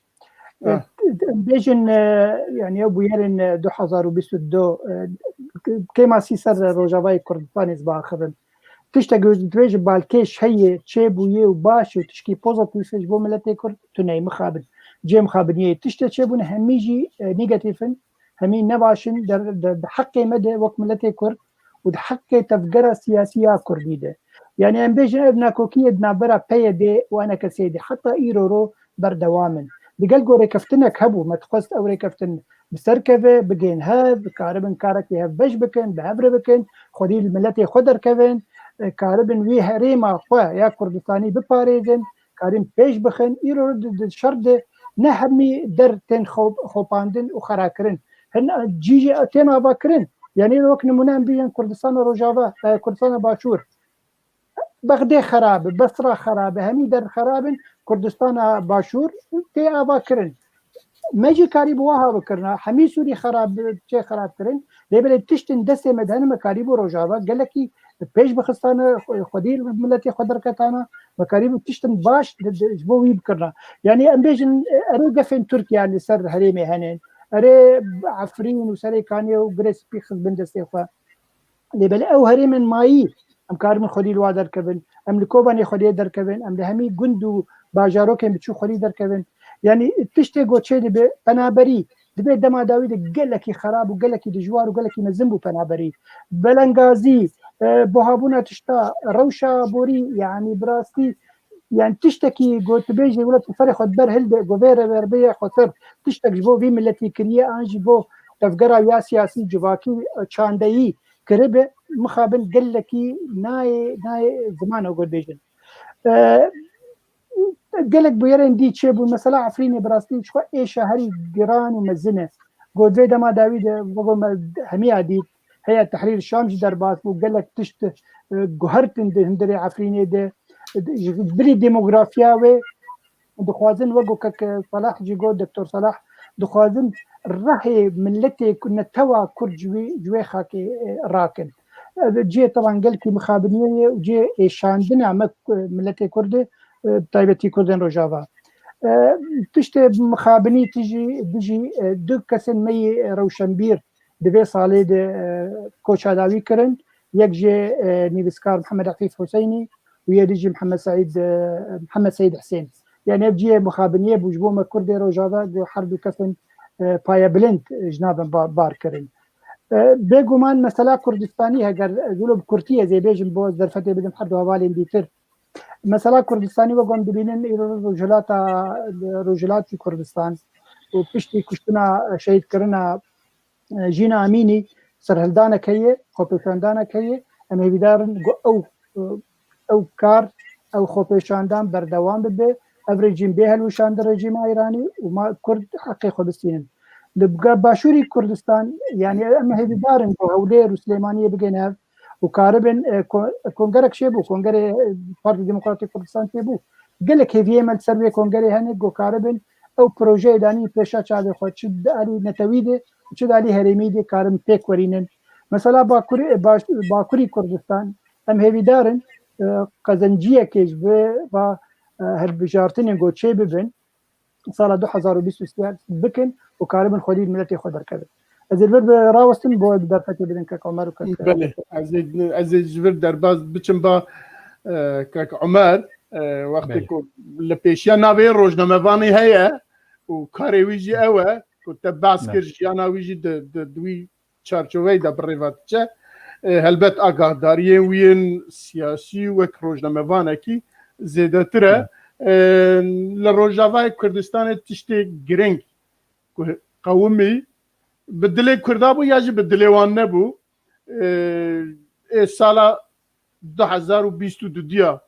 Ah. E, em bêjin, e, yani ew bûyerên, e, du hezar û bîst û du, e, kêmasî ser Rojavayê Kurdistanê ez biaxivim. Tiştek ku dibêjin balkêş heye, çêbûye û baş û tişkî pozîtîf ji bo miletê Kurd tune ye, mixabin. Cihê mixabiniyê. Tiştê çêbûne hemî jî, e, negatîf in, hemî ne baş in, der-, der-, di heqê me de wek miletê Kurd û di heqê tevgera siyasî ya Kurdî de. Yani em bêjin ev nakokiyê di navbera P Y D û E N K S'ê de heta îro ro berdewam in. Digel ku rêkeftinek hebû, me dixwest ew rêkeftin bi ser keve, bigên hev, karibin karekî hevbeş bikin, bi hev re bikin, xwedî li miletê xwe derkevin, e, karibin wî herêma xwe ya Kurdistanî biparêzin, karin pêş bixin. Îro di, di şer de ne hemî der tên xo-, xopandin û xerakirin. Hin cî jî tên avakirin. Yani wek nimûne em bînin Kurdistana Rojava, e, Kurdistana Başûr. Bexdê xerab e, Besra xerab e, hemî der xerab in, Kurdistana Başûr tê avakirin. Me jî karî bi waha bikirina, hemî Sûrî xerab, çê xerab kirin. Lê belê tiştin destê me de hene, me karî bo Rojava gelekî pêş bixistane, xwe-, xwedî miletê xwe derketana, me karî bo tiştin baş di, di, ji bo wî bikirina. Yani em bêjin, erê gefên Tirkiye li ser herêmê hene, erê Efrîn û Serê Kaniyê û Girê Spî xist bin destê xwe. Lê belê ew herêmên mayî, em karibin xwedî li wa derkevin, em li Kobanê xwediyê derkevin, em li hemî gund û bajarokên biçûk xwedî derkevin. Yanî tiştê ku çê dibe, penaberî, di vê dema dawî de gelekî xerab û gelekî dijwar û gelekî mezin bû penaberî. Belengazî, e, buhabûna tişta, rewşa borî, yanî bi rastî, yanî tiştekî ku tu bêjî wilo tu serê xwe ber hilde, ku vê rêverberiya xweser tiştek ji bo vî miletî kiriye, an jî bo tevgera ya siyasî, civakî, e, çandeyî kiribe, mixabin gelekî nayê, nayê ziman ew got bêjin. E, gelek bûyerên dî çêbûn. Mesela Efrînê bi rastî ji xwe êşa herî giran û mezin e. Got vê dema dawî de, vego me hemiya dît, Heya Tehrîr Şam jî derbas bû, gelek tişt, e, guhertin di hundirê Efrînê de. Ji bilî demografiya wê dixwazin, wek ku kek Salah jî got, Doktor Salah, dixwazin rehê miletê ku netewa Kurd ji wê, ji wê xakê, e, rakin. E, cihê teban gelkî mixabiniyê ye û cihê êşandina me, e, miletê Kurd e, e, bi taybetî Kurdên Rojava. E, tiştê mixabinî tijî, dijî, e, du kesên me yê rewşenbîr di vê salê de, e, koça dawî kirin. Yek jê, e, nivîskar Mihemed Efîf Huseynî û yê dî jî Mihemed Seîd, e, Mihemed Seîd Hisên. Yani ev cihê mixabiniyê bû ji bo me Kurdê Rojava, ku her du kesin, e, payebilind, e, ji navin ba-, bar kirin. E, bêguman mesela Kurdistanî, heger ez wilo bi kurtî ez ê bêjim, bo ez derfetê bidim her du hevalên dîtir. Mesela Kurdistanî wek em dibînin, îro rojhilata, rojhilatî Kurdistan û piştî kuştina, şehîdkirina, e, Jîna Emînî, serhildanek heye, xwepêşandanek heye. Em hêvîdar in ku ew, e, ew kar, ew xwepêşandan berdewam bibe. Ev rejîm bê hilweşandin rejîma Îranî û ma Kurd heqê xwe bistînin. Li ga-, Başûrî Kurdistan, yani em hêvîdar in ku Hewlêr û Silêmaniyê bigihine hev û karibin, e, ko-, kongerek çêbû, kongerê, e, Partî Demokratîk Kurdistan çêbû. Gelek hêviyê me li ser vê kongerê hene, ku karibin ew projeyê danî pêşa çavê xwe, çi di alî netewî de û çi di alî herêmî de karin pêk werînin. Mesela Bakurê, e, Baş-, Bakurî Kurdistan, em hêvîdar in, e, qezenciyekê ji vê va, e, hilbijartinên ku çêbibin, sala du hezar û bîst û sê bikin û karibin xwedî miletê xwe derkevin. Ez ê li vir rawestim bo derfetê bidin kek Omer û kek. Belê, ez ê, ez ê ji vir derbas biçim ba, e, kek Omer, e, wextê Belê. ku li pêşiya navê rojnamevanê heye û karê wî jî ew e ku te behs Belê. kir, jiyana wî jî di, di, di wî çarçoveyê de bi rê ve diçe. E, helbet agahdariyên wî yên siyasî wek rojnamevanekî zêdetir e. E, li Rojavayê Kurdistanê tiştê girîng ku qewimî bi dilê Kurda bû ya jî bi dilê wan nebû. E, ê sala du hezar û bîst û du diya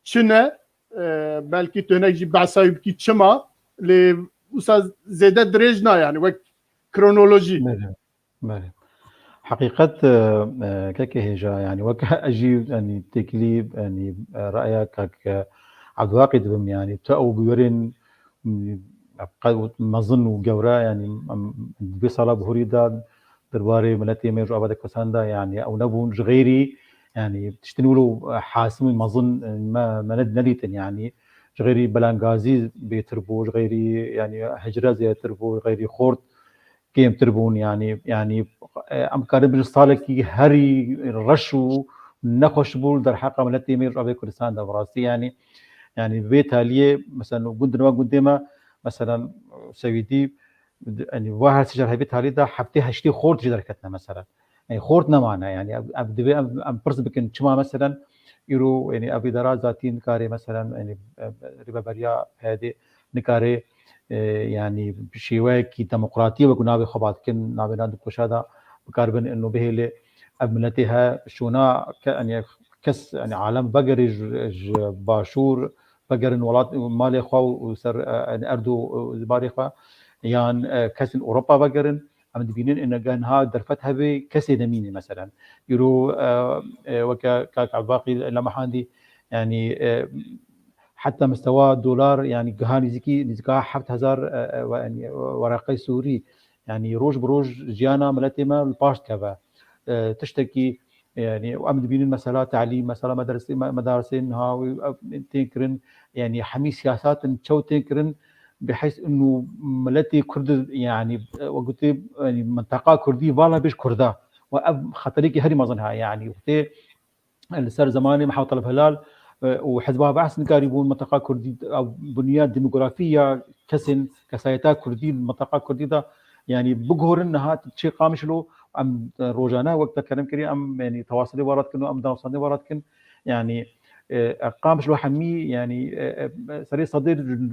çi ne? E, belkî tu hinek jî behsa wî bikî çima, lê wisa zêde dirêj na, yani wek kronolojî. Belê, belê. Heqîqet, e, e, kekê hêja, yani wek ez jî, yani têkilî, yani, e, raya kek, e, Ebdulbaqî dibim, yani tu ew bûyerên, m, qe-, mezin û gewre, yani, em, di vê sala bihurî de derbarê miletê me ji Avada Kurdistanê de, yani ew nebûn ji xeyrî, yani tiştin wilo, e, hasim û mezin, e, me, me ne-, nedîtin, yani ji xeyrî belengazî bêtir bû, ji xeyrî, yani hicre zêdetir bû, ji xeyrî xort kêmtir bûn, yani, yani, e, em karin bijin salekî herî reş û nexweş bû li derheqa miletê me ji Avê Kurdistan de, bi rastî, yani, yani vê taliyê, mesela, gund nava gundê me, mesela, Sewîdî, yani, va her sê car hevî talî de heftê heştê xort jî derketine, mesela. Yani, xort nemane, yani, ev, ev divê em, em pirs bikin, çima, mesela, îro, yani, ev îdara zatî nikare, mesela, yani, e, rêveberiya P Y D nikare, e, yani, bi şêweyekî demokratî wek navê xwe ba dikin, navê nan di koşa de bikaribin, ino bihêle ev miletê he şûna ke-, yani, kes, yani, alem vegerê ji, ji başûr, vegerin welat, malê xwe û ser, e, erd û, e, zibarê xwe, yan, e, kesên Ewropa vegerin, em dibînin ina niha derfet hebe kesê nemîne, meselen. Îro, e, e, weke kak Ebaqî lemahandî, yani, e, heta mistewa dolar, yani, giha nîzikî, nîzika heft hezar, e, e, we-, yani, wereqey sûrî, yani, roj bi roj jiyana miletê me li paş dikeve. E, tiştekî Yani, em dibînin mesela talîm, mesela medarse-, me-, medaraseyên niha wê, ev, tên kirin, yani, hemî siyasatin çew tên kirin, bi heys inu miletê Kurd, yani, e, we gotê, yani, minteqa Kurdî vala bêj Kurda. We ev xeterîkî herî mezin ha, yani, wextê, e, li ser zemanê Mihemed Talib Hilal, e, û Hizba Be'es nikarîbûn minteqa Kurdî, ew buniya demografî ya kesên, kesayeta Kurdî li minteqa Kurdî de, yanî bigurin niha çê Qamişlo, em, e, rojane wek te kerem kirî, em, yanî tewasilê wara dikin û em danûstandinê wara dikin. Yanî, e, e, Qamişlo hemî, yanî, e, e, serê sedê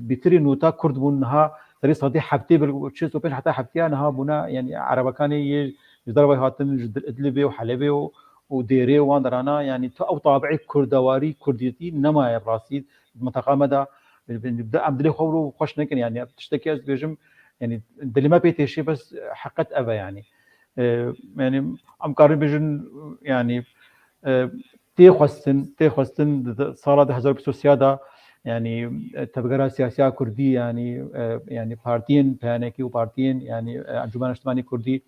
bîtirî nota Kurd bûn, niha serê sedê heftê bil, çil û pênc heta heftiya niha bûne, yanî Erebekanê yê ji derve hatin, ji Idlibê û Helebê û û Dêrê û wan derana, yanî tu ew tabi'ê kurdewarî, kurdîtî nemaye bi rastî di minteqa me de. Em dilê xwe wilo xweş nekin, yanî tiştekî ez dibêjim, yanî dilê me pê têşê, bes heqet ev e, yanî. E, yanî em karin bêjin, yanî, e, tê xwestin, tê xwestin di, di sala du hezar û bîst û sê de, yanî, e, tevgera siyasiya kurdî, yanî, e, yanî partiyên P N K û partiyên, yanî, e, Encûmena Niştimanî Kurdî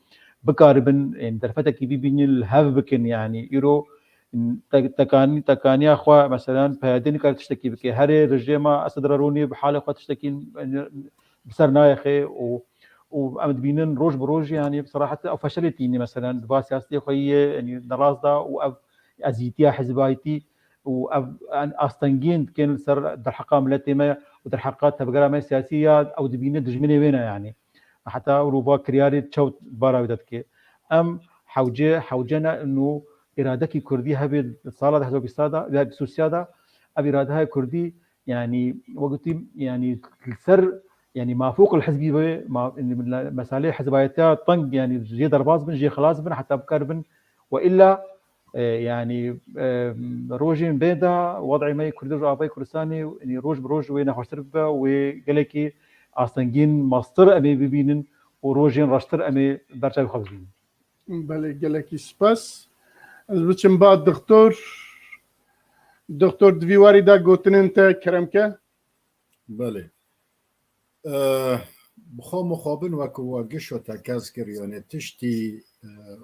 bikaribin, yanî derfetekî bî bînin, li hev bikin, yanî îro te-, tekanî-, tekaniya xwe, meselen, P Y D nikare tiştekî bike. Herê rejêma Esed Rerûnî bi halê xwe tiştekî, yanî, bi ser nayexe û, û em dibînin roj bi roj, yanî, bi serahet ew feşelê tînî, meselen, di va siyasetê xwe yê, yanî, nerast da û ev ezîtiya hizbayîtî û ev, en, astengiyên dikên li ser derheqa miletê me û derheqa tevgera me siyasî ya ew dibîne dijminê wê ne, yanî. Heta ewro va kiryarê çewt bara wê de dike. Em hewce, hewce ne û îradekî kurdî hebe di sala du hezar û bîst de, ya bîst û sê de, ev îradeya kurdî, yanî, wek gotî, yanî, li ser, yanî, mafûq el hizbî be, ma-, mesalê hizbayetiya teng, yanî, jê derbas bin, jê xilas bin, heta bikaribin. We illa, e, yanî, e, rojên bê de, wed'ê me yê Kurdî û avayê Kurdistanê, yanî, roj bi roj wê nexweştir bibe, wê gelekî astengiyên mestir em ê bibînin û rojên reştir em ê ber çavê xwe bibînin. Belê, gelekî spas. Ez biçim ba doktor. Doktor, di vî warî de gotinên te kerem ke. Belê. Eh, bi xwe mixabin wek we gişo tekez kir, yanî tiştî, eh,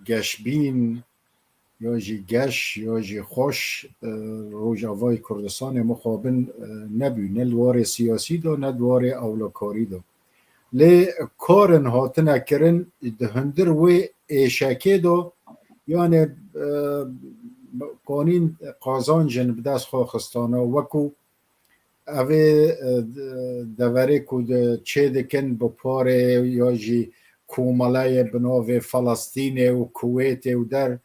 geşbîn, ya jî geş, ya jî xweş, e, Rojavayê Kurdistanê mixabin, e, nebû, ne li warê siyasî de, ne di warê ewlekarî de. Lê karin hatine kirin di hundir wê êşekê de, yanî, e, kanîn qazancin bi dest xwe xistana, wekû Evê, e, d-, deverê ku di çê dikin bi parê ya jî komeleyê bi navê Felestînê û Kuwêtê û der,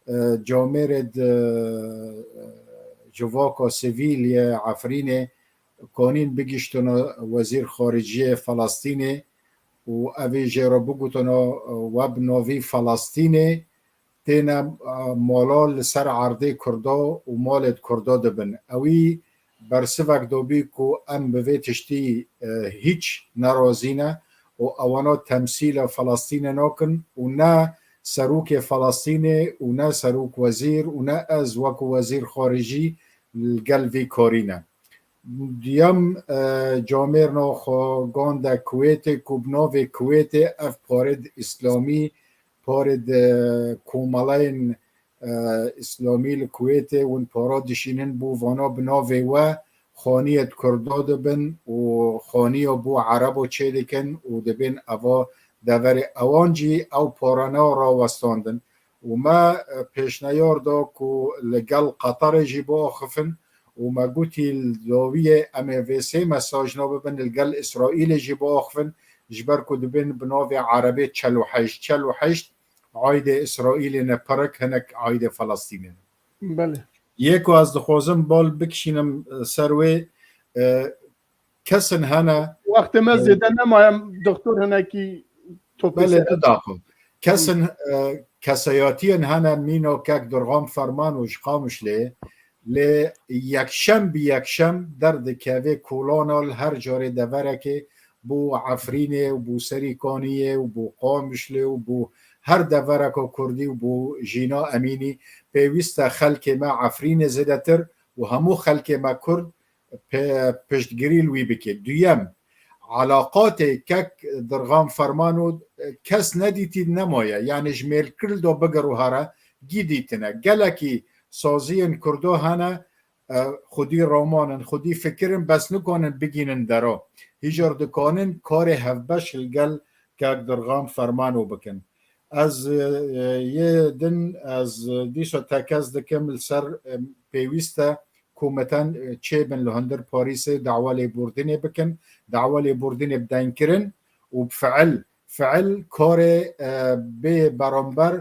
e, camêrê di, e, civaka sivîl yê Efrînê kanîn bigiştine wezîr xariciyê Felestînê û evî jê re bigotine, e, we bi navî Felestînê têne, e, mala li ser erdê Kurda û malê di Kurda dibin. Ewî bersivek dabî ku em bi vê tiştî, e, hîç nerazî ne û ewana temsîla Felestînê nakin û ne serokê Felestînê û ne serok wezîr û ne ez wekû wezîr xaricî li gel vî karî ne. Duyem, e, camêrna xwe gande Kuwêtê ku bi navê Kuwêtê ev parê di îslamî, parê di komeleyên, e, îslamî li Kuwêtê hûn para dişînin bo vana bi navê we xaniyê di Kurda dibin û xaniya bo Erebo çêdikin û dibên eva deverê ewan jî ew parane rawestandin. û me, e, pêşneyar da ku li gel Qeterê jî biaxifin û me gotî li dawiyê em ê vê sê mesajna bibin, li gel Îsraîlê jî biaxifin, ji ber ku dibên bi navê Erebê çel û heşt, çel û heşt aîdê Îsraîlê ne, pirik hinek aîdê Felestînê ne. Belê. Yê ku ez dixwazim bal bikişînim, e, ser wê, e, kesin hene. Wextê me, e, zêde nemaye, em doktor hinekî topê Belê, ser. Du daxo. Kesin, e, kesayetiyên hene mîna kek Durxan Ferman û ji Qamişlê, lê yekşem bi yekşem derdikeve kolana li her carê deverekê bo Efrînê û bo Serîkaniyê û bo Qamişlê û bo her devereka Kurdî û bo Jîna Emînî pêwîst e xelkê me Efrînê zêdetir û hemû xelkê me Kurd pe-, piştgirî li wî bike. Duyem, elaqatê kek Dirxan Fermano kes nedîtî nemaye. Yani ji Mêrkirl do bigir û here gî dîtine. Gelekî saziyên Kurdo hene, e, xwedî roman in, xwedî fikir in, bes nikanin bigînin dero. Hîjar dikanin karê hevbeş li gel kek Dirxan Fermano bikin. Ez, e, yê din, ez dîsa tekez dikim li ser, e, pêwîst e ku me ten, e, çêbin li hundir Parîsê dawa lêbûrdinê bikin, dawa lêbûrdinê bi deng kirin û bi fiil, fiil karê, e, bê beramber,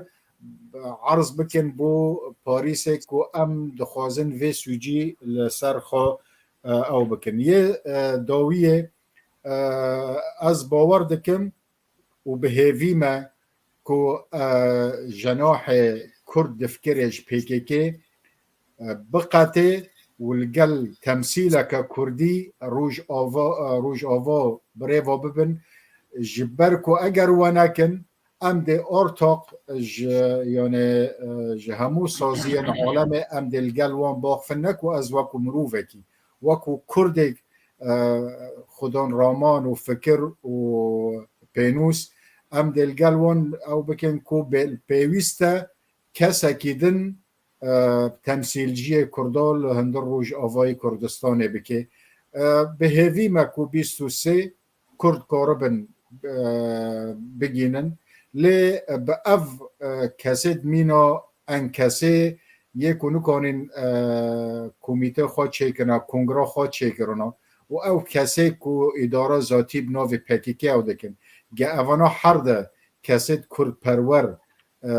e, erz bikin bo Parîsê ku em dixwazin vê sûcî li ser xwe, e, ew bikin. Yê, e, dawiyê, e, ez bawer dikim û bi hêvî me ku, e, cenahê Kurd difkirê ji P K K, e, biqetê û li gel temsîleke Kurdî Rojava, e, Rojava birêva bibin, ji ber ku eger we nekin, em dê ortaq ji, yani, e, ji hemû saziyên alemê em dê li gel wan baxifin, ne ku ez wekû mirovekî, wekû Kurdek, e, xudan raman û fikir û pênûs, em dê li gel wan ew bikin ku bê-, pêwîst e kesekî din, e, temsîlciyê Kurda li hundir Rojavayê Kurdistanê bike. E, bi hêvî me ku bîst û sê Kurd karibin, e, bigînin. Lê bi ev, e, kesê di mîna enkesê yê ku nikanîn, e, komîtê xwe çêkirina, kongra xwe çêkirina û ew kesê ku îdara zatî bi navê P K K ew dikin. Ge evana her de kesê Kurdperwer, e,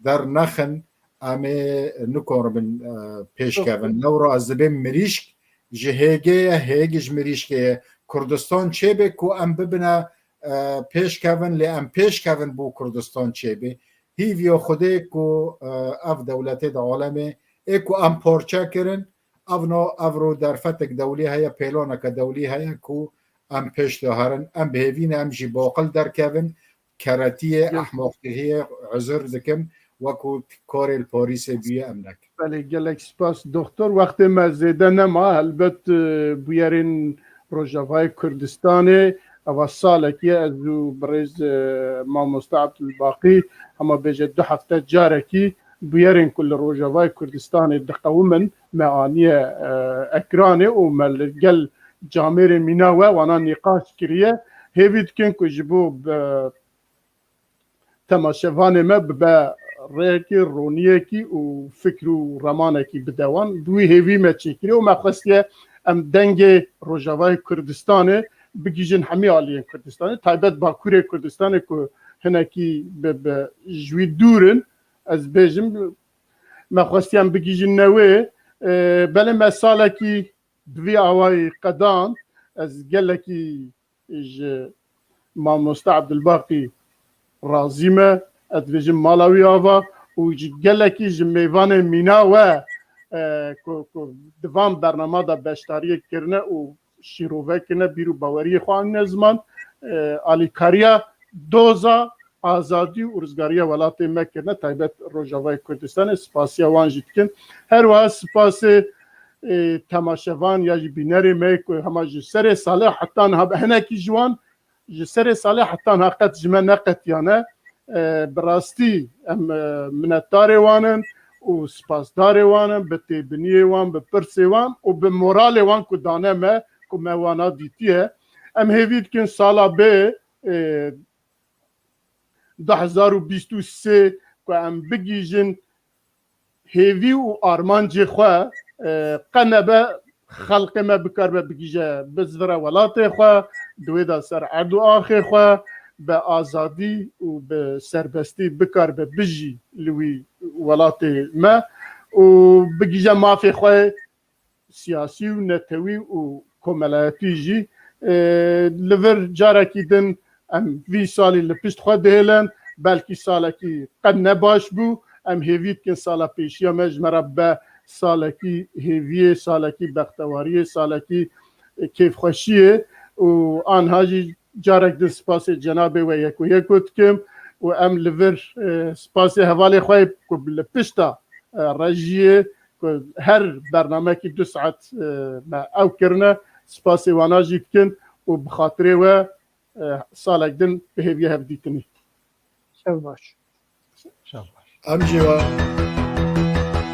dernexin, em ê nikaribin, e, pêşkevin. Lewra ez dibêm mirîşk ji hêgê ye, hêg ji mirîşkê ye. Kurdistan çêbe ku em bibine, e, pêşkevin, lê em pêşkevin bo Kurdistan çêbe. Hîviya Xwedê ku, e, ev dewletê di alemê ê ku em parçe kirin, ev no, ev ro derfetek dewlî heye, pêlaneke dewlî heye ku em pêş de herin. Em bi hêvî ne em jî baqil derkevin. Keretiyê, ehmaqtihiyê, uzur dikim, wekû karê li Parîsê bûye em nekin. Belê, gelek spas, doktor. Wextê me zêde nema. Helbet, e, bûyerên Rojavayê Kurdistanê, eva salekî ye, ez û birêz, e, mamoste Abdulbaqî, hema bêje du hefte carekî bûyerên ku li Rojavayê Kurdistanê diqewimin, me aniye, e, ekranê û me li gel camêrê mîna we wana nîqaş kiriye. Hêvî dikin ku ji bo, e, temaşevanê me bibe rêyekî, roniyekî û fikr û remanekî bide wan. Bi wî hêvî me çêkiriye û me xwestiye em dengê Rojavayê Kurdistanê bigihîjin hemî aliyên Kurdistanê, taybet Bakurê Kurdistanê ku hinekî bi, bi ji wî dûr in, ez bêjim, me xwestiye em bigihîjin ne wê. E, belê me salekî bi vî awayî qedand, ez gelekî ji mamoste Abdulbaqî razî me, ez dibêjim mala wî ava û ji gelekî ji mêvanê mîna we, e, ku, ku di van bernama de beşdariyê kirine û şîrove kirine, bîr û baweriyê xwe anîne ziman, e, alîkariya doza azadî û rizgariya welatê me kirine, taybet Rojavayê Kurdistanê, spasiya wan jî dikin. Her wiha spasê, e, temaşevan ya jî bînerê me ku hema ji serê salê heta niha, hinekî ji wan ji serê salê heta niha qet ji me neqetiyane. E, bi rastî em, e, minetdarê wan in û spasdarê wan in, bi têbiniyê wan, bi pirsê wan û bi moralê wan ku dane me, ku me wana dîtiye. Em hêvî dikin sala bê, e, du hezar û bîst û sê ku em bigihîjin hêvî û armancê xwe, e, qe nebe xelqê me bikaribe bigihîje bizvire welatê xwe, di wê de ser erd û axê xwe bi azadî û bi serbestî bikaribe bijî li wî welatê me û bigihîje mafê xwe siyasî û netewî û komelayetî jî. E, li vir carekî din em vî salî li pişt xwe dihêlin, belkî salekî qet ne baş bû. Em hêvî dikin sala pêşiya me ji me re be salekî hêviyê, salekî bextewariyê, salekî, e, kêfxweşiyê û anha jî carek din spasê cenabê we yeko yeko dikim û em li vir, e, spasê hevalê xwe ku li pişta, e, rejiyê ku her bernamekî du saet, e, me ew kirine, spasê wana jî dikin û bi xatirê we, e, salek din bi hêviya hev dîtinî. Şev baş. Şev baş. Em jî we.